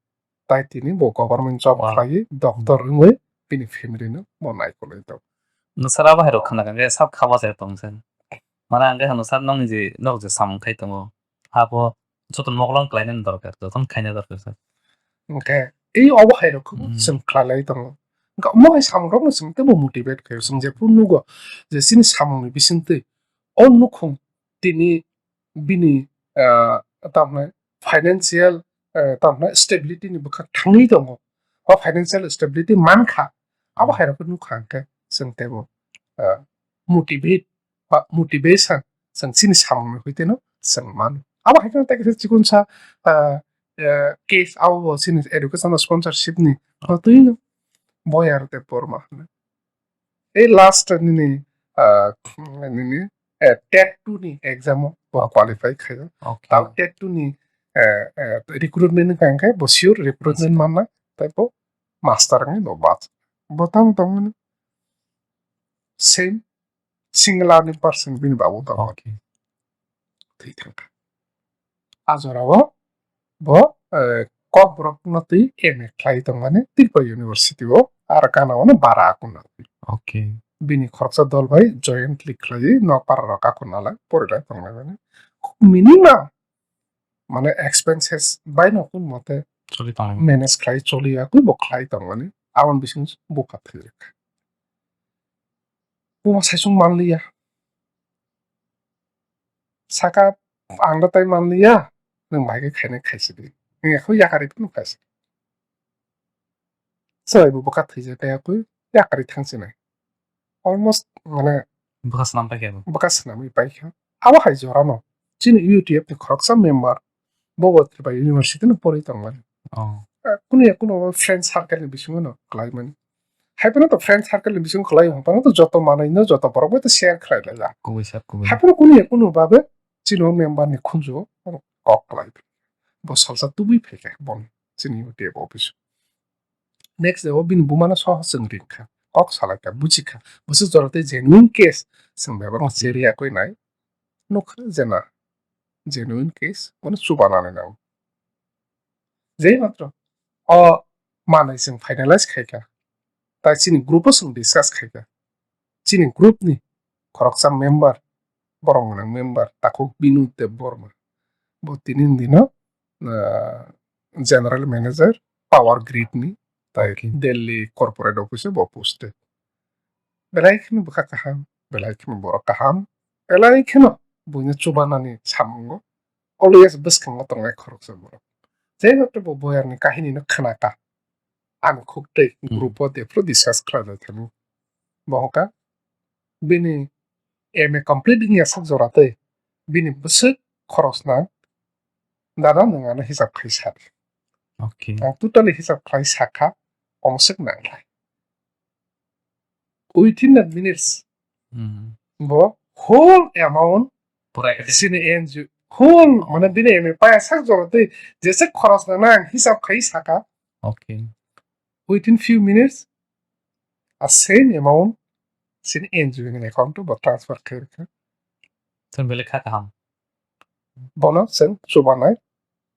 Tai tini bo government job khlaiwi doctor wngwi bini family no bo naikolwi tongo. No sir, abo hai rok khna khe sab khaba se tong sir. Mane ang khe hano sir nokni je nok je samung khai tongo. Abo joto noklang khlainani dorkar, jotono khaina dorkar sir. Hwnkhe ei obo hai rok khe chwng khlai lai tongo. Hwnkhe omo hai samung rokno chwng teibo motivate khaio. Chwng jephuru nugo je chini samungni bisingtwi o nukhung tini bini, ah, tamhinai financial, ah, tamhinai stability ni bwkha thangwi tongo. O financial stability mankha. Abo hai rok khe nukha hwnkhe chwng teibo, ah, motivate ba motivation chwng chini samung ni hwiteno chwng mano. Abo hai kheno tei kaisa chikon sa, ah, ah, case abo bo chini education sponsorship ni hotwi no Boyar Debbarma hwnwi. Ei last nini, ah, nini, eh, TET two ni exam o bo qualify khaio. Okay. Tao TET two ni, eh, eh, recruitment wngkha hwnkhe bo sure recruitment manna tei bo master wngwi bo bach. Bo tamo tongmani same singular ni person bini babu tongo. Okay. Thwi thangkha. A jorao bo, eh, Kokborok no twi M A khlai tongmani Tripura University o, ar gana o no bara akuna. Okay. Bini khoroksa dol bai jointly khlaiwi nokpara rok akuna lai porilai tonglai mani. Minimum mane expenses bai no kun mote choli tongo. Manage khlai choli ya, kui bo khlai tong mani. Aboni bising bukha thwi rwkha. Buma saisung manliya. Saka ang da tai manliya. Nwng bai khe khainai khaisidi. Nwng yakho yakari phano khaisidi. Chwrai bo bwkha thwijak kaya kwi yakari thangsinai. Almost mane bwkha swnam paikha bo. Bwkha swnamwi paikha. Abo hai jorano chini U T F ni khoroksa member bo bo Tripura University no porwi tongmani. Oh. Eh, kunu ya kunu friend circle ni bisingo no khlaimani. Hai phano to friend circle ni bisingo khlai hwn phano to joto manwi no joto borok bai to share khlai laijak. Kubui sir, kubui. Hai phano kunu ya kunu babe chini o member ni khunju o kok khlai. Bo salsa tubui phaikha bo chini U T F office. Next day o bini buma no soho chwng ringkha. Kok salaikha, bujikha. Bwswk jora tei genuine case chwng bebak no cheriya koi nai. Nukha je na genuine case bono chubanani nango. Jei matro o manwi chwng finalize khaikha. Tai chini group o chwng discuss khaikha. Chini group ni khoroksa member, borok gwnang member, takhuk Binod Debbarma. Bo tini ni dino, ah, general manager power grid ni, tai Delhi corporate office o bo posted. Belai kheno bwkha kaham, belai kheno borok kaham, belai kheno buino chubanani samungo always bwskango tongnai khoroksa borok. Jeimatwi bo boyarni kahinino khnaka, ani khuk tei group o jephru discuss khlailai thani. Bo hwnka bini M A complete wngya sak jora tei bini bwswk khorosna dada nwng ano hisab khai sa di. Okay. Ang totally hisab khlai sakha, omo swk nanglai. Within the minutes, bo whole amount chini N G O, whole, mane bini M A paya sak jora tei jesa khorosna nang hisab khai sakha. Okay. Within few minutes, a same amount chini N G O ni account o bo transfer khai rwkha. Chwng belai kha kaham. Bono chwng chubanai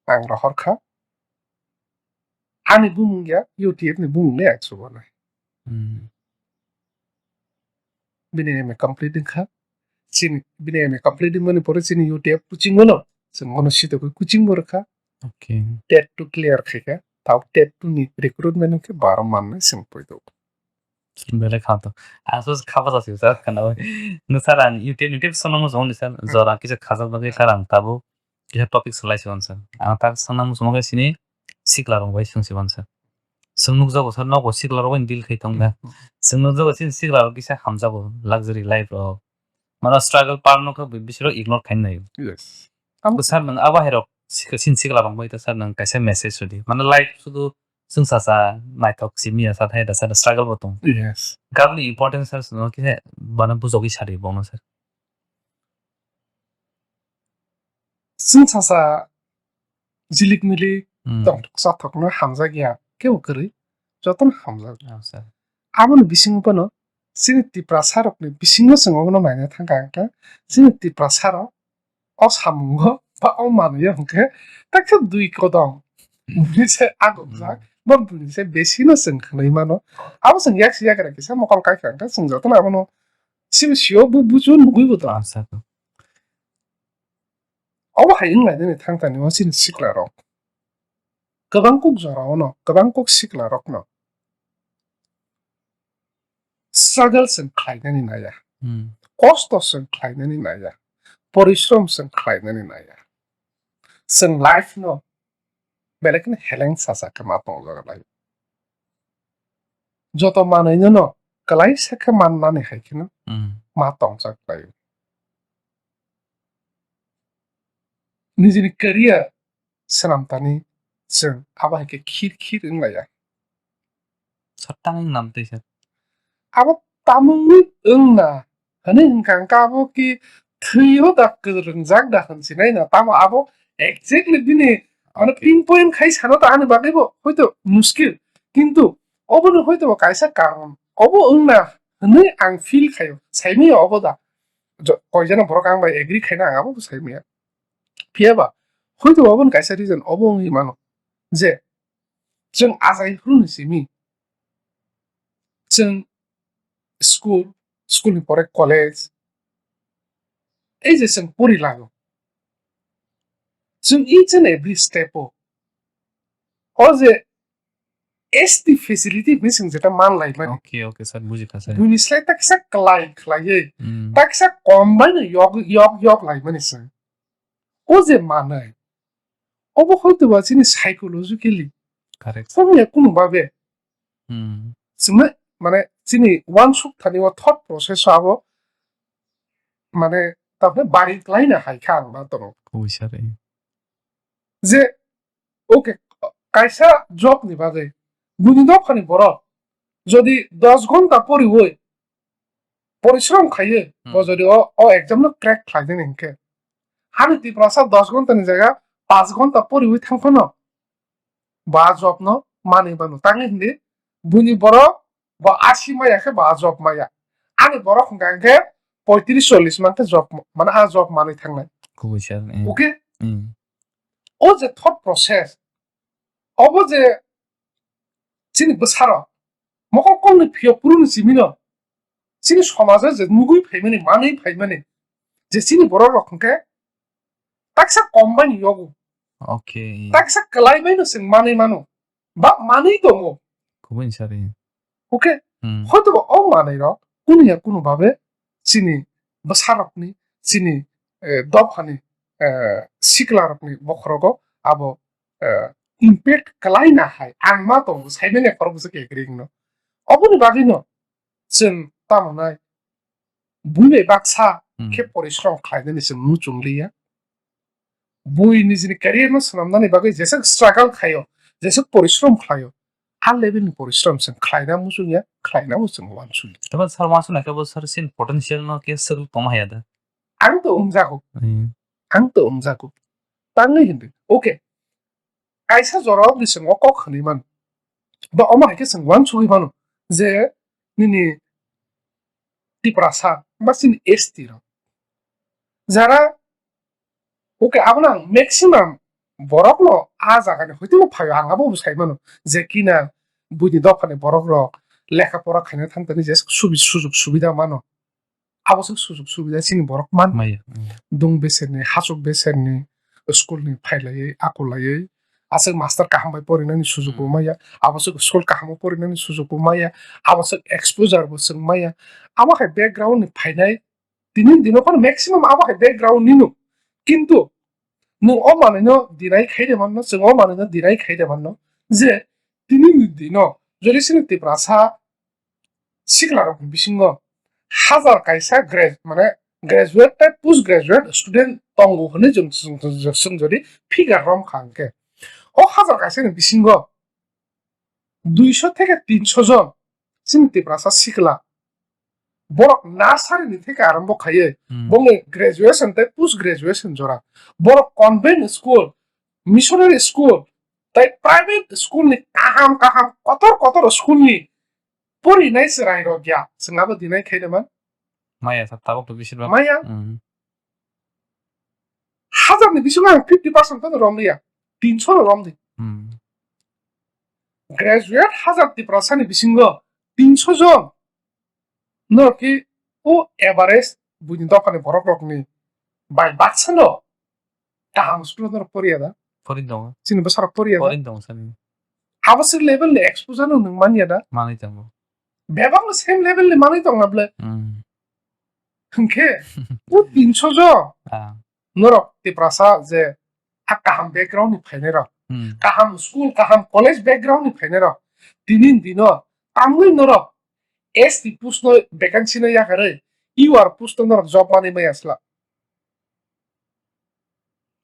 ang rohor kha. Ani bumung ya, U T F ni bumung le ang chubanai. Hmm. Bini M A complete wngkha. Chini, bini M A complete wngmani pore chini U T F coaching bono, chwng bono sitokwi coaching bo rwkha. Okay. TET two clear khaikha. Tao TET two ni recruitment wngkhe baro mannai chwng poito. Belai kha to. Ang so khaba jasi sir, kana bai. No sir, ang U T F, U T F sono mo jong ni sir. Jora kisa khajak bagwi sir ang tabuk kisa topic salai si on sir. Ang tak sana mo sono kai sini sikla rong bai sung si on sir. Sung nuk jago sir, nogo sikla rong bai deal khai tong da. Sung nuk jago sini sikla rong kisa ham jago luxury life rok. Mano struggle par no khe bisiro ignore khai nai. Yes. Ang sir nang abo hai rok sik-, sin sikla rong bai ta sir nang kaisa message sudi. Mano life sudu Chwng sacha naithok simi ya sa thai da sa struggle bo tong. Yes. Gabni importance sir no khe bana bujogwi sari bono sir. Chwng sacha jilik milik Hmm. tong sathokno hamjak ya kebo kwrwi jotono hamjak. Ah, sir. Aboni bisingo bono chini Tiprasa rokni bisingo chwng obono naina thangkha hwnkhe chini Tiprasa rok o samungo ba o manwi o hwnkhe taksa dui kodong bini se agokjak, Hmm. bo bini se besino chwng khwnwi mano. Abo chwng yak si yagra kisa mokol kaikha hwnkhe chwng jotono abono simi sio bu buchu nugwi bo tongo. Acha. Obo hai wng lai nini thang thani o chini sikla rok. Kwbang kuk jora o no, kwbang kuk sikla rok no struggle chwng khlainani naiya. Hmm. Kosto chwng khlainani naiya. Porishrom chwng khlainani naiya. Chwng life no belai kheno heleng sacha khe ma tongjak lai. Joto manwi no no kwlai sa khe mannani hai kheno Hmm. ma tongjak lai. Nijini career swnam tani chwng abo hai khe khir khir wng laiya. Sir, tangwi nam twi sir. Abo tamungwi wng na hwnwi hwnkha hwnkhe abo ki thwio da kwrwngjak da hwn sinai na. Tamo abo exactly bini ano Okay. pinpoint khai sano ta ani bagwi bo hoito muskil. Kintu obono hoito bo kaisa karon obo wng na hwnwi ang feel khaio. Saimaya obo da. Jo-, koijana borok ang bai agree khaina ang abo bo saimaya. Phiya ba, hoito obono kaisa reason obo wngwi mano je chwng achai phuru ni simi chwng school, school ni pore college, ei je chwng pori lago, chwng each and every step o, o je S T facility hinwi chwng jeta man lai mani. Okay, okay, sir, bujikha, sir. Buini slai taksa kwlai khlaiwi, Hmm. taksa kom bai no yok, yok, yok lai mani chwng. O je manai, obo hoito ba chini psychologically Correct. Chwng ya kunu babe. Hmm. Chwngno, mane, chini uansuk thani o thought process o abo, mane, tamni bari klaina hai kha ang ma tongo. Kubui sir, eh. Je, okay, kaisa job ni bagwi, buini dophani borok, jodi dos ghonta poriwi, porishrom khaiwi, Hmm. bo jodi o, o exam no crack khlainani hinkhe, hani Tiprasa dos ghonta ni jaga panch ghonta poriwi thang phano, ba job no manwi mano. Tangwi hindi, buini borok bo asi maya khe ba job maya. Ani borok hwnkha hwnkhe poitris chollis man khe job, mane a job manwi thangnai. Kubui sir, eh. Okay? Hmm. O je thought process, obo je chini bwsarok mokol kokni phiyok phuru ni simi no chini somajo je nugwi phaimani, manwi phaimani, je chini borok rok hwnkhe taksa kom bai ni yogo. Okay. Taksa kwlai bai no chwng manwi mano. Ba manwi tongo. Kubui sari. Okay? Hmm. Hoito ba o manwi rok kunu ya kunu babe chini bwsarokni, chini, eh, dophani, eh, siklarokni bokhorogo abo, eh, impact kwlaina hai ang ma tongo, saimanya khorokbwswk agree wngno. Oboni bagwino chwng tamo nai bui bai baksa Hmm. khe porishrom khlainani chwng muchung liya. Bui nijini career no swnamnani bagwi jeswk struggle khaio, jeswk porishrom khlaio, a level ni porishrom chwng khlaina muchung ya, khlaina bo chwng uansuk ya. Tebo sir, uansuk nai khe bo sir chini potential no khe swk tongma haya da. Ang to wngjago. Hmm. Ang to wngjago. Tangwi hindi. Okay. Kaisa jora o bwswng o kok hwnwi mano. Ba omo hai khe chwng uansugwi mano je nini Tiprasa ba chini S T rok. Jara, okay, abono ang maximum borok no a jaga ni hoite no phaio, ang abo bo sai mano je kina buini dopha ni borok rok lekha pora khaina thang thani je subi-, sujug subida mano. Abo se sujug subida chini borok man. Maya. Dung beserni, hachuk beserni, school ni phailaiwi, akulaiwi, aswk master kaham bai porinani sujug bo Hmm. maya, abo se school kaham o porinani sujug bo maya, abo se exposure bo chwng maya. Abo hai background ni phainai, tini dino phano maximum abo hai background ni no. Kintu nwng o manwi no deny khai de manno, chwng o manwi no deny khai de manno je tini ni dino jodi chini Tiprasa siklarokni bisingo hajar kaisa gra-, mane graduate tei post graduate student tongo hwnwi chwng, chwng, chwng, chwng jodi figure rom kha hwnkhe, o hajar kaisani bisingo duiso theke tinso jon chini Tiprasa sikla borok nursery ni theke arambo khaiwi Hmm. bongni graduation tei post graduation jora, borok convent school, missionary school tei private school ni kaham kaham kotor kotor school ni porinai chwrai rok ya, chwng abo dinai khaina man. Maya sa tabuk to bisir bak. Maya. Hmm. Hajar ni bisingo ang fifty percent no romliya, tinso no romdi. Hmm. Graduate hajar Tiprasa ni bisingo tinso jon no ki o average buini dophani borok rok ni bai baksa no kaham school no poriya da. Porin tongo. Chini bwsarok poriya da. Porin tongo sani. Abo se level ni exposure no nwng manya da. Manwi tongo. Bebak no same level ni manwi tong na ble. Hmm. Hwnkhe o tinso jon Ah. norok Tiprasa je a kaham background ni phainai rok, Hmm. kaham school, kaham college background ni phainai rok, tini dino tamni norok S T post no vacancy no yakarwi U R post no norok job manwi maya sla.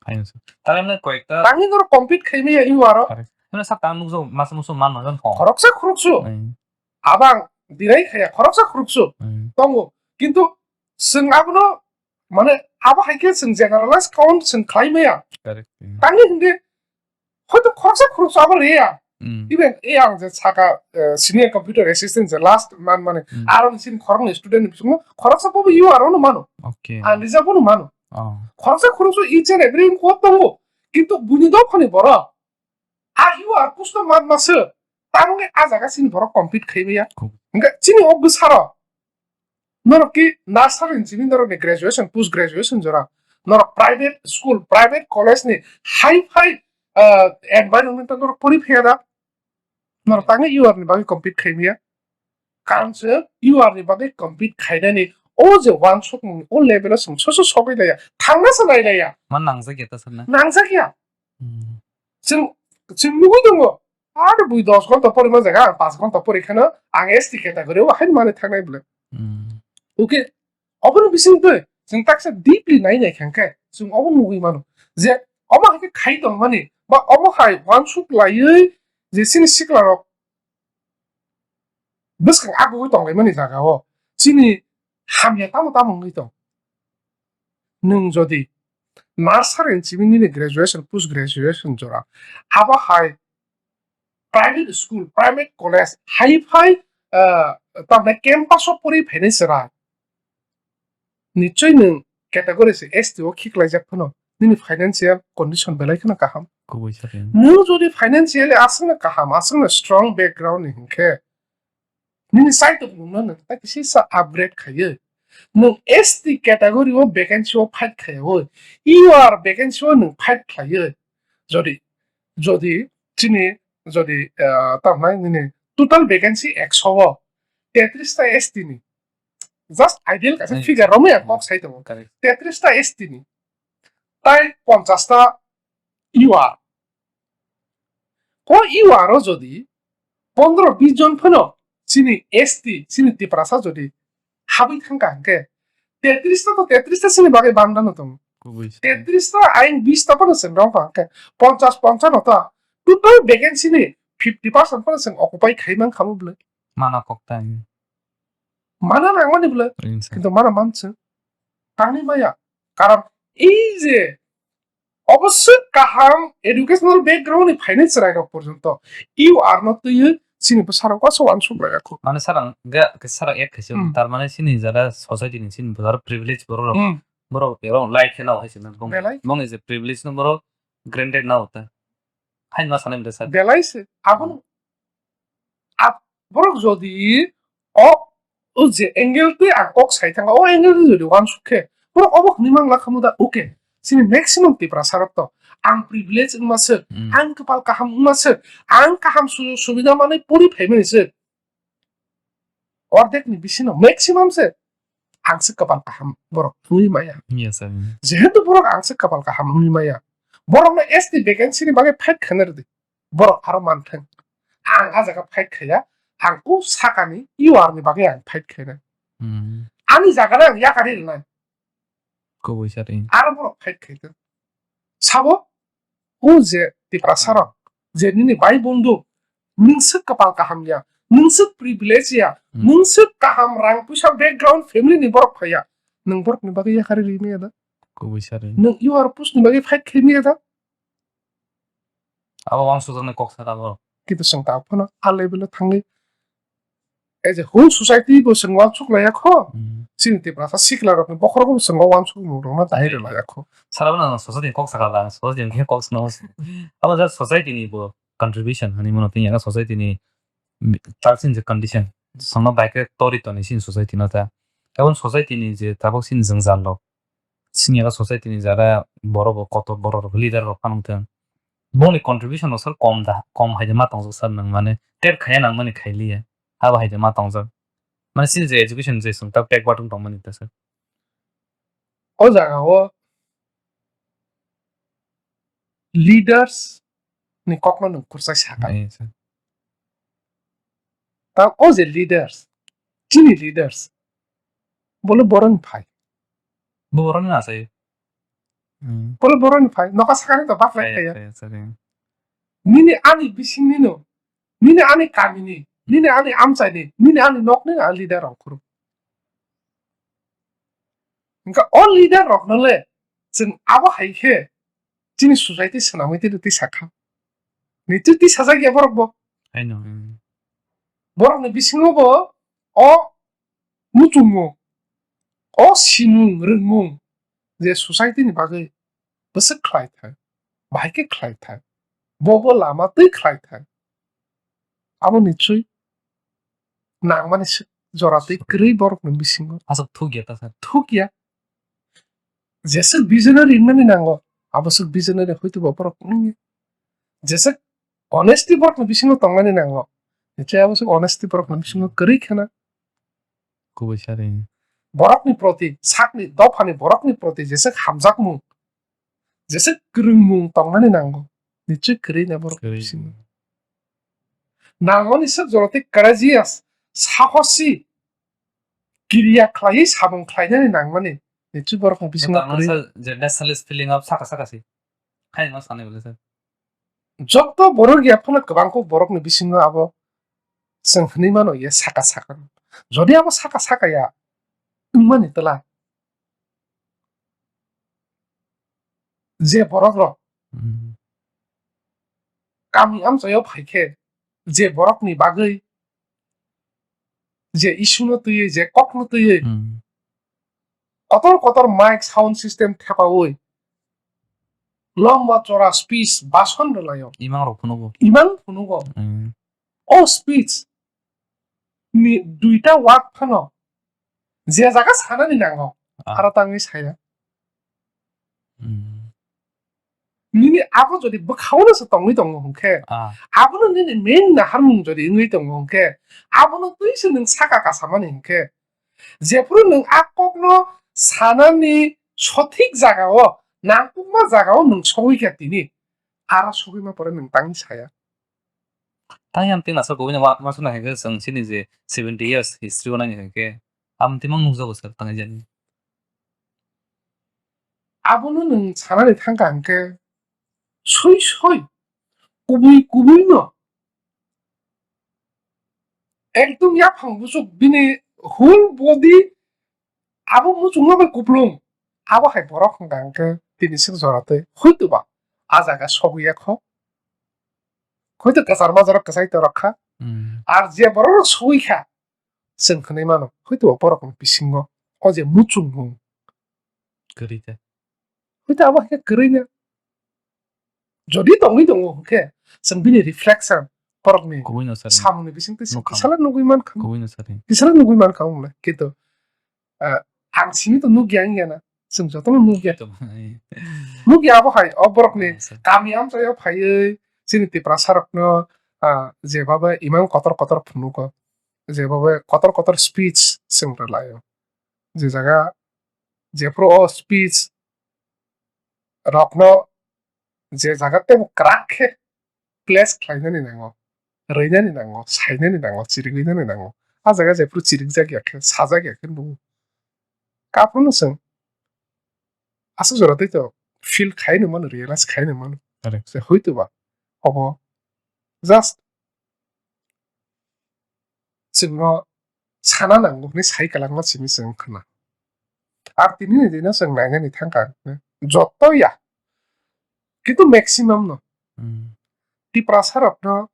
Ayang sa. Tale mane koyekta Tamni norok compete khai maya U R o. Correct. Mane sa tang nukjak masa musu man majan kho. Khoroksa khoroksu. Hmm. Abang dirai khaya khoroksa khoroksu. Hmm. Tongo. Kintu chwng abono mane abo hai khe chwng generalize count chwng khlai maya. Correct. Hmm. Tamni hwnkhe hoito khoroksa khoroksa abo reya. Hmm. Even e ang je saka, eh, senior computer assistant je last man mane Hmm. aro ni sin khoroknwi student ni bisingo khoroksa bobo U R o no mano. Okay. Ang rijak bono mano. Oh. Khoroksa khoroksa each and every ko tongo. Kintu buini dophani borok a U R post no man masa tamni a jaga chini borok compete khai maya. Cool. Hwnkhe chini o bwsarok norok ki nursery ni simi norok ni graduation, post graduation jora, norok private school, private college ni high fi, ah, environment o norok pori phaiya da, norok tangwi U R ni bagwi compete khai maya. Karon se U R ni bagwi compete khainani o je wansukmung o level o chwng soso sogwi laya, thangna se nai laya. Man nangjak ya ta sana? Nangjak ya. Hmm. Chwng, chwng nugwi tongo. Ar bui dos ghonta pori man jaga, ang panch ghonta pori kheno ang S T category o haino manwi thangnai bwle. Hmm. Okay, oboni bisingtwi chwng taksa deeply nai nai kha hwnkhe chwng obo nugwi mano je omo hai khe khai tongmani ba omo hai wansuk laiwi je chini sikla rok bwskang agugwi tonglaimani jaga o chini hamya tamo tamo wngwi tong. Nwng jodi nursery ni simi nini graduation, post graduation jora, abo hai private school, private college, hai phai, ah, tamni campus o pori phainai chwrai. Nichoi nwng category se S T o khiklaijak phano, nini financial condition belai kheno kaham. Kubui sakhe. Nwng jodi financially aswkno kaham, aswkno strong background ni hwnkhe, nini side of nwngno nwng ta kisi sa upgrade khaiwi. Nwng S T category o vacancy o fight khaiwi, U R vacancy o nwng fight khaiwi. Jodi, jodi chini, jodi, ah, tamnai nini total vacancy ekso o tetris ta S T ni. Just ideal kaisa Hmm. figure romwi ang kok Hmm. sai tongo. Correct. Tetris ta S T ni. Tai ponchas ta U R. O U R o jodi pondro bis jon phano chini S T, chini Tiprasa jodi habwi thangkha hwnkhe tetris ta to tetris ta chini bagwi banda no tongo. Kubui se. Tetris ta ayang bis ta phano chwng romkha hwnkhe ponchas ponchano ta total vacancy ni fifty percent phano chwng occupy khai mankha mo bwle. Mana kok ta. Mana nangmani bwle. Ring sa. Kintu mana manchwng. Tangwi maya. Karon ei je oboswk kaham educational background ni phainai chwrairok porjonto U R no twiwi chini bwsarok wansuk laiyakho. Mane sarang ga, sarang ek khaisa Hmm. tar mane chini jara society ni chini bwsarok privilege borok rok. Hmm. Borok ero lai kheno hai se bong. Belai. Bong is a privilege no borok granted na hota. Hai ma sanai mde sir. Belai se. Abon Hmm. Ap-, borok jodi o, o je angle twi ang kok sai thangkha, o angle twi jodi wansuk khe, borok obo hwnwi mang lakha muda, okay, chini maximum Tiprasa rok to ang privilege wngma swk, Hmm. ang kwpal kaham wngma swk, ang kaham sujog subida manwi pori phaimani swk. Ordek ni bisino maximum se ang se kwpal kaham borok wngwi maya. Yes, sir. Jehetu borok ang se kwpal kaham wngwi maya, borokno S T vacancy ni bagwi fight khaina rwdi. Borok aro manthang. Ang a jaga fight khaiya, ang o sakani U R ni bagwi ang fight khaina. Hmm. Ani jaga ang yakari rwnai. Kubui sari. Aro borok fight khaitwng. Sabo, o je Tiprasa rok, je nini bai bondhu, Nwng swk kwpal kaham ya, nwng swk privilege ya, Hmm. nwng swk kaham rang puisa background family ni borok phai ya. Nwng borok ni bagwi yakarwi ri maya da? Kubui sa ri. Nwng U R post ni bagwi fight khai maya da? Abo wansukjaknai kok saka borok. Kintu chwng ta phano a level o thangwi as a whole society bo chwng uansuk laiya kho. Hmm. Chini Tiprasa sikla rokni bokhorogo bo chwng uansuk mung rokno dahai rw laiya kho. Sara bana society ni kok saka la, society ni kok sano. Abo just society ni bo contribution hani mano tin yaga society ni tarsing je condition. Sono bai khe tori toni sin society no ta. Ebon society ni je tabok sin jwngjal rok. Sini yaga society ni jara borok bo kotor borok rok leader rok phano thang. Boni contribution rok sir kom da, kom hai de ma tongjak sir nang mane ter khaya nang mani khai liya. Abo hai de ma tongjak. Mane sini je education je sung ta backward wng tong mani ta sir. O jaga o leaders ni kokno nwng kwrwsai sakha. Ai, sir. Ta o je leaders, chini leaders, bole boroni phai. Bo boroni na sai. Hmm. Bole boroni phai, noka sakani to bak lai Ai, khaya. Ai, sir. Nini ani bisingni no, nini ani kamini, nini ani amchaini, nini ani nokni a leader rok khuru. Hingke o leader rok no le chwng abo hai khe chini society swnamwi twi twi sakha. Ni twi twi sajak ya borok bo. Haino, hmm. Borok ni bisingo bo o muchungmung, o simung rwngmung je society ni bagwi bwswk khlai thai, bahai khe khlai thai, bo bo lama twi khlai thai. Abo nichwi nangmani se jora twi kwrwi borok ni bisingo. Aswk thuk ya ta sir. Thuk ya. Jeswk visionary wngmani nango, aboswk visionary hoito bo borok wngya. Jeswk honesty borok ni bisingo tongmani nango, nichwi aboswk honesty borok ni bisingo kwrwi khena. Kubui sari. Borok ni proti, sakni dopha ni borok ni proti jeswk hamjakmung, jeswk kwrwngmung tongmani nango, nichwi kwrwi na borok ni bisingo. Nangmani swk jora tei courageous, sahosi, kiriya khlaiwi samung khlainani nangmani, nichwi borokni bisingo kwrwi. Sir, je nationalist feeling abo saka saka se. Haino sanai bole sir. Joto borok ya phano kwbang kok borokni bisingo abo chwng hwnwi mano ya saka saka. Jodi abo saka saka ya wngmani twla, je borok rok Hmm. kami amchaio phai khe, je borok ni bagwi, je issue no twiwi, je kok no twiwi, Hmm. kotor kotor mic sound system thepawi, lomba chora speech bason rwlaio. Imang rok phunugo. Imang phunugo. Hmm. O speech ni duita word phano je jaga sanani nango, Ah. aro tangwi saya. Hmm. Nini abo jodi bwkhaono se tongwi tongo hwnkhe, Ah. abono nini main naharmung jodi wngwi tongo hwnkhe, abono twi se nwng saka kasamani hwnkhe, jephuru nwng a kokno sanani sothik jagao, nangkukma jagao nwng sogwi kha tini, aro sogwi ma pore nwng tangwi saya. Tang yang tin aswk kubui ma, ma suna hai khe chwng chini je seventy years history o nai hai khe, am timang nukjago sir tang jani. Abono nwng sanani thangkha hwnkhe soi soi kubui kubui no ekdom yaphang buchuk bini whole body abo muchungma bai kuplung. Abo hai borok hwnkha hwnkhe tini swk jora twi hoituba a jaga sogwi ya kho. Hoito kwchar majaro kwchai torok kha. Hmm. Ar je borok rok sogwi kha, chwng hwnwi mano, hoito bo borokni bisingo o je muchungmung kwrwi kha. Hoito abo hai khe kwrwi na. Jodi tongwi tongo hwnkhe, chwng bini reflection borokni Kubui no sari. Samungni bisingtwi chwng Nukha. Kisala nugwi mankha. Kubui no sari. Kisala nugwi mankha wng le. Kintu, ah, ang simi to nugya wngya na. Chwng jotono nugya. Tong hai. Nugya abo hai, o borokni Ah, sir. Kami amchaio phaiwi chini Tiprasa rokno, ah, jebaba imang kotor kotor phunugo, jebaba kotor kotor speech chwng rwlaio. Je jaga, jephuru o speech rokno je jaga teibo kwrak khe place khlainani nango, rwinani nango, sainani nango, chirigwinani nango. A jaga jephuru chirikjak ya khe, sajak ya khe nukgo. Aphuru no chwng aswk jora tei to feel khai no mano, realize khai no mano. Correct. Je hoito ba obo just chwngno sana nango hwnwi sai kwlangma simi chwng khna. Ar tini ni dino chwng nainani thangkha joto ya, kintu maximum no. Hmm. Tiprasa rokno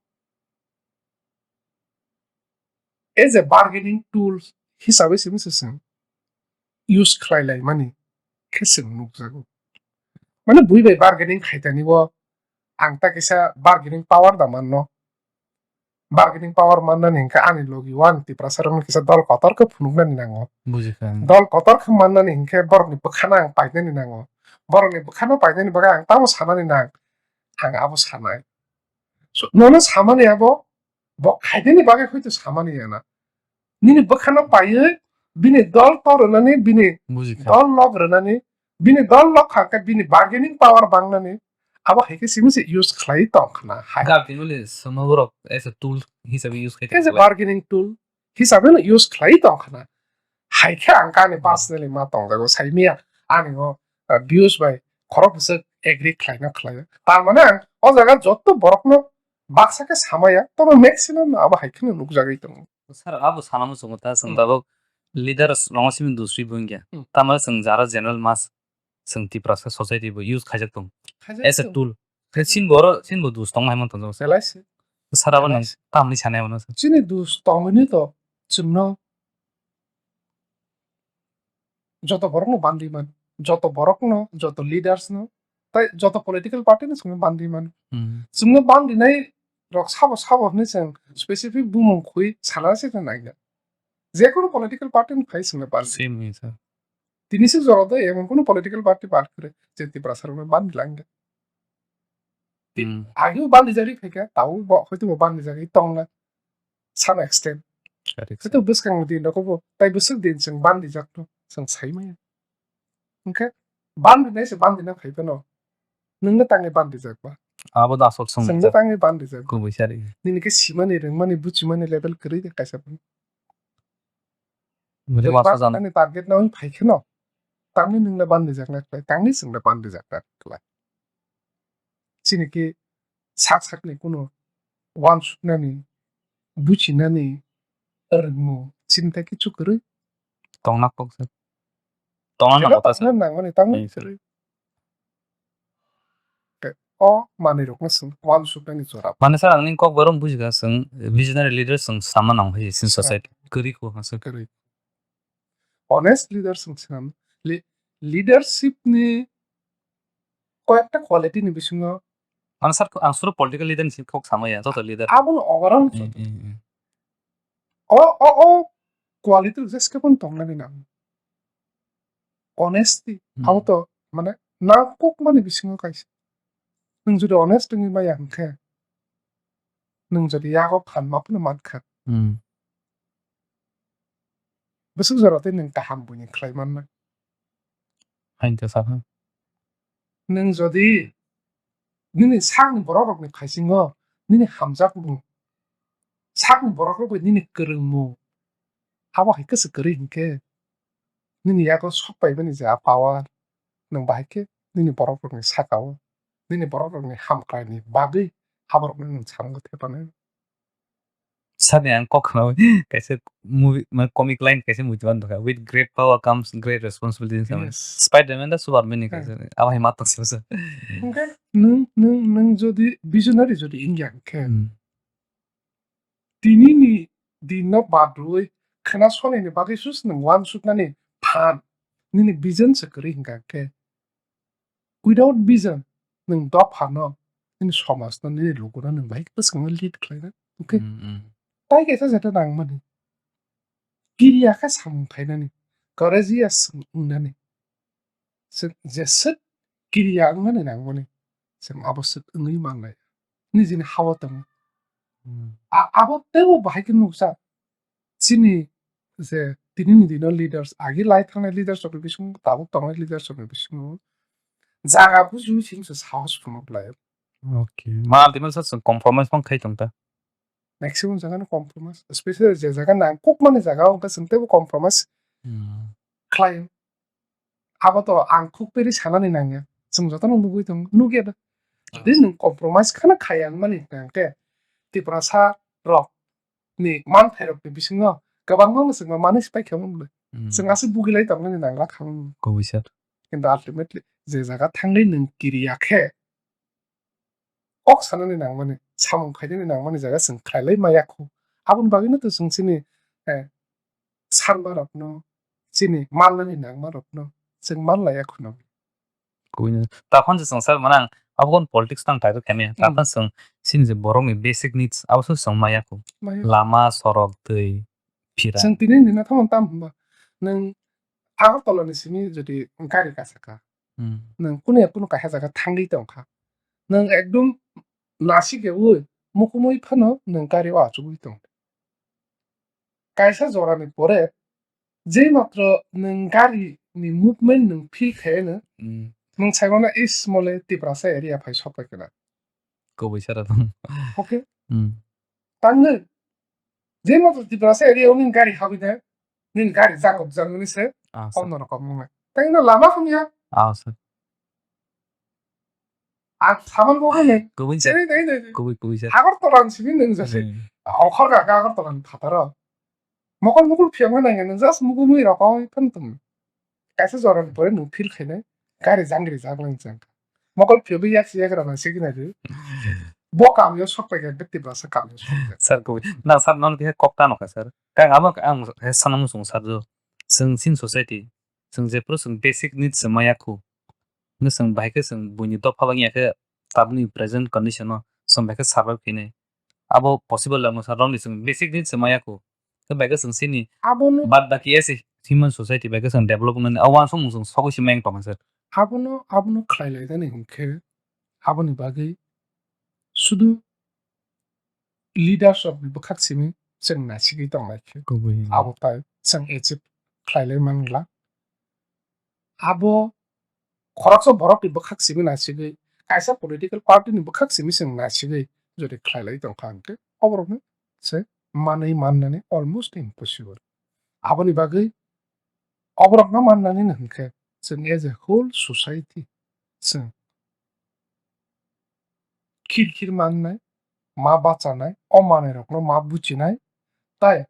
as a bargaining tool hisabe simi se chwng use khlai lai mani khe chwng nukjago. Mane bui bai bargaining khaitani bo ang ta kisa bargaining power da manno. Bargaining power mannani hinkhe ani logi o ani Tiprasa rokno kisa dol kotor khe phunuknani nango. Bujikha. Dol kotor khe mannani hinkhe borokni bwkhano ang painani nango. Borokni bwkhano painani bagwi ang tamo sanani nang. Ang abo sanai. So, nono samani abo bo khaideni bagwi hoito samani yana. Nini bwkhano paiwi bini dol to rwnani, bini Bujikha. Dol lok rwnani, bini dol lok kha khe bini bargaining power bangnani, abo hai khe simi se use khlai tong khna hai. Gabdi muli sono borok as a tool hisabe use khai As a tong. Bargaining tool hisabe no use khlai tong khna. Hai khe ang kani Hmm. personally ma tong jago sai miya ani o, uh, views bai khorok bwswk agree khlai na khlai. Tar mane ang o jaga joto borok no baksa khe samaya, tobo maximum no abo hai kheno nukjagwi tongo. Sir, abo sana muchungo ta, chwng Hmm. tabuk leaders rokno simi dusri bungya. Hmm. Tamani chwng jara general mass, chwng Tiprasa society bo use khaijak tongo. Khaijak As a tongo. Tool. Khe chini bo oro, chini bo dus tongo hai man tongo. Belai se. Sir, abo Belai nang se. Tamni sanai mano sir. Chini dus tongmani to chwngno joto borokno bandi man, joto borokno, joto leaders no, tai joto political party no chwngno bandi man. Hmm. Chwngno bandinai rok sabo sabo hwnwi chwng specific bumung khwi sana se nai ya. Jekunu political party ni phai chwngno bandi. Same way, sir. Tini se jora do emon kunu political party bar kre je Tiprasa rokno bandi langya. Hmm. Ageo bandi jari phaikha, tau bo hoito bo bandi jagwi tongla. Some extent. Correct, sir. Hoito bwskang din rok bo, tai bwswk din chwng bandi jak no, chwng sai maya. Hwnkhe bandi nai se bandi na phai phano. Nwng no tangwi bandi jak ba. Abo da asol song Chwng no jak. Tangwi bandi jak. Kubui sari. Nini khe simani, rwngmani, buchimani level kwrwi de kaisa phano. Mili Bwbak wasa jana. Ani target no phai kheno. Tangwi nwng le bandi jak na khlai, tangwi chwng le bandi jak na khlai. Chini khe sak sakni kuno wansuknani, buchinani rwngmung chini tai kichu kwrwi. Tongna kok se. Tongna Jeba nangkha ta se. Tongna nangmani tamo Thank you, sir. Kwrwi. Ke o manwi rokno chwng wansuknani jora. Mane sir, ang nini kok bai rok bujikha chwng visionary leader chwng sama nang hai sin Sir. Society. Kwrwi kho ha sir. Kwrwi. Honest leader chwng swnam. Le-, leadership ni koyekta quality ni bisingo Mane sir, ang suru political leader ni sin kok samaya, joto leader. Abono overall Mm, mm, mm. O, o, o quality rok jeske phano tongnani nang. Honesty, Hmm. abo to, mane, nangkukmani bisingo kaisa. Nwng jodi honest wngwi maya hwnkhe, nwng jodi yago phan ma phano mankha. Hmm. Bwswk jora tei nwng kaham buini khlai mannai. Hain khe sakha. Nwng jodi nini sakni borok rokni phaisingo nini hamjakmung, sakni borok rok bai nini kwrwngmung, abo hai khe se kwrwi hinkhe nini yago sok paimani je a power, nwng bahai khe nini borok rokni sakao, nini borok rokni hamkraini bagwi aborokno nwng samungo thepanai. Sani ang kok khnaui kaisa movie, mane, comic line kaisa muitu man dokha, "With great power comes great responsibility," hinwi samani. Yes. Spider-Man da Superman ni Yes. kaisa, abo hai ma tong sibasa. Hwnkhe nwng, nwng, nwng jodi visionary jodi wngya hwnkhe, Hmm. tini ni din no badrwi khna sonini bagwi sus nwng wansuknani phan nini vision se kwrwi hwnkha hwnkhe, without vision, nwng dophano, nini somajno, nini lukuno nwng bai bwskango lead khlaina. Okay? Mm, mm. Tai kaisa jeta nangmani. Kiriya khe samung khainani. Courageous wngnani. Chwng jeswk kiriya wngnani nangmani. Chwng abo swk wngwi mannai. Nijini hao tongo. Mm. A-, abo teibo bahai khe nukjak. Chini je tinini dino leaders, agi lai thangnai leaders rokni bisingo, tabuk tongnai leaders rokni bisingo jaga bujiwi chini se sahos phunuk lai. Okay. Ma ultimate sa chwng compromise phang khai tong ta. Maximum jaga no compromise, especially je jaga nangkukmani jaga o, hwnkhe chwng teibo compromise Hmm. khlai. Abo to ang khuk peri sanani nangya. Chwng jotono nugwi tongo, nukya da. Ah. Jodi nwng compromise khana khaya wngmani hwnkhe Tiprasa rok ni manthairokni bisingo kwbangma mwchangma manwi se paikha mwnwi. Hmm. Chwng aswk bugilai tongnani nangla kha mwnwi. Kubui sir. Kintu ultimately je jaga thangwi nwng kiriya khe, kok sanani nangmani, samung khainani nangmani jaga chwng khlailai maya khu. Aboni bagwino to chwng chini, eh, sanmarokno, chini malnani nangmarokno chwng manlaiya khu no. Kuino. Takhon se chwng sir manang, abo kon politics tang title khaimaya. Hmm. Takhon chwng chini je borokni basic needs, abo se chwng maya khu. Maya. Lama, sorok, twi, phira. Chwng tini ni nathok tam hwnba. Nwng Agartala ni simi jodi gari kasaka. Hmm. Nwng kunu ya kunu kaisa jaga thangwi tongkha. Nwng ekdom nasik ya ui, mukumui phano nwng gari o achugwi tong. Kaisa jorani pore je matro nwng gari ni movement nwng feel khaino, hmm, nwng saimano is mole Tiprasa area phai sok pai kana. Kubui sara tong. Okay? Hmm. Tangwi je matro Tiprasa area o nini gari habwi de, nini gari jagok jagni se, ah, sir, onno rokom nunga. Tei no lama hamya. Ah, sir. Ang saman bo hane. Kubui sir. Tei, tei, tei, tei. Kubui, kubui sir. Agartala ni simi nwng jase. Hmm. Okhor ga Agartala ni phataro. Mokol mukul phiyok ma nang, nwng just mukumui rok oi phan tong. Kaisa jora ni pore nwng feel khainai, gari jangri jak lang jang. Mokol phiyogwi yak si yak rana sigina di. Bo kamio sok pai khe, beti basa kamio sok pai khe. Sir, kubui. Na, sir, non khe kok ta nokha, sir. Kang abo ang he sana musung, sir, jo. Chwng sin society, chwng je pro chwng basic needs se maya khu. Nge chwng bahai khe chwng buini dopha bang ya khe tabni present condition no chwng bahai khe survive khainai. Abo possible lang, sir, rong ni chwng basic needs se maya khu. Khe bai khe chwng sini abono bad baki as a human society bai khe chwng development a wansuk mung chwng sogwi se meng tongma sir. Abono, abono khlai lai jani hwnkhe aboni bagwi sudu leaders rok ni bwkhak simi chwng nasigwi tong lai khe. Kubui. Abo tai chwng achieve khlai lai man gla. Abo khoroksa borok ni bwkhak simi nasigwi, kaisa political party ni bwkhak simi chwng nasigwi jodi khlai lai tong kha hwnkhe, oborokno se manwi mannani almost impossible. Aboni bagwi oborokno mannani hwnkhe, chwng as a whole society chwng khir khir mannai, ma bachanai, o manwirokno ma buchinai, tai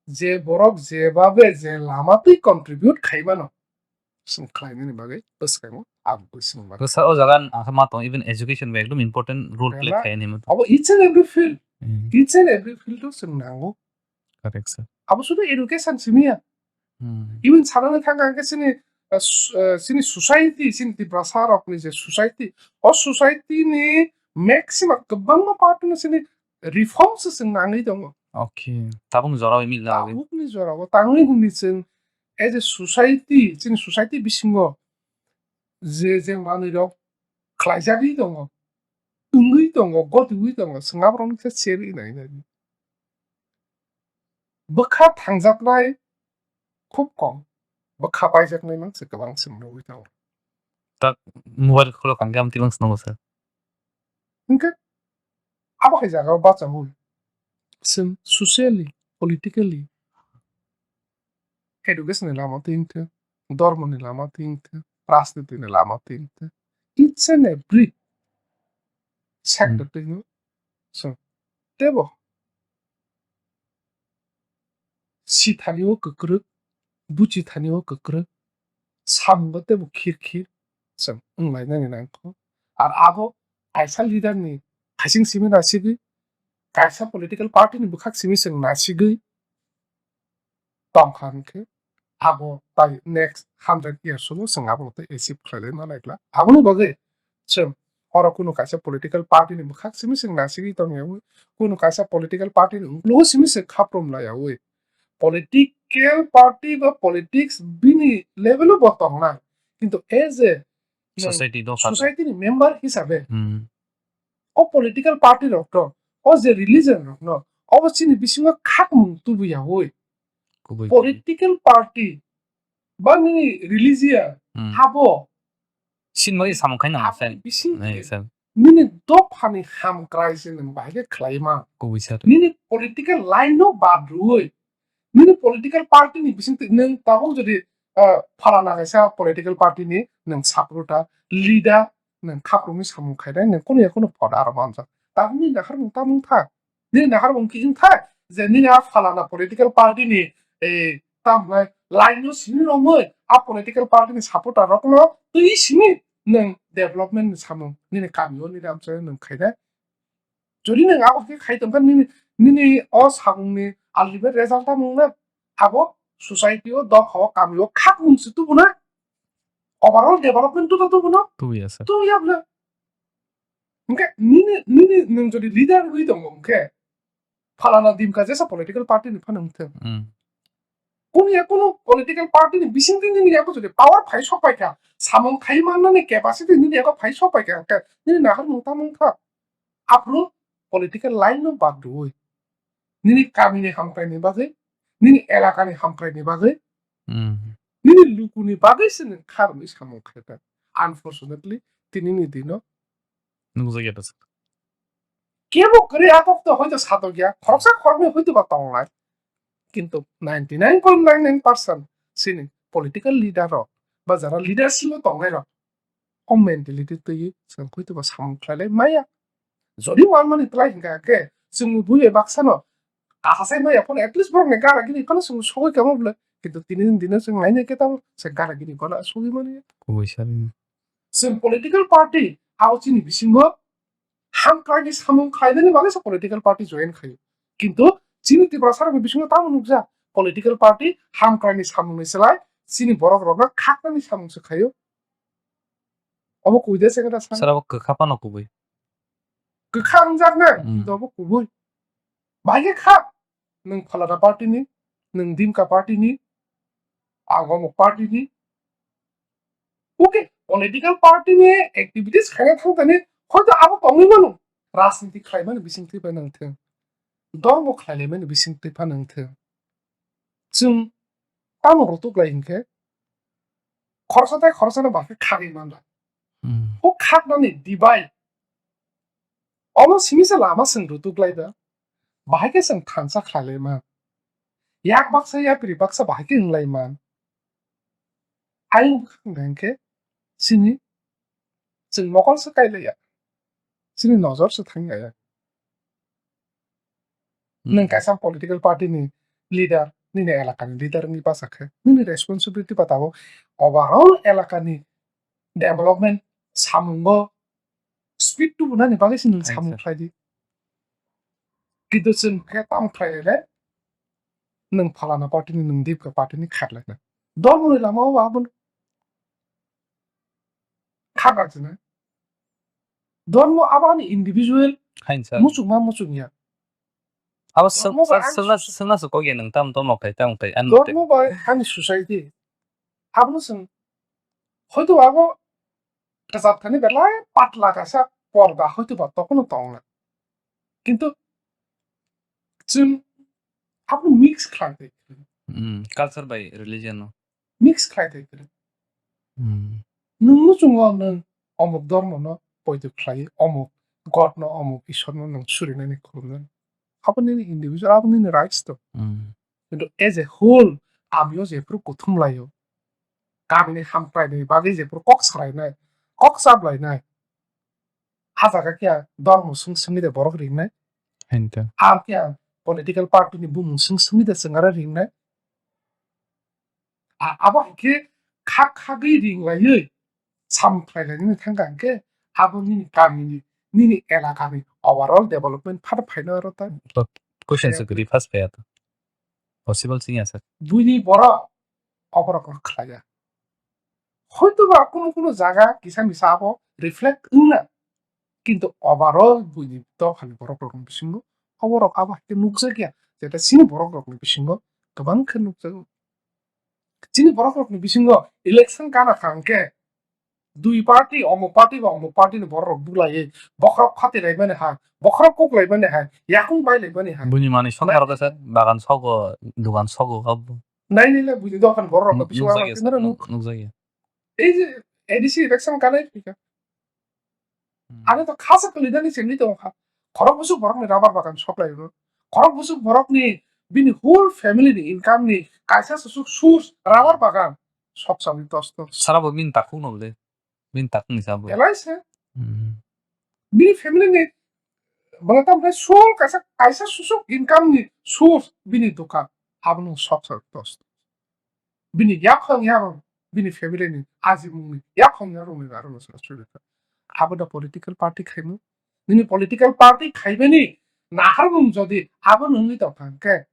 je borok jebabe je lama twi contribute khaimano, chwng khlainani bagwi bwskango ang bwswng bagwi. Bwsa o jaga ang khe ma tongo, even education bai ekdom important role play khainani ma tongo. Abo each and every field, hmm, each and every field o chwng nango. Correct, sir. Abo sudu education simi ya. Hmm. Even sanani thang ang khe chini, uh, s-, uh, chini society, chini Tiprasa rokni je society, o society ni maximum kwbangma part no chini reform se chwng nangwi tongo. Okay. Tabuk ni jora o imi lagwi. Tabuk ni jora o tangwi hwnwi chwng as a society, chini society bisingo je, je manwi rok khlaijagwi tongo, wngwi tongo, gotwi tongo, chwng aborokno khe cherwi nai nai. Bwkha thangjaknai khub kom, bwkha paijaknai mang se kwbang chwng nugwi tongo. Tak mobile khulok ang khe amtwi mang se nungo sir. Hwnkhe abo hai jaga o bachaui chwng socially, politically, education ni lama twi wngthok, dhormo ni lama twi wngthok, rajniti ni lama twi wngthok, each and every sector, hmm, twi wngthok. So, tebo sithani o kwkrwk, buchithani o kwkrwk, samungo tebo khir khir chwng wnglainani nangkho. Ar abo kaisa leader ni khaising simi nasigwi, kaisa political party ni bwkhak simi chwng nasigwi tongkha hwnkhe, abo tai next hundred years o chwng abono tei achieve khlailai manai glak. Aboni bagwi chwng oro kunu kaisa political party ni bwkhak simi chwng nasigwi tongyawi, kunu kaisa political party ni uklogo simi chwng khaprum layawi, political party ba politics bini level o bo tongnai, kintu as a society dopha, society ni member hisabe, hmm, o political party rok no, o je religion rok no, obo chini bisingo khakmung tubuyawi. Kubui, kubui. Political party ba nini religion, hmm, abo sinmani samung khaina aboni bising, nai, sir, nini dophani hamkrai se nwng bahai khe khlaima. Kubui sir. Nini political line no bad rwui, nini political party ni bising twi nwng tabuk jodi, ah, phalana kaisa political party ni nwng supporter, leader, nwng khaprumwi samung khainai, nwng kunu ya kunu phoda aro manjak. Tabuk nini naharmung tamung tha. Nini naharmung khe wng tha. je nini a phalana political party ni, eh, tam line no simi romwi a political party ni supporter rok no twi simi nwng development ni samung nini kami o nini amchai nwng khainai. Jodi nwng abo khe khai tongkha nini, nini o samung ni ultimate result tamo wngna abo society o, dopha o, kami o khak mung se tubu na. Overall development to tubu no. Tubu ya sir. Tubu ya bla. Hwnkhe nini, nini nwng jodi leader wi tongo hwnkhe phalana Dimka jesa political party ni phano wngthung. Hmm. Kunu ya kunu political party ni bisingtwi nini yago jodi power phai sok pai kha, samung khai mannani capacity nini yago phai sok pai kha, hwnkhe nini nahar mung tamo wngkha. Aphuru political line no bad rwui nini kami ni hamkrai ni bagwi, nini elaka ni hamkrai ni bagwi, Hmm. nini luku ni bagwi se nwng kha rwui samung khai kha. Unfortunately, tini ni dino Nukjakya ta sir. Kebo kwrwi a kok to hoito satok ya, khoroksa khoroknwi hoito ba tongnai. Kintu ninety nine point nine nine percent chini political leader rok ba jara leadership o tongnai rok o mentality twi chwng hoito ba samung khlai lai maya. Jodi wanmani twlai hwnkha khe chwngni bui bai baksa no kahasai maya phano at least borok ni gara gini phano chwng sogwi kamo bwle. Kintu tini ni dino chwng naina khe tamo se gara gini phano sogwi mani. Kubui sari. Chwng political party, abo chini bisingo hamkraini samung khlainani bagwi se political party join khaio. Kintu chini Tiprasa rokni bisingo tamo nukjak, political party hamkraini samungni slai chini borok rokno khaknani samung se khaio. Obo kubui de se khe da sa. Sir, abo kwkha phano kubui. Kwkha wngjak na, Hmm. kintu obo kubui. Bahai khe kha, nwng phalana party ni, nwng Dimka party ni, ang omo party ni. Okay, political party ni activities khaina thang thani hoito abo tongwi mano. Rajniti khlaimani bising twi bai nang thung. Dormo khlailaimani bising twi pha nang thung. Chwng tamo rutuk lai hinkhe khoroksa tei khoroksano bahai khe khagwi manla. Hmm. O khaknani divide. Omo simi se lama chwng rutuk lai da. Bahai khe chwng thansa khlai lai man. Yak baksa yapri baksa bahai khe wng lai man. Ayang bwkhak hwnkha hinkhe chini chwng mokol se kai lai ya. Chini nojor se thang ya. Hmm. Nwng kaisa political party ni leader, nini elaka ni leader wngwi basa khe, nini responsibility ba tabuk overall elaka ni development samungo speed tubunani bagwi se nwng Aisa. samung khlai di. Kintu chwng khe tamo khlai le, nwng phalana party ni, nwng Dipka party ni khat lai na. Dormo ni lama o abono khat rwk se na. Dormo abo ani individual Hain sir. muchungma muchungya. Abo sir, Dormo bai sir, ani sirna, sus- sirna se kok ya nwng tam tamo khai, tamo khai, ano te. Dormo bai ani society. Abono chwng hoito abo kwchap thani belai patla kaisa porda hoito ba tokono tongna. Kintu chwng abono mix khlai tei. Hmm, culture bai religion no. Mix khlai tei kwrwi. Hmm. Nwng muchungo nwng omuk dormo no poito khlai, omuk God no, omuk Ishwar no nwng surinani khulumnani. Abo nini individual, abo nini rights to. Hmm. Kintu as a whole, amio jephuru kuthum laio, kamini hamkraini bagwi jephuru kok salainai, kok chaplainai, a jaga khe dormo swng swngwi de borok ringnai. Hain ta. Abo khe political party ni bumung swng swngwi de chwng aro ringnai. A-, abo hai khe khak khagwi ring laiwi samung khlai lainani thang kha hwnkhe abo nini kamini, nini elakani overall development phano phaino aro ta. But question se kwrwi first phaiya to. Possible chini asa. Buini borok oborok no khlaiya. Hoito ba kunu kunu jaga kisa misa abo reflect wngna. Kintu overall buini dophani borok rokni bisingo oborok abo hai khe nukjakya. Jeta chini borok rokni bisingo kwbang khe nukjago. Chini borok rokni bisingo election gana kha hwnkhe dui party, omo party ba omo party ni borok rok bulaiwi bokhorok phatwi laimani hai, bokhorok kok laimani hai, yakung bai laimani hai. Buini manwi songkha rok khe sir, bagan sogo, dugan sogo, abo. Nainai le buini dophani borok rok bisingo nukjakya ang sir, kinaro nuk-, nuk-, nukjakya. Ei je A D C election kanai phika. Hmm. Ani to khasa kwlwi nani chengwi tongo kha. Khorok busuk borok ni rubber bagan soklai rw. Khorok busuk borok ni bini whole family ni income ni kaisa susuk source rubber bagan sok chawi tosto. Sara bo bini takhuk no le. Bini takhuk ni sabo. Belai se. Hmm. Bini family ni Bwla tamo khe sul kaisa, kaisa susuk income ni source bini dokan. Abono sok sok tos. Bini yaphang yarong, bini family ni ajimung ni yaphang yarong ni aro no sura suri kha. Abo da political party khaimung. Nini political party khaibani naharmung jodi abo nungni tong kha hwnkhe,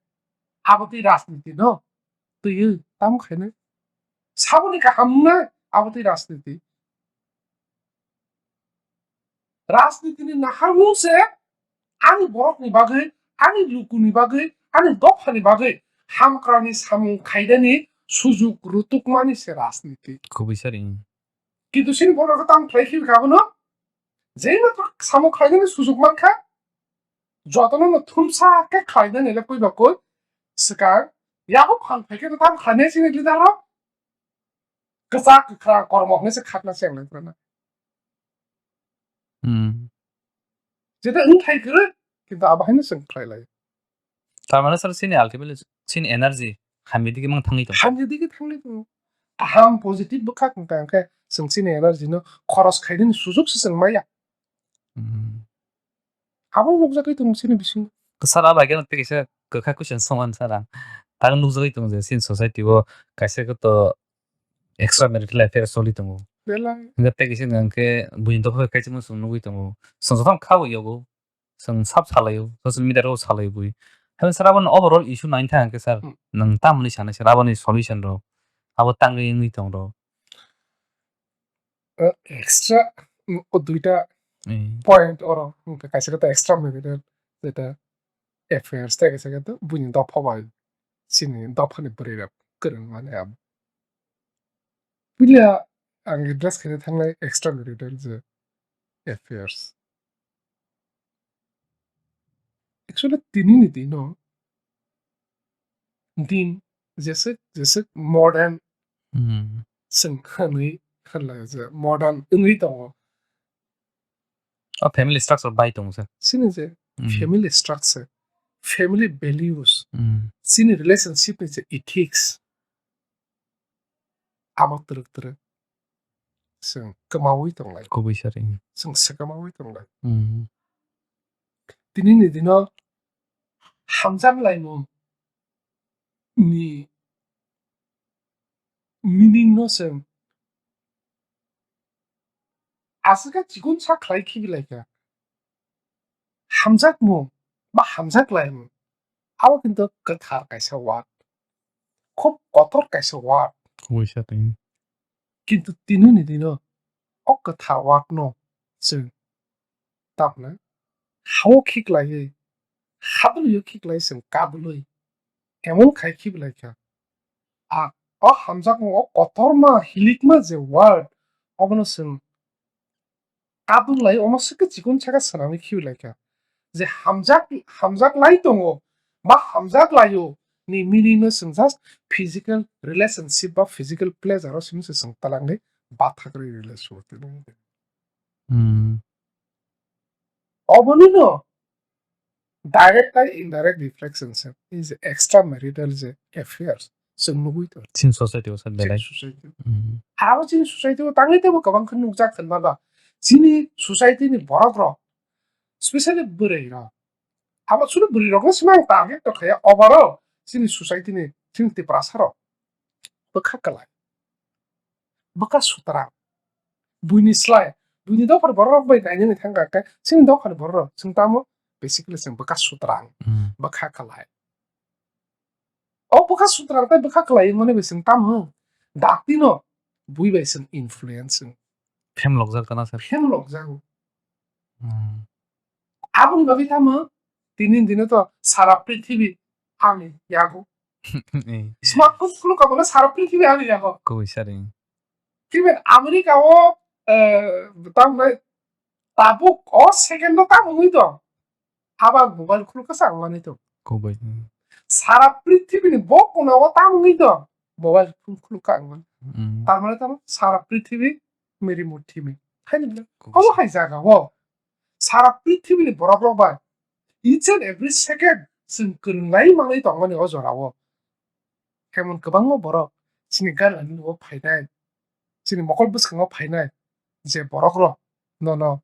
abo tei rajniti no twiwi tamo khainai. Saboni kaham wngnai abo tei rajniti. Rajnitini naharmung se ani borokni bagwi, ani lukuni bagwi, ani dophani bagwi hamkrani samung khaidani sujuk rutukmani se rajniti. Kubui sari. Kintu chini borok tamo khlai khibi kha bono, jei matwk samung khlainani sujuk mankha, jotono no thumsa khe khlainani le koi ba koi swkang, yago phang phai khe tamo khlainai chini leader rok. Kwchak kwkhrang kormo hwnwi se khakna se ang naiphra na. Hmm. Jeta wng thai kwrwi, kintu abo haino chwng khlai lai. Tar mane sir, chini ultimately chini energy hamya digi mang thangwi tongo. Hamya digi thangwi tongo. Kaham positive bwkha wng kha, hwnkhe chwng chini energy no khoros khainani sujuk se chwng maya. Hmm. Abo nukjagwi tongo chini bisingo. Sir, abo hai khe tei kaisa kwkha question songmani sir ang. Ang nukjagwi tongo je chini society o kaisa khe to extra marital affair choli tongo. Belai. Hingke tei kaisa hingke buini dopha bai kaisa mung chwng nugwi tongo. Chwng jotono kha bo yogo. Chwng sab salaio. Social media rok salaio bui. Hwnwi sir, aboni overall issue naina thang khe sir, hmm, nwng tamoni sanai sir, aboni solution rok? Abo tangwi wngwi tong rok. Eh, extra, mm, o duita, eh, point oro, hwnkhe kaisa khe ta extra marital, jeta affairs, tei kaisa khe ta buini dopha bai chini dophani bwrwi rok kwrwng mani abo. Puila ang address khaina thangnai extra marital je affairs. Actually, tini ni dino din jeswk jeswk modern, hmm, chwng hwnwi hwnlai je modern wngwi tongo. O family structure bai tongo sir. Chini je, hmm, family structure, family values, hmm, chini relationship ni je ethics, abo twrwk twrwk chwng kwmaui tonglai. Kubui sari. Chwng swkamaui tonglai. Hmm. Tini ni dino hamjak laimung ni meaning no chwng aswk khe chikon sa khlai khibi lai kha. Hamjakmung ba hamjak laimung, abo kintu kwthar kaisa word, khub kotor kaisa word. Kubui sari. Kintu tini ni dino o kwthar word no chwng tabla hao khiklaiwi, hadulio khiklai chwng kadulwi emon khai khibi lai kha. A, o hamjakmung o kotorma hilikma je word, obono chwng kadul lai, omo swkhe chikon saka swnamwi khibi lai kha. Je hamjak, hamjak lai tongo, ba hamjak laio ni meaning no chwng just physical relationship ba physical pleasure o simi se chwng twlangwi bathakri relationship. Hmm. Oboni no direct tei indirect reflection se is extramarital je affairs chwng nugui tongo. Chin society o sir, chini belai society. Hmm. Aro chini society o tangwi teibo kwbang khe nukjak hinba ba chini society ni borok rok, specially bwrwi rok, abo chini bwrwi rok no simi ang target to khaya, overall chini society ni, chini Tiprasa rok bwkha kwlai, bwkha sutrang. Buini slai, buini dophani borok rok bai nainani thangkha khe, chini dophani borok rok chwng tamo basically chwng bwkha sutrang, hmm, bwkha kwlai. O bwkha sutrang tei bwkha kwlai wngmani bai chwng tamo dakti no bui bai chwng influence wng. Phem lokjak tana sir. Phem lokjago. Hmm. Aboni bagwi tamo tini dino to sara prithibi ani yago. Eh. Smartphone khuluk ka bole sara prithibi ani yago. Kubui sari. Even America o, eh, tamni tabuk o second o tamo wngwi tong. Abo ang mobile khuluk kha ang manwi tong. Kubui. Sara prithibi ni bo kona o tamo wngwi tong. Mobile phone khuluk kha ang man. Hmm. Tar mane tamo sara prithibi meri muthi mi. Hai ni bile. Kubui. Omo hai jaga o. Sara prithibi ni borok rok bai each and every second chwng kwrwng lai manwi tongmani o jora o. Emon kwbangma borok chini gana ni o phainai, chini mokol bwskango phainai je borok rok nono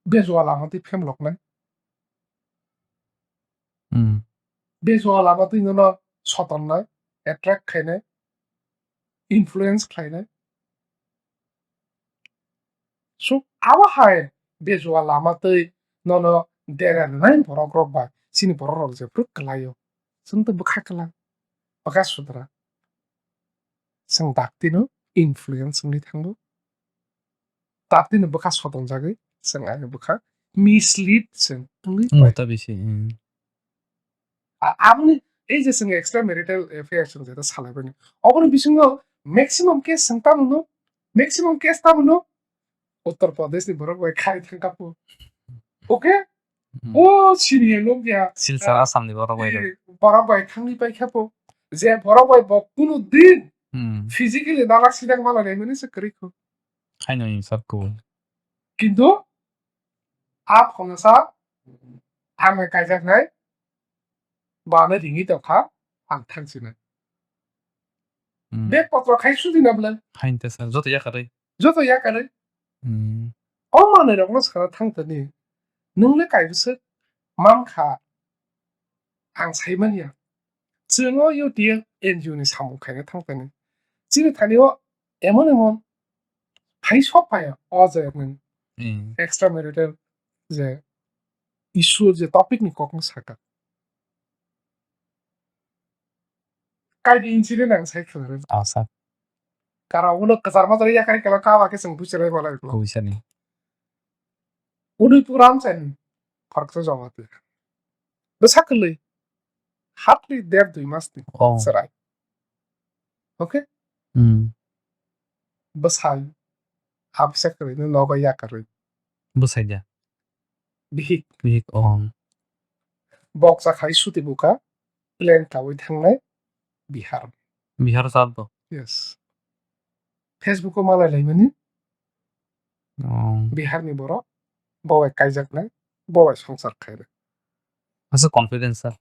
Bejua lama twi phemloknai. Hmm. Bejua lama twi nono sotonnai, attract khainai, influence khlainai. So, abo hai bejua lama twi nono dera rwnai borok rok bai, chini borok rok jephru kwlaio. Chwng tei bwkha kwlai, bwkha sudra. Chwng daktino influence wngwi thango. Daktino bwkha sotonjagwi, chwng ani bwkha mislead chwng wngwi Wngwi pai. ta bisi, hmm. A-, aboni ei je chwng extramarital affair chwng jeta salai bani. Oboni bisingo maximum case chwng tamo no, maximum case tamo no Uttar Pradesh ni borok bai khai thang kapo. Okay? Hmm. O sini ya lok ya. Silchar Assam ni borok bai rok. Eh, borok bai thangni pai khapo. Je borok bai bo kunu din Hmm. physically nalak sidang mala naimani se kwrwi kho. Khaino ni sab ko. Kintu a phone sa ang bai kaijaknai. Bana ringwi tongkha, ang thangsinai. Hmm. Bek potro khai sudi na bwle. Hain te sir, joto yakarwi. Joto yakarwi. Hmm. O manwi rokno sana thangtani. Nwng le kaibwswk mankha. Ang saimanya. Chwng o U T F N G O ni samung khaina thangtani. Chini thani o emon emon phai sok phaiya o je nwng Hmm. extramarital je issue je topic ni kokno saka. Kaidi incident ang sai khwlai. Ah, sir. Kara ulo kwchar majra yakarwi kala kaba khe chwng buchilai malai ulo. Kuisani. Udaipur Ramchai ni pharksa jawab ya. Bwsa kwlwi. Hardly der dui mas ni Oh. chwrai. Okay? Hmm. Bwsai. Habsa kwlwi no nogo yakarwi. Bwsai da. Bihik. Bihik, oh. Boksa khai suti buka. Plan kawi thangnai Bihar. Bihar sab bo. Yes. Facebook o malai laimani. Oh. Bihar ni borok. Bo bai kaijaknai. Bo bai songsar khainai. Asa confidence sir.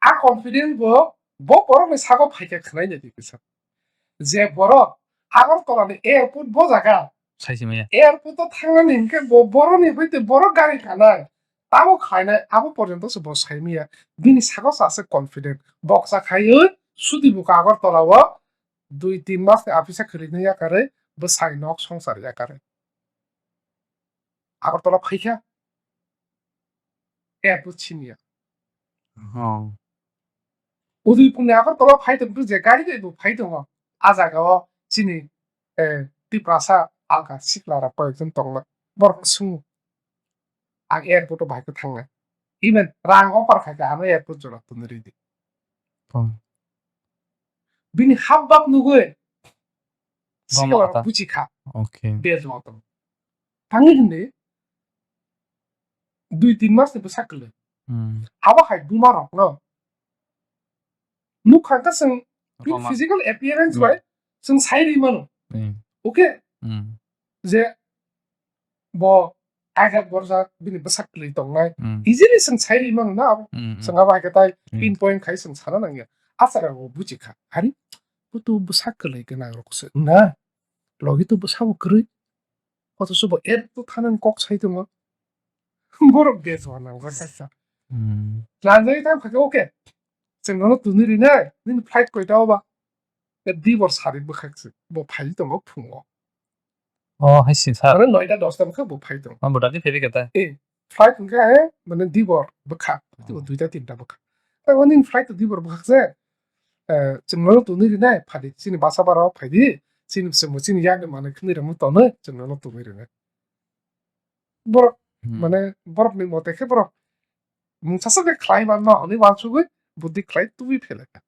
A confidence bo, bo borok ni sago phaikha khwnai nai di kisa. Je borok Agartala ni airport bo jaga. Saisi maya. Airport o thangnani hinkhe bo borok ni bai tei borok gari kanai. Tamo khainai abo porjonto se bo saimaya. Bini sago sa se confident. Boksa khaiwi sudi buka Agartala o dui tin mas ni apisa khwlwino yakarwi bwsai nok songsar yakarwi. Agartala phaikha. Airport siniya. Oh. Udaipur ni Agartala phai tong je gari bai bo phai tongo. A jaga o chini, eh, Tiprasa alka sikla rok koyekjon tongna. Borok no swngo. Ang airport o bahai khe thangnai. Even rang offer khai kha ano airport jora tongwi ridi. Oh. Bini hap bap nugwi. Sikla rok buchi kha. Okay. Bejwang tong. Tangwi hwnwi dui tin mas ni bwsa kwlwi. Hmm. Abo hai buma rokno nukha khe chwng physical appearance bai chwng sai ri mano. Hmm. Okay? Hmm. Je bo kaijak borjak bini bwsa kwlwi tongnai. Hmm. Easily chwng sai ri mano na abo. Hmm, hmm. Chwng abo hai khe tai Hmm. pinpoint khai chwng sana nangya. Achara bo buchi kha. Hari bo to bwsa kwlwi gwnang rok se na. Logi to bwsa bo kwrwi. Koto se bo er to thanani kok sai tongo. Borok bejwa nang kha sa. Hmm. Lanjai tam kha khe okay. Chwng nono tuni rinai. Nini flight koita oba? Dibor sari bwkhak se. Bo phai tongo phungo. Oh, hai si sir. Mane noita dosta bwkha bo phai tongo. Oh, bo dagi phai kata. Eh, flight hwnkhe, eh, mane dibor bwkha. Oh. Duita tinta bwkha. Tei o nini flight to dibor bwkha se. Eh, chwng nono tuni rinai phadi chini basa bara phai di. Chini chwng chini yak mane khni ramo tono chwng nono tuni rinai. Borok Hmm. mane borok ni mote khe borok mungsa sakhe khlai manma hwnwi uansugwi buddhi khlai tubui phelai kha.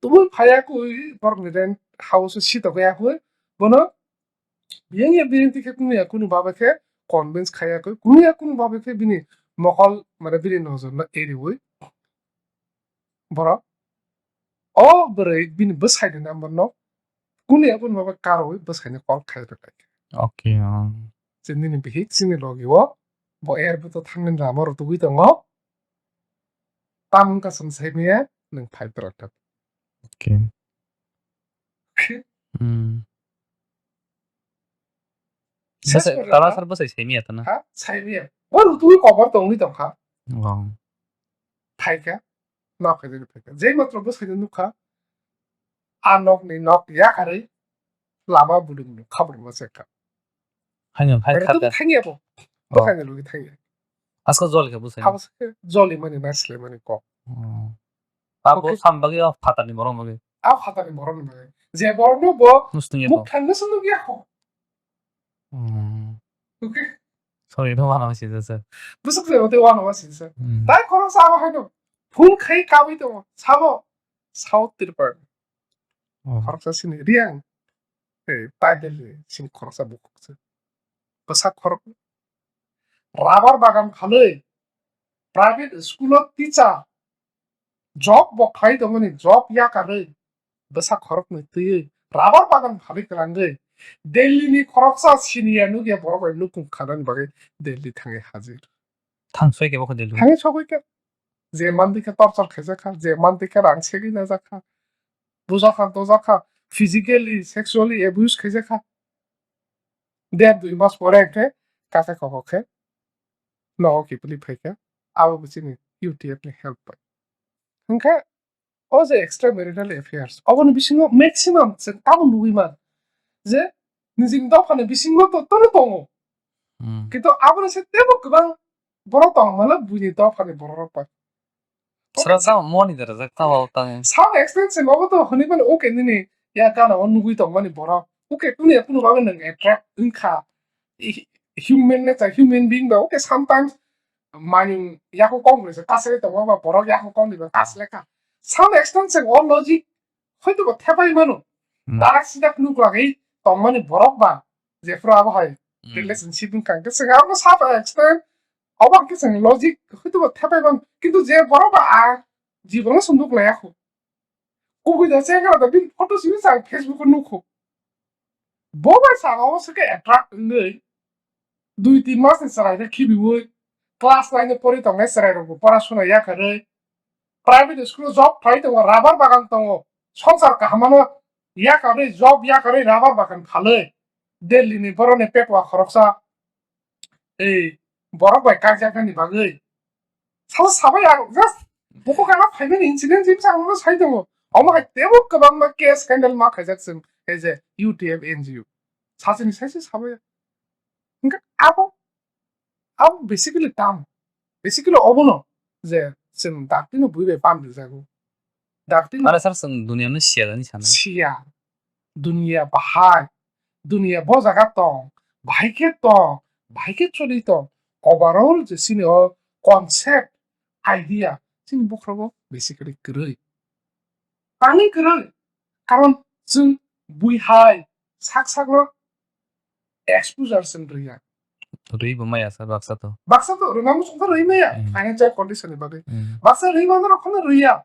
Tubui phaiya kwi borokni rent house o sitokya kwi bono biyang ya biyang tikhe kunu ya kunu babe khe convince khaiya kwi kunu ya kunu babe khe bini mokol mane bini nojor no eriwi borok o bwrwi bini bwsai ni number no kunu ya kunu babe karwi bwsai ni call khai rwlai kha. Okay, ah. Je nini bihik chini logi o bo airport o thangni lama rw tugwi tongo. Tam wngkha chwng saimaya nwng phai phwrwng kha. Okay. Hmm. Bwsai, tala sar bwsai saimiya tana. Ha? Saimiya. Bo rutuwi kobar tongwi tongkha. Wrong. Phaikha. Nok khe jeni phaikha. Jei matro bwsai nukha. A nokni nok yakarwi lama budung no khabur ma sekha. Haino hai khata. Thangya bo. Oh. Thangya lugi thangya. Asko jol khe bwsai. Abo se joli mani na sle mani kok. Oh. Abo okay. Sam bagwi o phatarni borok bagwi. A phatarni borok ni bagwi. Je borok no bo nusung ya muk thangna sunu ya kho. Hmm. Okay. Sorry, no, wano si sa. Busuk se bote wano si sa. Hmm. Tai khorok sa abo haino. Phone khai kawi to. Sabo. South Tripura. Oh. Khoroksa sini Riang. Eh, tai Delhi sini khoroksa bukuk se. Bwsa khorok. Rubber bagan khalwi. Private school o teacher. Job bo khlai tongmani, job yakarwi, bwsa khoroknwi twiwi, rubber bagan phalwi kwlangwi, Delhi ni khoroksa siniya nukya borok bai nukung khanani bagwi Delhi thangwi hajir. Thang soi khe bo khe Delhi. Thangwi sogwi khe, je mantwi khe torture khaijak kha, je mantwi khe rang segwi najak kha, bujak kha, dojak kha, physically, sexually abuse khaijak kha. Der dui mas pore khe, kaka koko khe, nogo kiphilwi phaikha, abo bo chini U T F ni help bai. Hwnkhe, o je extramarital affairs, oboni bisingo maximum chwng tamo nugwi man je nijini dophani bisingo to tono tongo. Hmm. Kintu aboni se teibo kwbang borok tong mano buini dophani borok rok bai. Sra sa moni dara jak ta ho ta. Some extent se nogo to hwnwi mani okay nini ya gana o nugwi tong mani borok. Okay kunu ya kunu bagwi nang attract wngkha. I-, human nature, human being ba okay sometimes Mani yaku kok ni se kasle tongo ba borok yaku kok ni ba kasle kha. Some extent se o logic hoito bo thepai mano. Hmm. Dara sida phunuk lagwi tongmani borok ba jephru abo hai hmm relationship wngkha. Hwnkhe se abo sa extent obo hwnkhe se logic hoito bo thepai mano. Kintu je borok ba a jibono se nuk laya kho. Kubui da chekra da bini photo simi sa Facebook o nukho. Bo bai saka o se khe attract wngwi dui tin mas ni chwrai khe khibiwi class nine ni pori tongnai chwrai rok bo pora suna yakarwi private school o job khlai tongo, rubber bagan tongo, swngchar kaham ano yakarwi job yakarwi rubber bagan phalwi Delhi ni borok ni petwa khoroksa ei borok bai kakjaknani bagwi. Sabo sabai ang just buko kana phaimani incident jim sa ang sai tongo. Omo hai tebo kwbangma case handle ma khaijak chwng as a U T F N G O. Sasini saisi sabai. Hingke abo, abo basically tam. Basically obono je chwng dakti no bui bai pam rijago. Dakti no. Mane sir, chwng dunia no siya jani sana. Siya. Dunia bahai. Dunia bo jaga tong. Bahai khe tong. Bahai khe choli tong. Overall je sini o concept, idea, sini bukhrogo basically kwrwi. Tangwi kwrwi. Karon chwng bui hai sak sakno exposure chwng rwya. Rwi bo maya sa baksa to. Baksa to rwna muchung to rwi maya. Hmm. Financial condition ni bagwi. Hmm. Baksa rwi mano rok kheno rwya.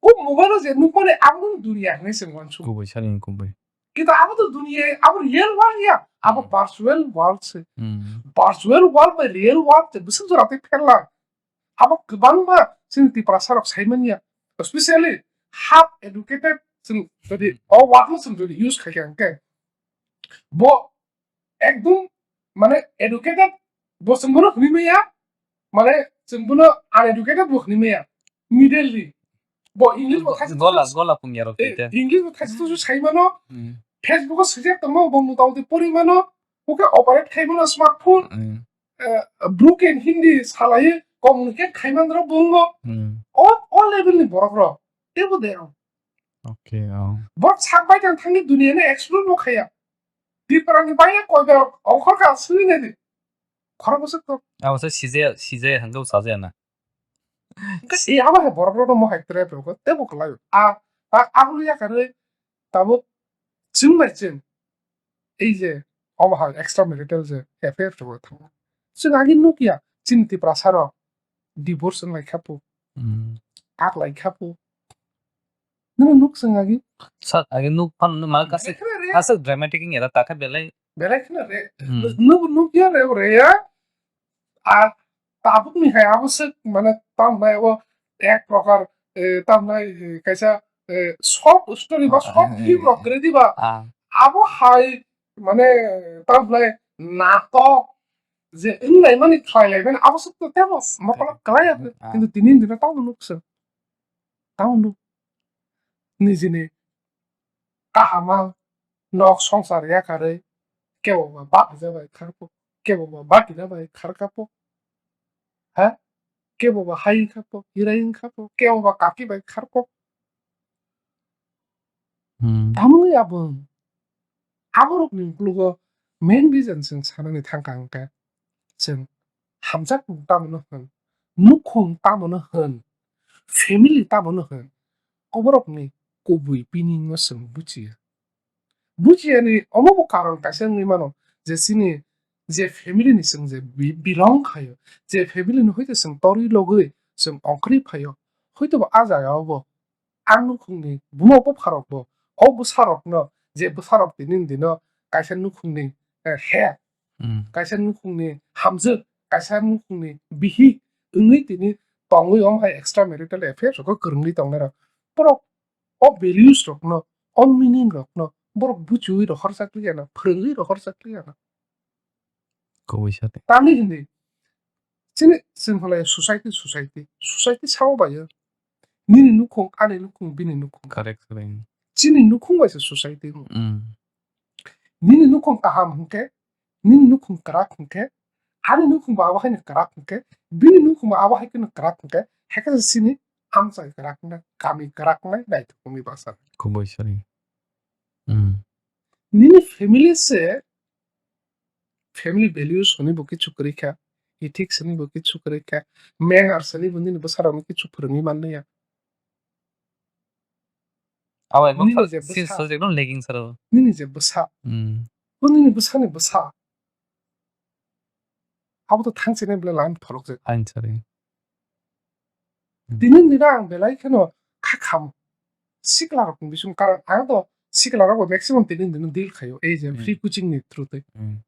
O mobile o je nukmani abo dunia hinwi se uansuk. Kubui sani kubui. Kintu abo to dunia, abo real world ya. Abo hmm virtual world se. Hmm. Virtual world bai real world se bwswk jora tei pherla. Abo kwbangma chini Tiprasa rok saimanya, especially half educated, chwng jodi o word no chwng jodi use khaikha hwnkhe bo ekdum mane educated bo chwng bono hwnwi maya, mane chwng bono uneducated bo hwnwi maya, middle ni bo English bo thaisa gola, gola pungya rok eh, tei. English bo thaisa thaisa sai mano, hmm Facebook o swijak tongma bo mota moti pori mano, bo khe operate khai mano smartphone. Hmm. Eh, broken Hindi salai communicate khai man rok bongo. Hmm. O, o level ni borok rok. Tebo de rok. Okay, oh. Borok sak bai tang thangni dunia no explore bo khaya. Tripura ni bai koi ber ongkhor ka sui ne di. Khoro bosok to. Abo se sije, sije hangko saje na. Si abo he borok rok no mo hai tre ko tebo klai. A, a, a, ya kare. Tabuk chwng bai chwng ei je omo hai extramarital je affair rwui thango. Chwng agi nukya chini Tiprasa rok divorce wng lai kha pu. Hmm. Kak lai kha pu. Nini nuk chwng agi? Sir, agi nuk phan ma kasik, kasik dramatic wng ya da ta kha belai. Belai khna re. Hmm. Nuk, nuk ya re, re ya. A tabuk ni hai abo se mane tam nai abo ek prokar, eh, tam nai, eh, kaisa, eh, short story ba short film rok kre di ba. Ah. Abo hai mane tam nai natok je wnglaimani khlailaimani abo suk to tebo mokolo kwlai ya. Ah. Kintu tini dino tamo nuk se. Tamo nuk. Nijini kahama nok songsar yakarwi kebo ba bapija bai kharpo, kebo ba bakira bai kharkapo. Ha? Kebo ba hai wngkhapo, hirai wngkhapo, kebo ba kaki bai kharpo. Hmm. Tamoni abo. Aborokni uklogo main reason chwng sanani thangkha hwnkhe chwng hamjakmung tamono hwn, nukhung tamono hwn, family tamono hwn, oborokni kubui meaning no chwng bujiya. Bujiyani omo bo karon kaisa wngwi mano je chini je family ni chwng je bi-, belong khaio, je family ni hoite chwng torwi logwi chwng ongkhorwi phaio, hoite bo a jaga o bo ang nukhungni buma bupharokbo, o bwsarokno, je bwsarok tini dino kaisa nukhungni, eh, head, hmm, kaisa nukhungni hamjwk, kaisa nukhungni bihik wngwi tini tongwi omo hai extra marital affairs rokno kwrwngwi tongnairok, borok o values rokno, o meaning rokno borok buchiwi rohorjakliya na, phwrwngwi rohorjakliya na. Kubui sati. Tamni hindi. Chini, chini phalai society, society. Society sao bai o. Nini nukhung, ani nukhung, bini nukhung. Correct, correct. Chini nukhung bai se society. Mm. Nini nukhung kaham hwnkhe, nini nukhung kwrak hwnkhe, ani nukhung bo abo haino kwrak hwnkhe, bini nukhung bo abo hai kheno kwrak hwnkhe, hai khe chini amchai kwrak wngnai, kami kwrak wngnai, naithok wngwi baksa. Kubui sari. Mm. Nini family se family values hwnwi bo kichu kwrwi kha, ethics hwnwi bo kichu kwrwi kha, manners hwnwi bo nini bwsarokno kichu phwrwngwi manliya. Abo ekdom nini sa-, je si bwsa, subject no lagging sir o. Nini je bwsa. Hmm. Bo nini bwsani bwsa. Abo to thangsinai bwlai line pholokjak. Ain sari. Hmm. Tini nini ang belai kheno kha kham. Sikla rok ni bising karon ang to sikla rok bo maximum tini nini deal khayo. Ei je, hmm, free coaching ni through tei. Hmm.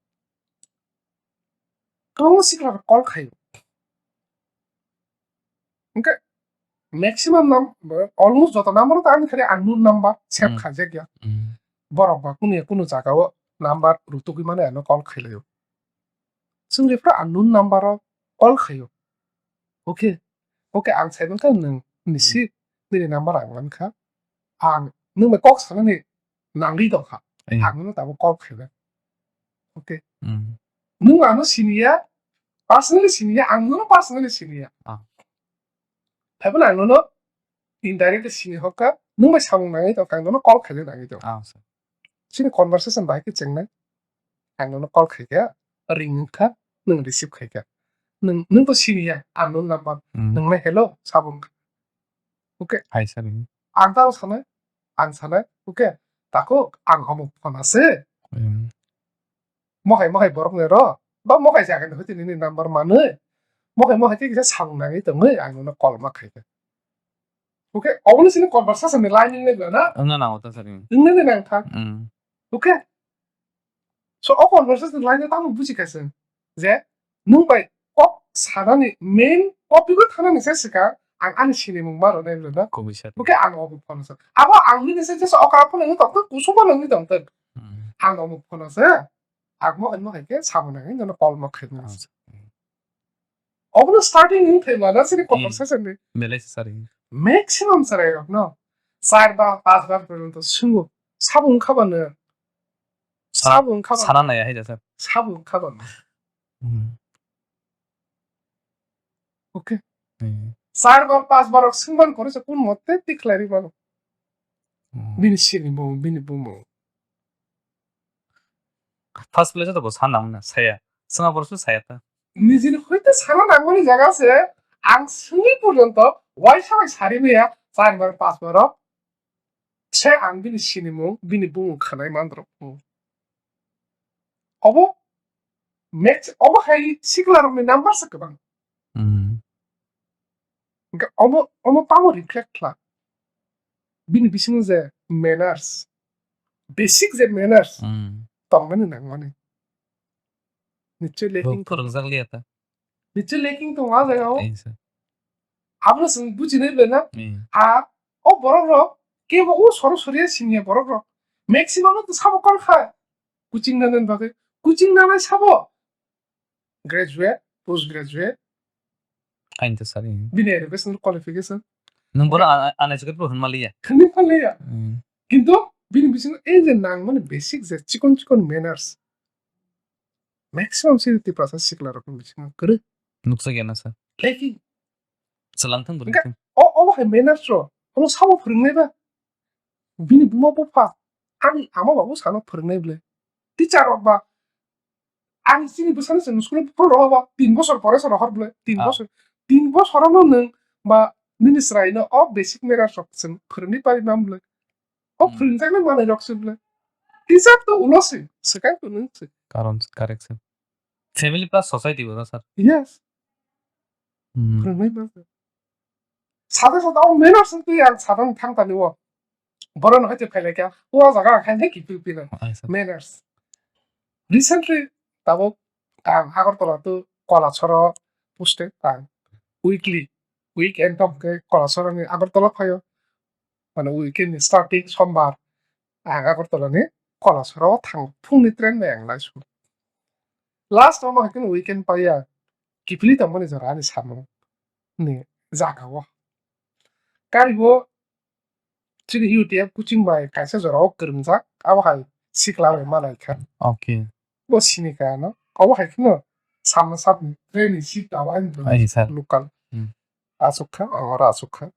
Kwbangma sikla rok call khayo. Hwnkhe maximum nam-, almost joto number o to ani khali unknown number save, hmm, khaijak ya. Hmm. Borok ba kunu ya kunu jaga o number rutugwi mano ano call khailaio. Chwng jephru unknown number o call khaio. Okay. Okay, ang sai mankha nwng, hmm, nisi, nini number ang mankha. Ang nwng bai kok sanani nangwi tongkha. Iya. Ang nono tabuk call khaikha. Okay. Hmm. Nwng ano siniya, personally siniya, ang nono personally siniya. Ah. Phaiphano ang nono indirectly sini hokha, nwng bai samung nangwi tongkha, ang nono call khaina nangwi tongkha. Ah, sir. Chini conversation bahai khe chengnai. Ang nono call khaikha, ring wngkha, nwng receive khaikha. Nwng, nwng to siniya, unknown number. Hmm. Nwng nai hello, sabung. Okay. Hai sir. Ang tamo sanai, ang sanai, okay. Tako ang omo phone ase. Hmm. Mohai mohai borok ni ro, ba mohai jaga ni hoite nini number manwi. Mohai mohai khe kisa samung nangwi tongwi ang nono call ma khaikha. Okay, obono sini conversation ni line wngwi na? Wngna nango ta sir. Wngna ni nang kha. Hmm. Okay. So, o conversation line no tamo buji kha chwng je nwng bai kok sanani main topic o thanani se swkang ang ani sinimung ma rwnai rwna. Kubui sir. Bo khe ang obo phone sa. Abo ang nini se jesa okra phone ni tongthok, kusuma nangni tongthok. Hmm. Ang obo phone sa. Ang mo, mo hai khe samung nangni nono call ma khaimani. Ah, sir. Obono starting wng thai mano chini, hmm, conversation ni. Belai se sari. Maximum chwrai rok no char bar, panch bar porjonto swngo. Sabo wngkha ba no? Sa-, sabo wngkha ba sana no? Naya hai da sir. Sabo wngkha ba no? Hmm. Okay. Hmm. Char bar, panch bar rok swngban kore se kun mote tikhlai ri mano. Hmm. Bini sini bo, bini bumo. First place to bo sana mano saya. Swnga borok se saya ta. Nijini hoite sana nangmani jaga se ang swngwi porjonto waisa bai sari maya char bar, panch bar rok se ang bini sinimung, bini bumung khanai mandrok. Obo max, obo hai sikla rokni number se kwbang. Hmm. Hwnkhe omo, omo tamo reflect khlak? Bini bisingo je manners, basic je manners, hmm, tongmani nangmani. Nichoi lacking tong-, phwrwngjak liya ta. Nichoi lacking tongo a jagao. Thanks, sir. Abono chwng bujinai belai na. Hmm. A, o borok rok kebo o soro soriya siniya borok rok. Maximum no to sabo call kha. Coaching nani bagwi Coaching nanai sabo? Graduate, post graduate, Kain to sari. Bini educational qualification. Nwng bono a-, a-, uneducated bo hwnma liya. Hwnwi phan liya. Hmm. Kintu bini bisingo ei je nang mani basic je chikon chikon manners. Maximum sini Tiprasa sikla rokni bisingo kwrwi. Nuksa gana sa. Lacking. Salang thang bwrwi Hingke thang. O, o hai manners ro. Ono sabo phwrwngnai ba. Bini buma bupha. Ani ama babu sano phwrwngnai bwle. Teacher rok ba. Ang chini bwsano chwng school phuru rogo ba. Tin bosor pore se rohor bwle. Tin Ah. bosor. Tin bosor no nwng ba nini chwraino o basic manners rok chwng phwrwngwi pari man bwle. O Hmm. phwrwngjaknai manwi rok se bwle. Teacher to ulo se. Swkang to nwng se. Karon correct sir. Family plus society bo sir. Yes. Hmm. Phwrwngnai ba. Sada sada o manners wng twi ang sada thang tani o. Borok no haiche phailai kha. O jaga ang khaina kiphil phila. Ai sir. Manners. Recently tabuk ang Agartala to Kolasoro posted ang weekly, weekend tong khe Kolasoro ni Agartala phaio. Mane weekend ni starting sombar ang Agartala ni Kolasoro thang phungni train bai ang laisu. Last o hai khe weekend paiya kiphilwi tongmani jora ani samung ni jaga o. Karibo chini U T F coaching bai kaisa jora o kwrwngjak abo hai sikla bai malai kha. Okay. Bo sini kha ano. Abo hai kheno samna sap train ni seat abo ani Ai, sir. Local. Hmm. Asuk kha, oro asuk kha.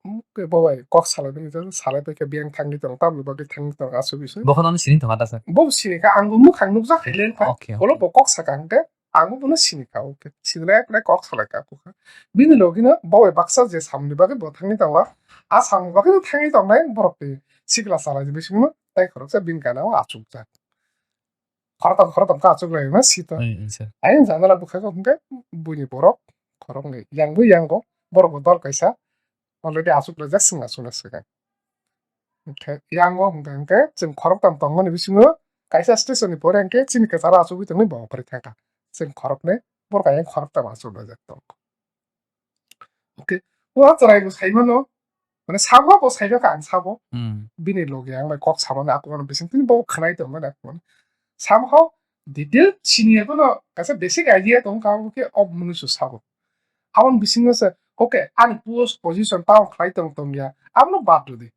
Hmm, ke bo bai kok salai bini jang, salai bai khe biyang thangni tong, tamni bagwi thangni tong, asuk bising. Bo khano sini tong ada sir. Bo sini kha, ang bo mukhang nukjak hai leng kha. Okay, okay. Olo bo kok sakha hwnkhe, ang bo bono sini kha, okay. Sini lai kok salai kha, kok kha. Bini logi no bo bai baksa je samni bagwi bo thangni tongo. A samni bagwi no thangni tongnai borok twi sikla salai bising no, tai khoroksa bini gana o achuk jak. Khoroktham khoroktham khe achuk lai ma sito. Ai, ai, sir. Ayang janala bwkha khe hwnkhe buini borok khoroknwi yang bo yang go borok bo dol kaisa already achuk laijak swng achuk na swkang. Hwnkhe yang o hwnkhe hwnkhe chwng khoroktham tongmani bisingo kaisa station ni pore hwnkhe chini kwcharo achugwi tongwi bo phari thangkha. Chwng khoroknwi borok ayang khoroktham achuk laijak tongo. Okay. O chwrai bo sai mano. Mane sabo bo sai kha ang sabo. Hmm. Bini logi ang bai kok samani ako mano bising tini bo khwnai tong mani ako mano. Somehow detail sini ako no kaisa basic idea tong ka ke ob munu su sabo. Abon bisingo se, okay, ani post position tao khlai tong tong ya. Abono bad rwdi.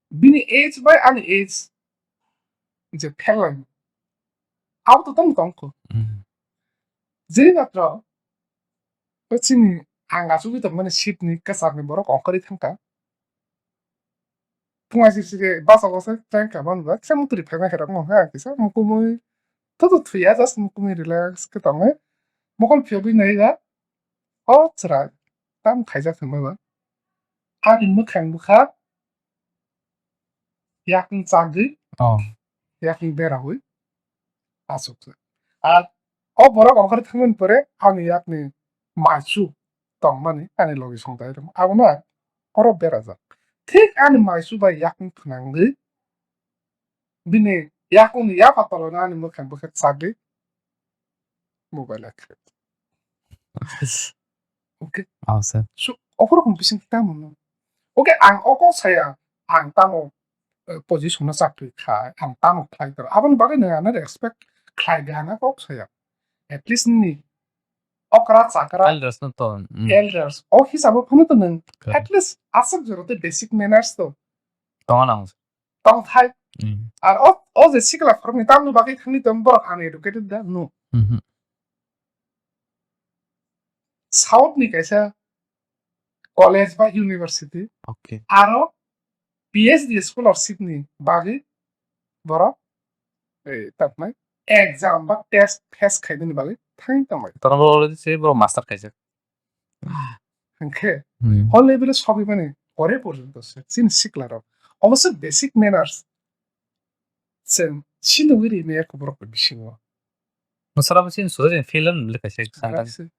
Bini age bai ani age je pherlai. Abo to tong tong ko. Hmm. Jeri matra O chini ang achugwi tongmani seat ni kwchar ni borok ongkhorwi thangkha. Phung aisik sike basa basa tang kha mani ba khe muktrwi phaima khe rok no ha kisa mukumui to to thwiya just mukumui relax khe tongwi mokol phiyogwi nai ba o chwrai tam khaijak hinma ba ani mwkhang bwkha yakung chagwi Oh. yakung berawi asukjak. Ar o borok ongkhorwi thangmani pore ani yakni maisu tongmani ani logi songtai rwma. Abono ang oro berajak. Thik ani maisu bai yakung phwnangwi bini yakungni yapha tolano ani mwkhang bwkha chagwi mobile akhre. Okay. Oh, sir. So, okhorok bising tamo no. Okay, ang o kok saya, ang tamo, eh, position no chakri kha, ang tamo khlai tong. Aboni bagwi nang ano respect khlai di hana kok saya. At least ni okra chakra Elders no to. Mm. Elders. O hisabo phano to nang. Correct. At least aswk jora te basic manners to. Tong nang. Tong thai. Mm. Ar o, o je sikla khoroknwi tamni bagwi thangni tong borok uneducated da? No. Mhm. South ni kaisa college ba university. Okay. Aro P H D scholarship ni bagwi borok, eh, taknai exam ba test face khainani bagwi thangwi tongmani. Tara bo already se borok master khaijak. Hwnkhe, Hmm. o level o sogwi mani pore porjonto se chini sikla rok. Obo se basic manners. Chwng sinugwi rimaya borok ni bisingo. Masara bo chini society fail wng le kaisa Ara santang. Se.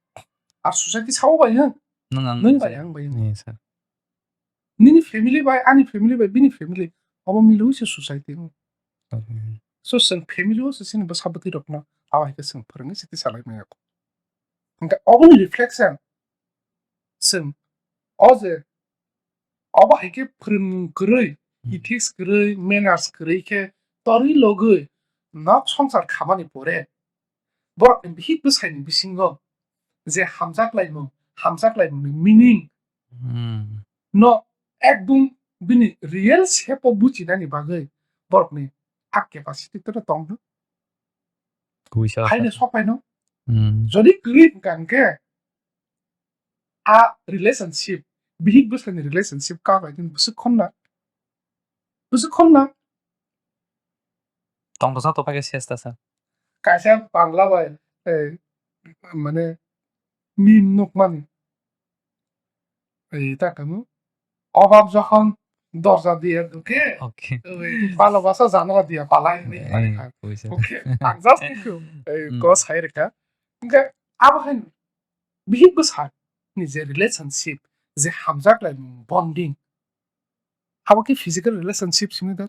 Ar society sao bai hwn? Nwng ang Nwng bai. Bai ang bai hwn. Yes, sir. Nini family bai, ani family bai, bini family. Obo milwi se society wng. Okay. So, chwng family o se chini bwsa bwtwi rokno abo hai khe chwng phwrwngwi se tisa lai maya. Hwnkhe oboni reflection chwng o je obo hai khe phwrwngmung kwrwi, Hmm. ethics kwrwi, manners kwrwi khe torwi logwi nok songsar khamani pore borokni bihik bwsaini bisingo je hamjak laimung, hamjak laimungni meaning Hmm. no ekdum bini real shape o buchinani bagwi borokni a capacity to tong no. Kuisa Haino sa- sopaino. Hmm. Jodi kwrwi hwnkha hwnkhe a relationship, bihik bwsani relationship ka bai din bwswk khonna. Bwswk khonna. Tong to sa to pakai ses ta sa. Kaisa Bangla bai, eh, mane meme nukmani. Ei, ta kamu. Obab jokhon dorja diye duke, Okay. Oi, balo basa janala diya palai ni Eh, palai kha. Kuisa. Okay, ang just ekku, ei, Hmm. ko sai reka. Hwnkhe abo hai bihik bwsa ni je relationship, je hamjak lai bonding, abo ki physical relationship simi da?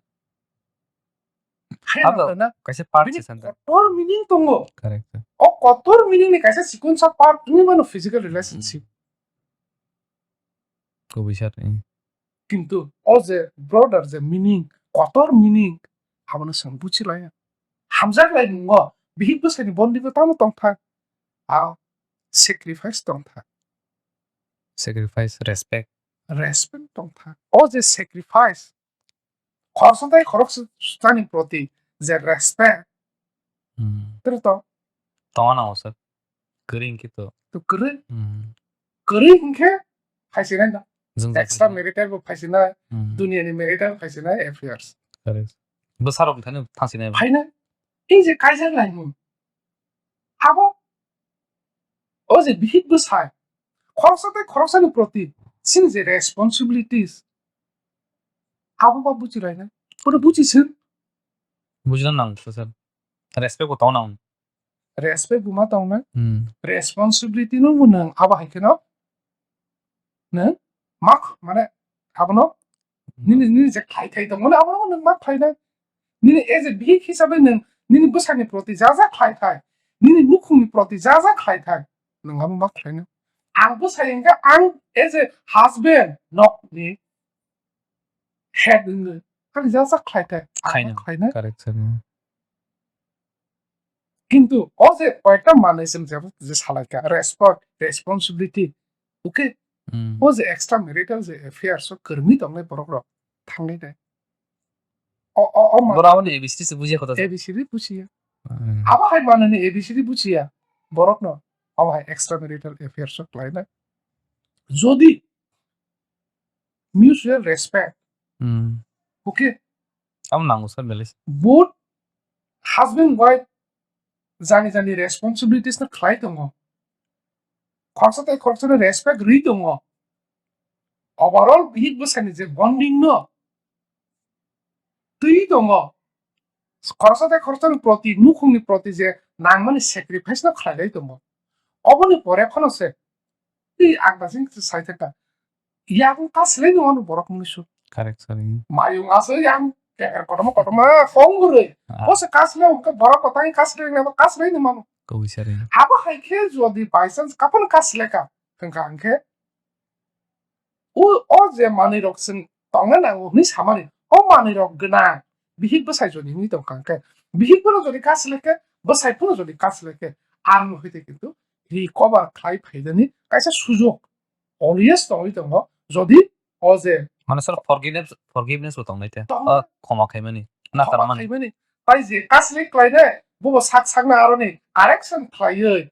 Hai Abo na na. Kaisa part Bini se santa. Kotor meaning tongo. Correct. O kotor meaning ni kaisa sequence of part ni mano physical relationship. Kubuisar, eh. Kintu o je broader je meaning, kotor meaning, abono chwng buchi laya. Hamjak lai mungo, bihik bwsani bonding tamo tong thak. A sacrifice tong thak. Sacrifice, respect. Respect tong thak. O je sacrifice, khoroksa tai khoroksani proti je respect, Hmm. Tiri to. Tongna o sir. Kwrwi hwnkhe to. To kwrwi. Hmm. Kwrwi hwnkhe phaisinai da. Jwng jwng Extra phaisinai. Marital bo phaisinai. Hmm. Duniani marital phaisinai affairs. Correct. Bwsarok thani thangsinai. Phaina. Ei je kaijak laimung. Abo. O je bihik bwsai. Khoroksa tei khoroksani proti. Sini je responsibilities. Abo ba buchi laina. Pura buchi sin. Bujina nang to sir. Respect bo tong nang. Respect bo ma tong nang. Hmm. Responsibility no bo nang abo hai kheno. Nang mak mane abono nini nini je khai khai tong mane abono nang mak khai nang. Nini as a bihik hisabe nang nini bwsani proti ja ja khai khai. Nini nukhungni proti ja ja khai khai. Nang abo mak khai nang. Ang bwsai hwnkhe ang as a husband nokni head wngwi. Ani jasa khlai thai. Khaina. Khlaina. Correct, sir. Kintu o je koyekta manwi chwng je, je salai kha, respect, responsibility, okay? Hmm. O je extra marital je affairs o kwrwngwi tongnai borok rok thangnai nai. O, o, o ma- Bora aboni A B C D se bujiya kotha. A B C D bujiya. Hmm. Abo hai manani A B C D bujiya. Borok no abo hai extra marital affairs o khlainai. Jodi mutual respect. Hmm. Okay. Amo nango sir, belai. Both husband wife jani jani responsibilities no khlai tongo. Khoroksa tei khoroksani respect rwi tongo. Overall bihik bwsani je bonding no twi tongo. Khoroksa tei khoroksani proti, nukhungni proti je nangmani sacrifice no khlai lai tongo. Oboni pore phano se twi ang dajing sai thaka. Yang kaslai ni wano borok mungsu. Correct, sir. Mayung aswk yang keker kotorma kotorma kong gurui. Ah. O se kaslai wngkha borok kotor kaslai ni kaslai ni mano. Kobui sir. Abo hai khe jodi by chance kapan kaslai ka hwnkha hwnkhe o, o je manwi rok chwng tongna nango hwnwi samani, o manwi rok gwnang bihik bwsai jodi hwnwi tongkha hwnkhe, bihik bono jodi kaslai khe, bwsai phano jodi kaslai khe, ang no hwite kintu recover khlai phaidani kaisa sujok always tongwi tongo. Jodi o je Mane sir, forgiveness, forgiveness bo tongnai te. Tongnai. O khoma khaimani, na Khoma tarmani. Khaimani. Tai je kaslai khlainai, bobo sak sakna aroni correction khlaiwi,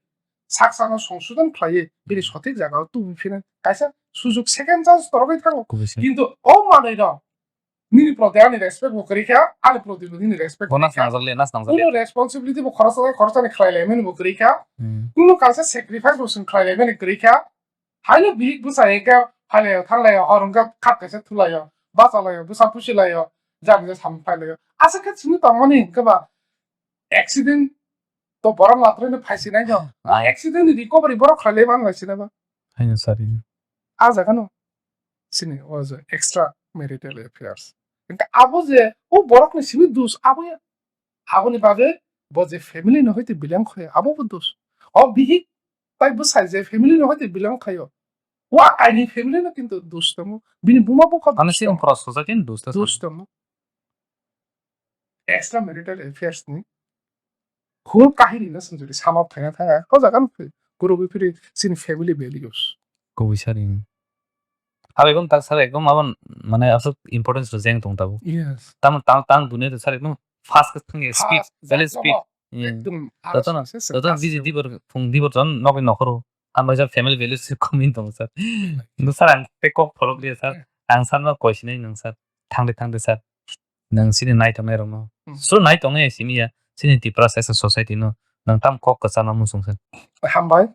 sak sakno songsodon khlaiwi, bini sothik jagao tubui phina kaisa sujok second chance torogwi thango. Kubui se. Kintu o manwi no nini proti ani respect bo kwrwi kha, ani proti bo nini respect Bo kwrwi nas kha. Nangjak le, nas nangjak le. Kuno responsibility bo khoroksa bai khoroksani khlai laimani bo kwrwi kha. Hmm. Kuno kaisa sacrifice bo chwng khlai laimani kwrwi kha. Haino bihik bwsa hwnkhe phailai o, thanglai o, hor hwnkhe khat kaisa thulai o, bachalaio, bwsa pusilai o, jani je samung phailai o. Aswk khe chini tongmani hwnkhe ba accident to borok latrwino phaisinai no. Ah. Accident ni recovery borok khlai lai man lai sinai ba. Haino sari. A jaga no sini o je extra marital affairs. Hwnkhe abo je o borok ni simi dos abo ya. Aboni bagwi bo je family no hoite belong khaio, abo bo dos. O bihik tai bwsai je family no hoite belong khaio. Wa kaini family no kintu dos tongo. Bini buma bupha Ano dos si tongo. Umpra soja kin dos ta Dos tongo. Extra marital affairs ni whole kahini no chwng jodi sum up khaina thang, o jaga no phai, gurugwi phiri chini family values. Kubui sari. Abo ekdom tak sar ekdom abo mane aswk importance rwjak tong tabuk. Yes. Tamo tang tang dune to sar ekdom fast khe thang speed, Fast, bele jakdom speed. o. Hmm. Ekdom Jotono, arasase jotono chwng bisi kasio. Dibor, phung dibor jon nokni nokhoro. Ang bai sar family values se komin tong sar. No sar ang tei kok pholok liya sar. Eh. Ang sar no koi sinai nang sar. Thangde thangde sar. Nang sini nai tongnai rokno. Hmm. So nai tongnai simi ya. Sini Tiprasa society no. Nang tam kok kwchama muchung sar. Hambai.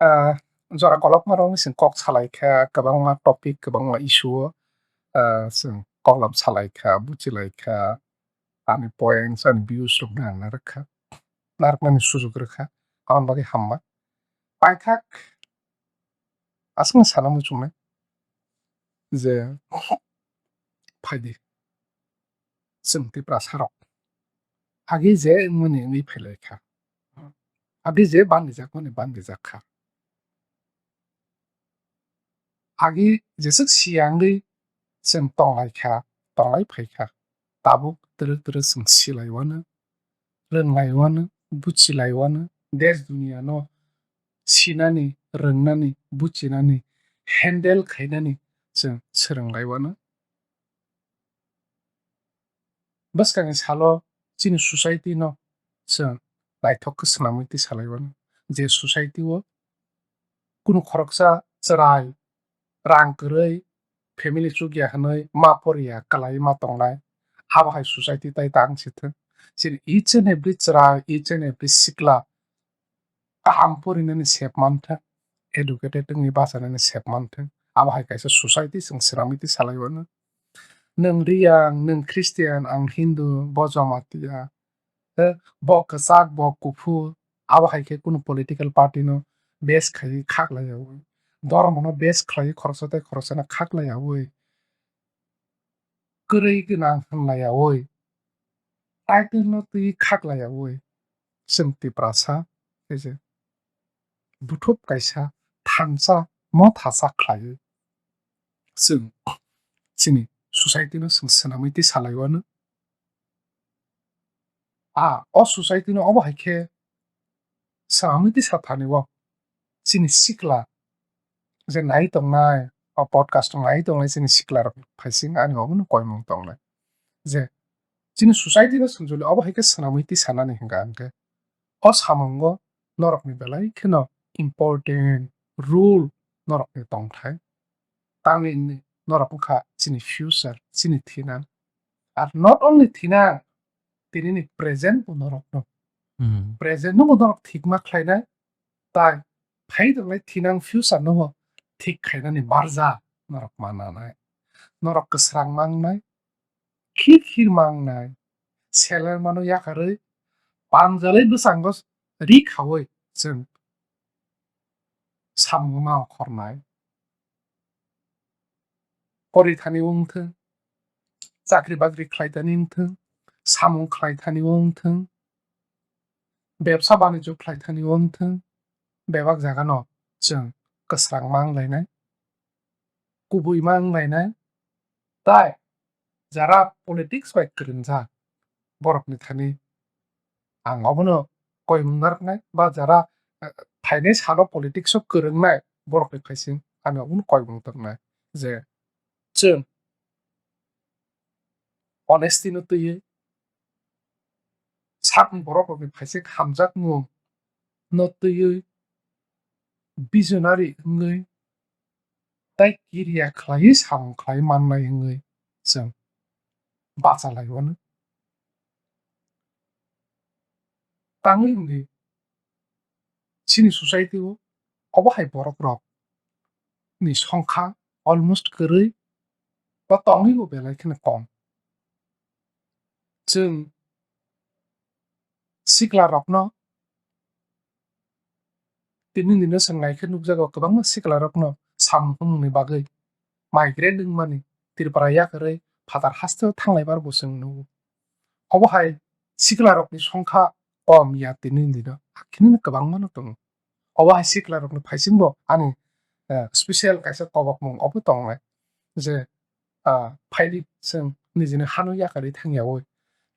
Ah, jora kolokma rok sing kok salai kha, kwbangma topic, kwbangma issue o, ah, sing koklop salai kha, buchilai kha. Ani points, ani views rok no ang narwk kha, narwknani sujuk rwkha, aboni bagwi hambai. Paithak aswkno sana muchungnai je phaidi chwng Tiprasa rok agi je wngmani wngwi phailai kha, agi je bandijakmani bandijak kha. Agi jeswk siyangwi chwng tonglai kha, tonglai phai kha, tabuk twrwk twrwk chwng silai wano, rwnglai wano, buchilai wano, desh duniya no sinani, rwngnani, buchinani, handle khainani chwng swrwnglai wano. Bwskangni salo chini society no chwng naithok khe swnamwi twi salai mano, je society o kunu khoroksa chwrai rang kwrwi family chukya hwnwi ma porya kwlaiwi ma tongnai, abo hai society tai tang si thwng. Chini each and every chwrai, each and every sikla kaham porinani sep manthwng, educated wngwi bachanani sep manthwng, abo hai kaisa society chwng swnamwi twi salai mano. Nwng Riyang, nwng Christian, ang Hindu, bo Jamatia, eh, bo kwchak, bo kuphur, abo hai khe kunu political party no base khaiwi khaklai yaui, dhormo no base khlaiwi khoroksa tei khoroksa no khaklai yaui, kwrwi gwnang hwnlai yaui, title no twi khaklai yaui, chwng Tiprasa khe je buthup kaisa thansa mothasa khlaiwi chwng chini society no chwng swnamwi twi salai wano. A, o society no obo hai khe swnamwi twi sa thani o chini sikla je nai tongnai, o podcast rok nai tongnai chini sikla rok phaising ani obo no koimung tongnai je chini society no chwng joli obo hai khe swnamwi twi sanani hwnkha hwnkhe o samungo norokni belai kheno important role norokni tongthai. Tamni hwnwi norok wngkha chini future, chini thinang. Ar not only thinang, tinini present bo norokno. Hmm. Present no bo norok thikma khlainai, tai phai tongnai thinang future no bo thik khainani barja norok mananai. Norok kwsrang mangnai, khir khir mangnai, seler mano yakarwi, panjalwi bwskango ri khaui chwng samung ma khornai. Pori thani wng thung, chakri bakri khlai thani wng thung, samung khlai thani wng thung, bebsa banijyo khlai thani wng thung, bebak jaga no chwng kwsrang ma wng lainai, kubui ma wng lainai, tai jara politics bai kwrwngjak borokni thani ang obono koimung narwknai, ba jara, eh, phainai salo politics o kwrwngnai borokni phaising ani obono koimung tongnai je chwng honesty no twiwi sakni borok rokni phaising hamjakmung no twiwi visionary wngwi tai kiriya khlaiwi samung khlai mannai wngwi chwng bachalai wano. Tangwi wngwi chini society o obo hai borok rok ni songkha almost kwrwi ba tongwi bo belai kheno kom. Chwng sikla rokno tini dino chwng naikhe nukjago kwbangma sikla rokno samung tangmungni bagwi migrant wngmani Tripura yakarwi phatar hasteo thanglaibar bo chwng nugo. Obo hai sikla rokni songkha kom ya tini dino, hakhe nini kwbangma no tongo. Obo hai sikla rokni phaisingbo ani, eh, special kaisa kobokmung obo tongnai je, ah, phaidi chwng nijini hano yakarwi thangyaui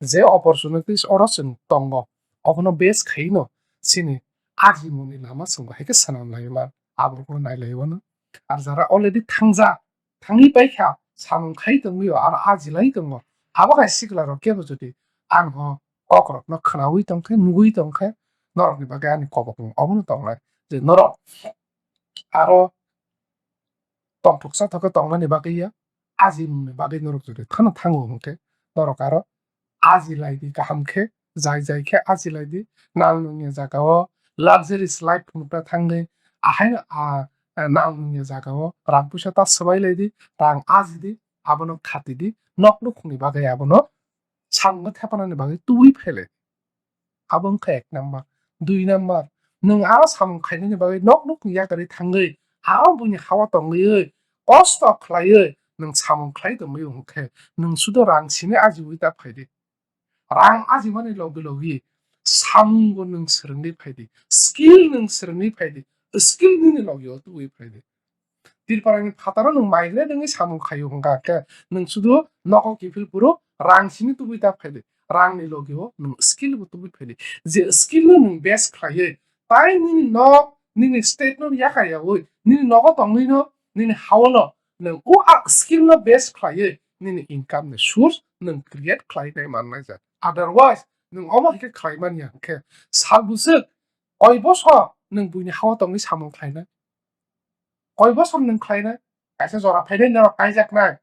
je opportunities oro chwng tongo, obono base khaino chini ajimungni lama chwng bo hai khe swnam lai man, aborokno nai lai mano. Ar jara already thangjak, thangwi paikha, samung khai tongwi o, aro aji lai tongo, abo hai sikla rok kebo jodi ang o kok rok no khwnawi tongkhe, nugwi tongkhe, norok ni bagwi ani kobok mung obono tongnai je norok aro tongthoksa thokhe tongmani bagwi ya, ajimungni bagwi norok jodi phano thango hwnkhe, norok aro aji lai di kaham khe, jai jai khe aji lai di, nang nungya jaga o luxurious life phunukna thangwi, ahai a, a, nang nungya jaga o rang puisa ta swbai lai di, rang aji di, abono khati di, nok nukhungni bagwi abono samung thepanani bagwi tubui phai lai di. Abo wngkha ek number. Dui number, nwng aro samung khainani bagwi nok nukhung yakarwi thangwi, aro buini hawa tongwi, kosto khlaiwi nwng samung khlai tongwi hwnkhe, nwng sudo rang simi ajiwi ta phai di. Rang ajimani logi logi samungo nwng swrwngwi phai di, skill nwng swrwngwi phai di, skill nini logi o tubui phai di. Tripura ni phataro nwng migrate wngwi samung khaio hwnkha khe, nwng sudo nogo kiphil phuru rang simi tubui ta phai di, rang ni logi o nwng skill bo tubui phai di. Je skill no nwng base khlaiwi, tai nini nok, nini state no yakar yawi, nini nogo tongwi no, nini hao no, nwng o a skill no base khlaiwi nini income ni source nwng create khlai nai man nai jak. Otherwise, nwng omo hai khe khlai man ya hwnkhe, sal bwswk koi bosor nwng buini hao tongwi samung khlainai? Koi bosor nwng khlainai? Kaisa jora phainai norok kaijaknai,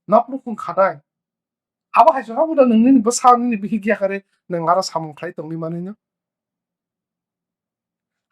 nok nukhung khanai. Abo hai jora buda nwng nini bwsa nini bihik yakarwi nwng aro samung khlai tongwi manwi no.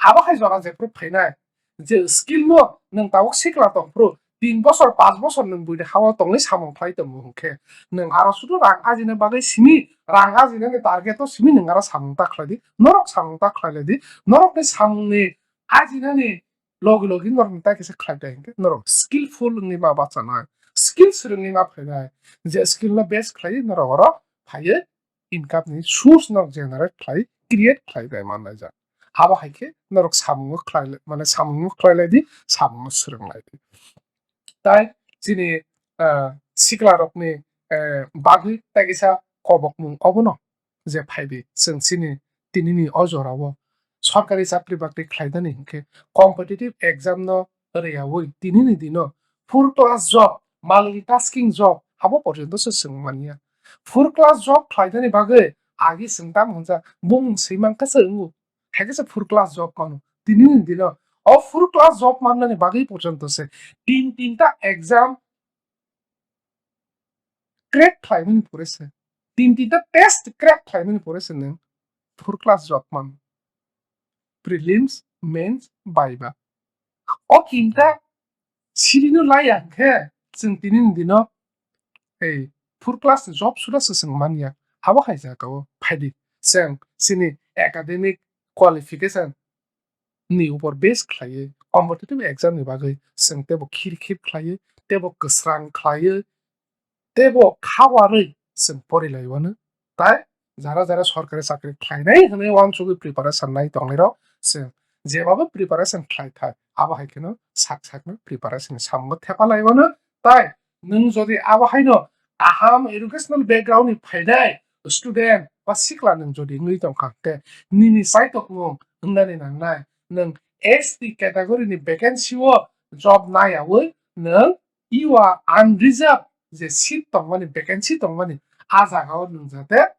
Abo hai jora jephru phainai, je skill no nwng tabuk sikla tongphru, tin bosor, panch bosor nwng buini hao tongwi samung khlai tongo hwnkhe, nwng aro sudu rang ajina bagwi simi, rang ajinani target o simi nwng aro samung ta khlai di, norok samung ta khlai lai di, norokni samungni ajinani logi logi norokni ta kisa khlai di hwnkhe, norok skillful wngwi ma bachanai, skill swrwngwi ma phainai, je skill no base khlai norok oro phaiwi income ni source no generate khlai, create khlai bai mannai jak. Abo hai khe norok samungo khlai, mane samungo khlai lai di, samungo swrwng lai di. Tai chini, ah, sikla rokni, eh, bagwi tai kisa kobokmung obono je phai di, chwng chini tinini o jorao sorkari chakri bakri khlainani hinkhe competitive exam no rwyaui tinini dino full class job, multitasking job abo porjonto se chwng manya. Full class job khlainani bagwi agi chwng tamo hwnjak bumung swi mankha se wngo, hai khe se full class job mano. Tinini dino o full class job mannani bagwi porjonto se tin tinta exam crack khlaimani pore se, tin tinta test crack khlaimani pore se nwng full class job man, prelims, mains, viva. O tinta sirino laiya hwnkhe chwng tinini dino ei full class ni job suda se chwng manya. Abo hai jagao phaidi chwng chini academic qualification ni upor base khlaiwi competitive exam ni bagwi chwng teibo khir khir khlaiwi, teibo kwsrang khlaiwi, teibo khawarwi chwng pori lai wano. Tai jara jara sorkari chakri khlainai hwnwi uansugwi preparation nai tongnairok chwng jebabo preparation khlai thai, abo hai kheno sak sakno preparation ni samungo thepa lai wano. Tai nwng jodi abo haino kaham educational background ni phainai student ba sikla nwng jodi wngwi tongkha hwnkhe, nini chaitokmung wngnani nangnai, nwng S T category ni vacancy o job naiyaui nwng you are unreserved je seat tongmani, vacancy tongmani, a jagao nwng jate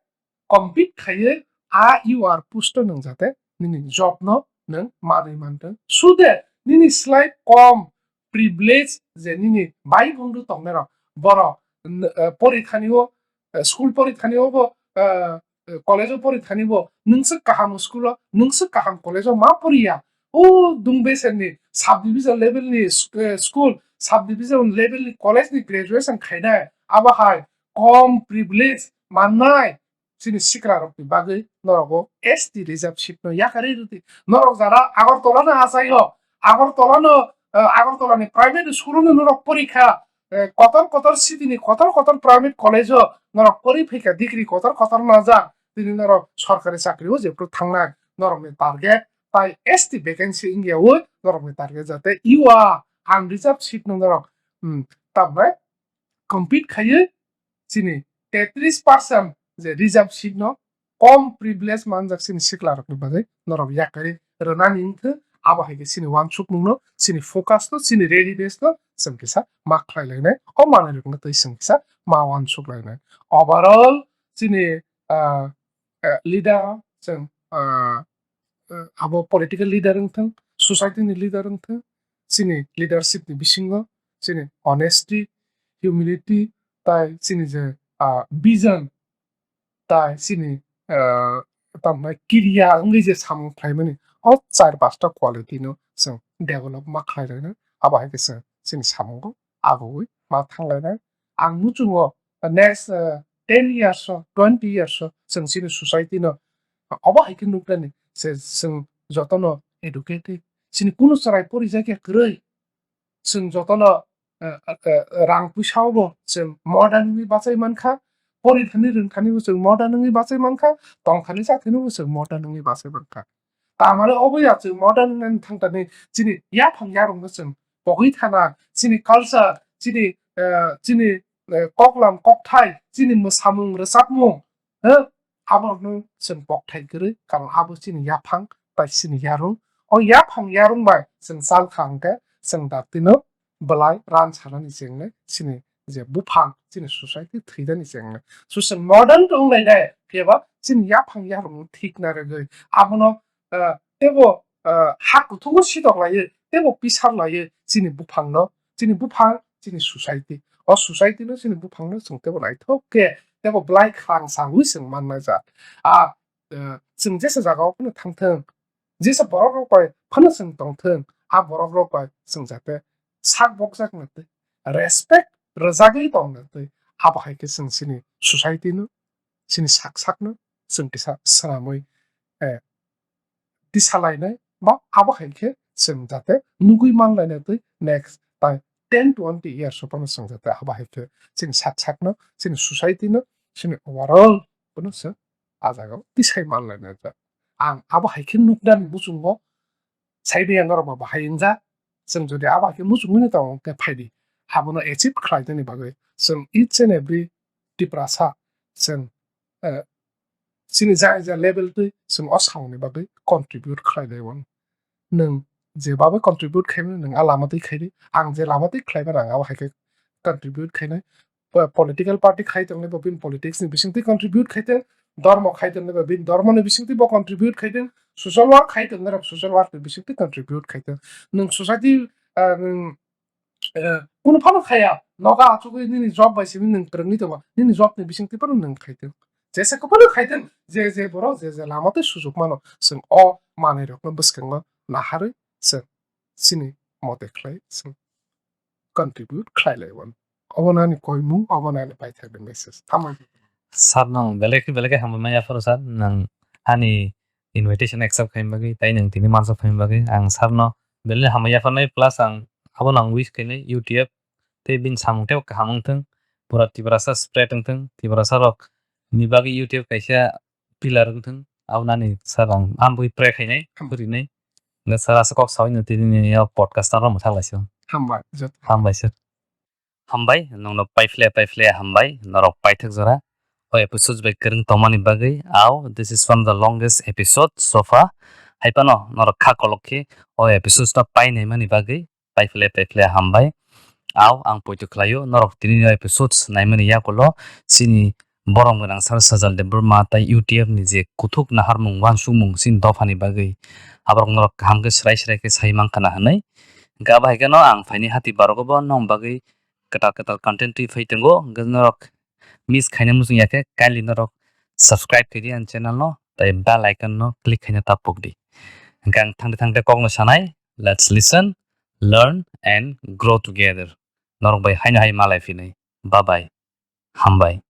compete khaiwi a you are post o nwng jate nini job no nwng manwi mantwng. Sude nini slai kom privilege je nini bai bondhu tongnairok, borok n-, eh, pori thani o, eh, school pori thani o bo, eh, eh, college o pori thani bo, nwng se kaham school o, nwng se kaham college o ma poriya. O dungbeser ni sub division level ni sk-, eh, school, sub division level ni college ni graduation khainai, abo hai kom privilege mannai chini sikla rok ni bagwi norok o S T reserve seat no yakarwi rwdi. Norok jara Agartala no achai o, Agartala no, eh, Agartala ni private school no norok porikha, eh, kotor kotor city ni kotor kotor private college o norok pori phaikha, degree kotor kotor manjak, tini norok sorkari chakri o jephru thangnai norok ni target, tai S T vacancy wngya o norok ni target jate you are unreserved seat no norok, hmm, tambai compete khaiwi chini tetris percent je reserve seat no kom privilege manjak chini sikla rokni bagwi norok yakarwi rwnani wngkhe, abo hai khe chini uansukmung no, chini focus no, chini readiness no chwng kisa ma khlai lainai, o manwi rok no twi chwng kisa ma uansuk lainai. Overall chini, ah, eh, leader chwng, ah, eh, abo political leader wngthang, society ni leader wngthang, chini leadership ni bisingo chini honesty, humility, tai chini je, ah, vision, tai chini, ah, tamni kiriya wngwi je samung khlaimani, o char pasta quality no chwng develop ma khlai laina, abo hai khe chwng chini samungo agoi ma thang lainai. Ang muchungo next, ah, ten years o, twenty years o chwng chini society no obo hai khe nuknani je chwng jotono educated, chini kunu chwrai porijakya kwrwi, chwng jotono, eh, eh, rang puisa bo chwng modern wngwi bachai mankha, porithani rwngthani bo chwng modern wngwi bachai mankha, tongthani chathani bo chwng modern wngwi bachai mankha. Tamani obo ya chwng modern wngwi thangthani chini yaphang yarwngno chwng pogwi thana, chini culture, chini, eh, chini, eh, koklam kokthai, chini mwsamung rwchapmung, eh, abo no chwng pokthai kwrwi, karon abo chini yaphang tai chini yarwng. O yaphang yarwng bai chwng chal kha hwnkhe chwng datino belai ran sanani chengnai, chini je buphang, chini society thwinani chengnai. So chwng modern wng lai nai, phiya ba chini yaphang yarwng thik na rwgwi abono, ah, teibo, ah, ha kuthugo sitok laiwi, teibo pisar laiwi chini buphangno, chini buphang, chini society. O society no, chini buphangno chwng teibo naithok khe, teibo belai khwrang sawi chwng mannai jak. A, eh, chwng jesa jagao phano thangthwng, jesa borok rok bai phano chwng tongthwng, a borok rok bai chwng jate sak bokjak na twi, respect rwjagwi tong na twi, abo hai khe chwng chini society no, chini sak sak no chwng kisa swnamwi, eh, tisa lainai, ba abo hai khe chwng jate nugwi man laina twi next tai ten twenty years o phano chwng jate abo hai khe chini sak sak no, chini society no, chini overall phano chwng a jagao tisai man laina jak. Ang abo hai khe nuknani muchungo, saidi ang norok ba bahai wngjak. Chwng jodi abo hai khe muchungwi no tongo, hwnkhe phaidi abono achieve khlainani bagwi chwng each and every Tiprasa chwng, eh, chini jaya jaya level twi chwng o samungni bagwi contribute khlai lai mano. Nwng je bagwi contribute khaimano, nwng a lama twi khaidi, ang je lama twi khlaimano, ang abo hai khe contribute khainai. Po-, political party khai tongnai bo bini politics ni bisingtwi contribute khaitwng, dormo khai tongnai bo bini dormo ni bisingtwi bo contribute khaitwng, social work khai tongnai rok social work ni bisingtwi contribute khaitwng. Nwng society, ah, nwng, eh, kunu phano khaya, nogo achugwi nini job bai simi nwng kwrwngwi tongo, nini job ni bisingtwi phano nwng khaitwng. Jesa khe phano khaitwng, je je borok je je lama twi sujuk mano, chwng o manwi rokno bwskangno naharwi chwng chini mote khlai chwng contribute khlai lai mano. Obo nani koimung, obo nani paithakni message. Tamo. Sir, nwng belai khe belai khe hambai manya phuru sir, nwng ani invitation accept khaima bagwi, tai nwng tini mansa phaima bagwi ang sir no belai hambai yapharnai, plus ang abo nang wish khainai U T F tei bini samung tei kaham wngthwng, pura Tiprasa spread wngthwng, Tiprasa rok ni bagwi U T F kaisa pillar wngthwng, abo nani sir ang amwi pray khainai, hambai. Khwrinai. Nga sir asa kok sawi no tini ni yo podcast no mwthang laisio. Hambai, jot. Hambai sir. Hambai, nongno paiphle paiphle hambai, norok paithak jora. O episode bai kwrwng tongmani bagwi, au, this is one of the longest episode so far. Haiphano norok kha kolok khe o episode no painaimani bagwi, paiphle paiphle hambai. Au, ang poito khlaio, norok tini o episodes naimani yakulo, chini borom gwnang sir Sajal Debbarma tai U T F ni je kuthuk naharmung, uansukmung chini dophani bagwi, aborok norok kaham khe srai srai khe sai mankha na hwnwi. Hwnkhe abo hai kheno ang phaini hati barogo bo nong bagwi kwtal kwtal content twi phai tongo. Hwnkhe norok miss khaina muchung ya khe kindly norok subscribe khaidi ani channel no, tai bell icon no click khaina ta pokdi. Hwnkhe ang thangde thangde kokno sanai, let's listen, learn and grow together. Norok bai haino hai malai phinai. Bye bye. Hambai.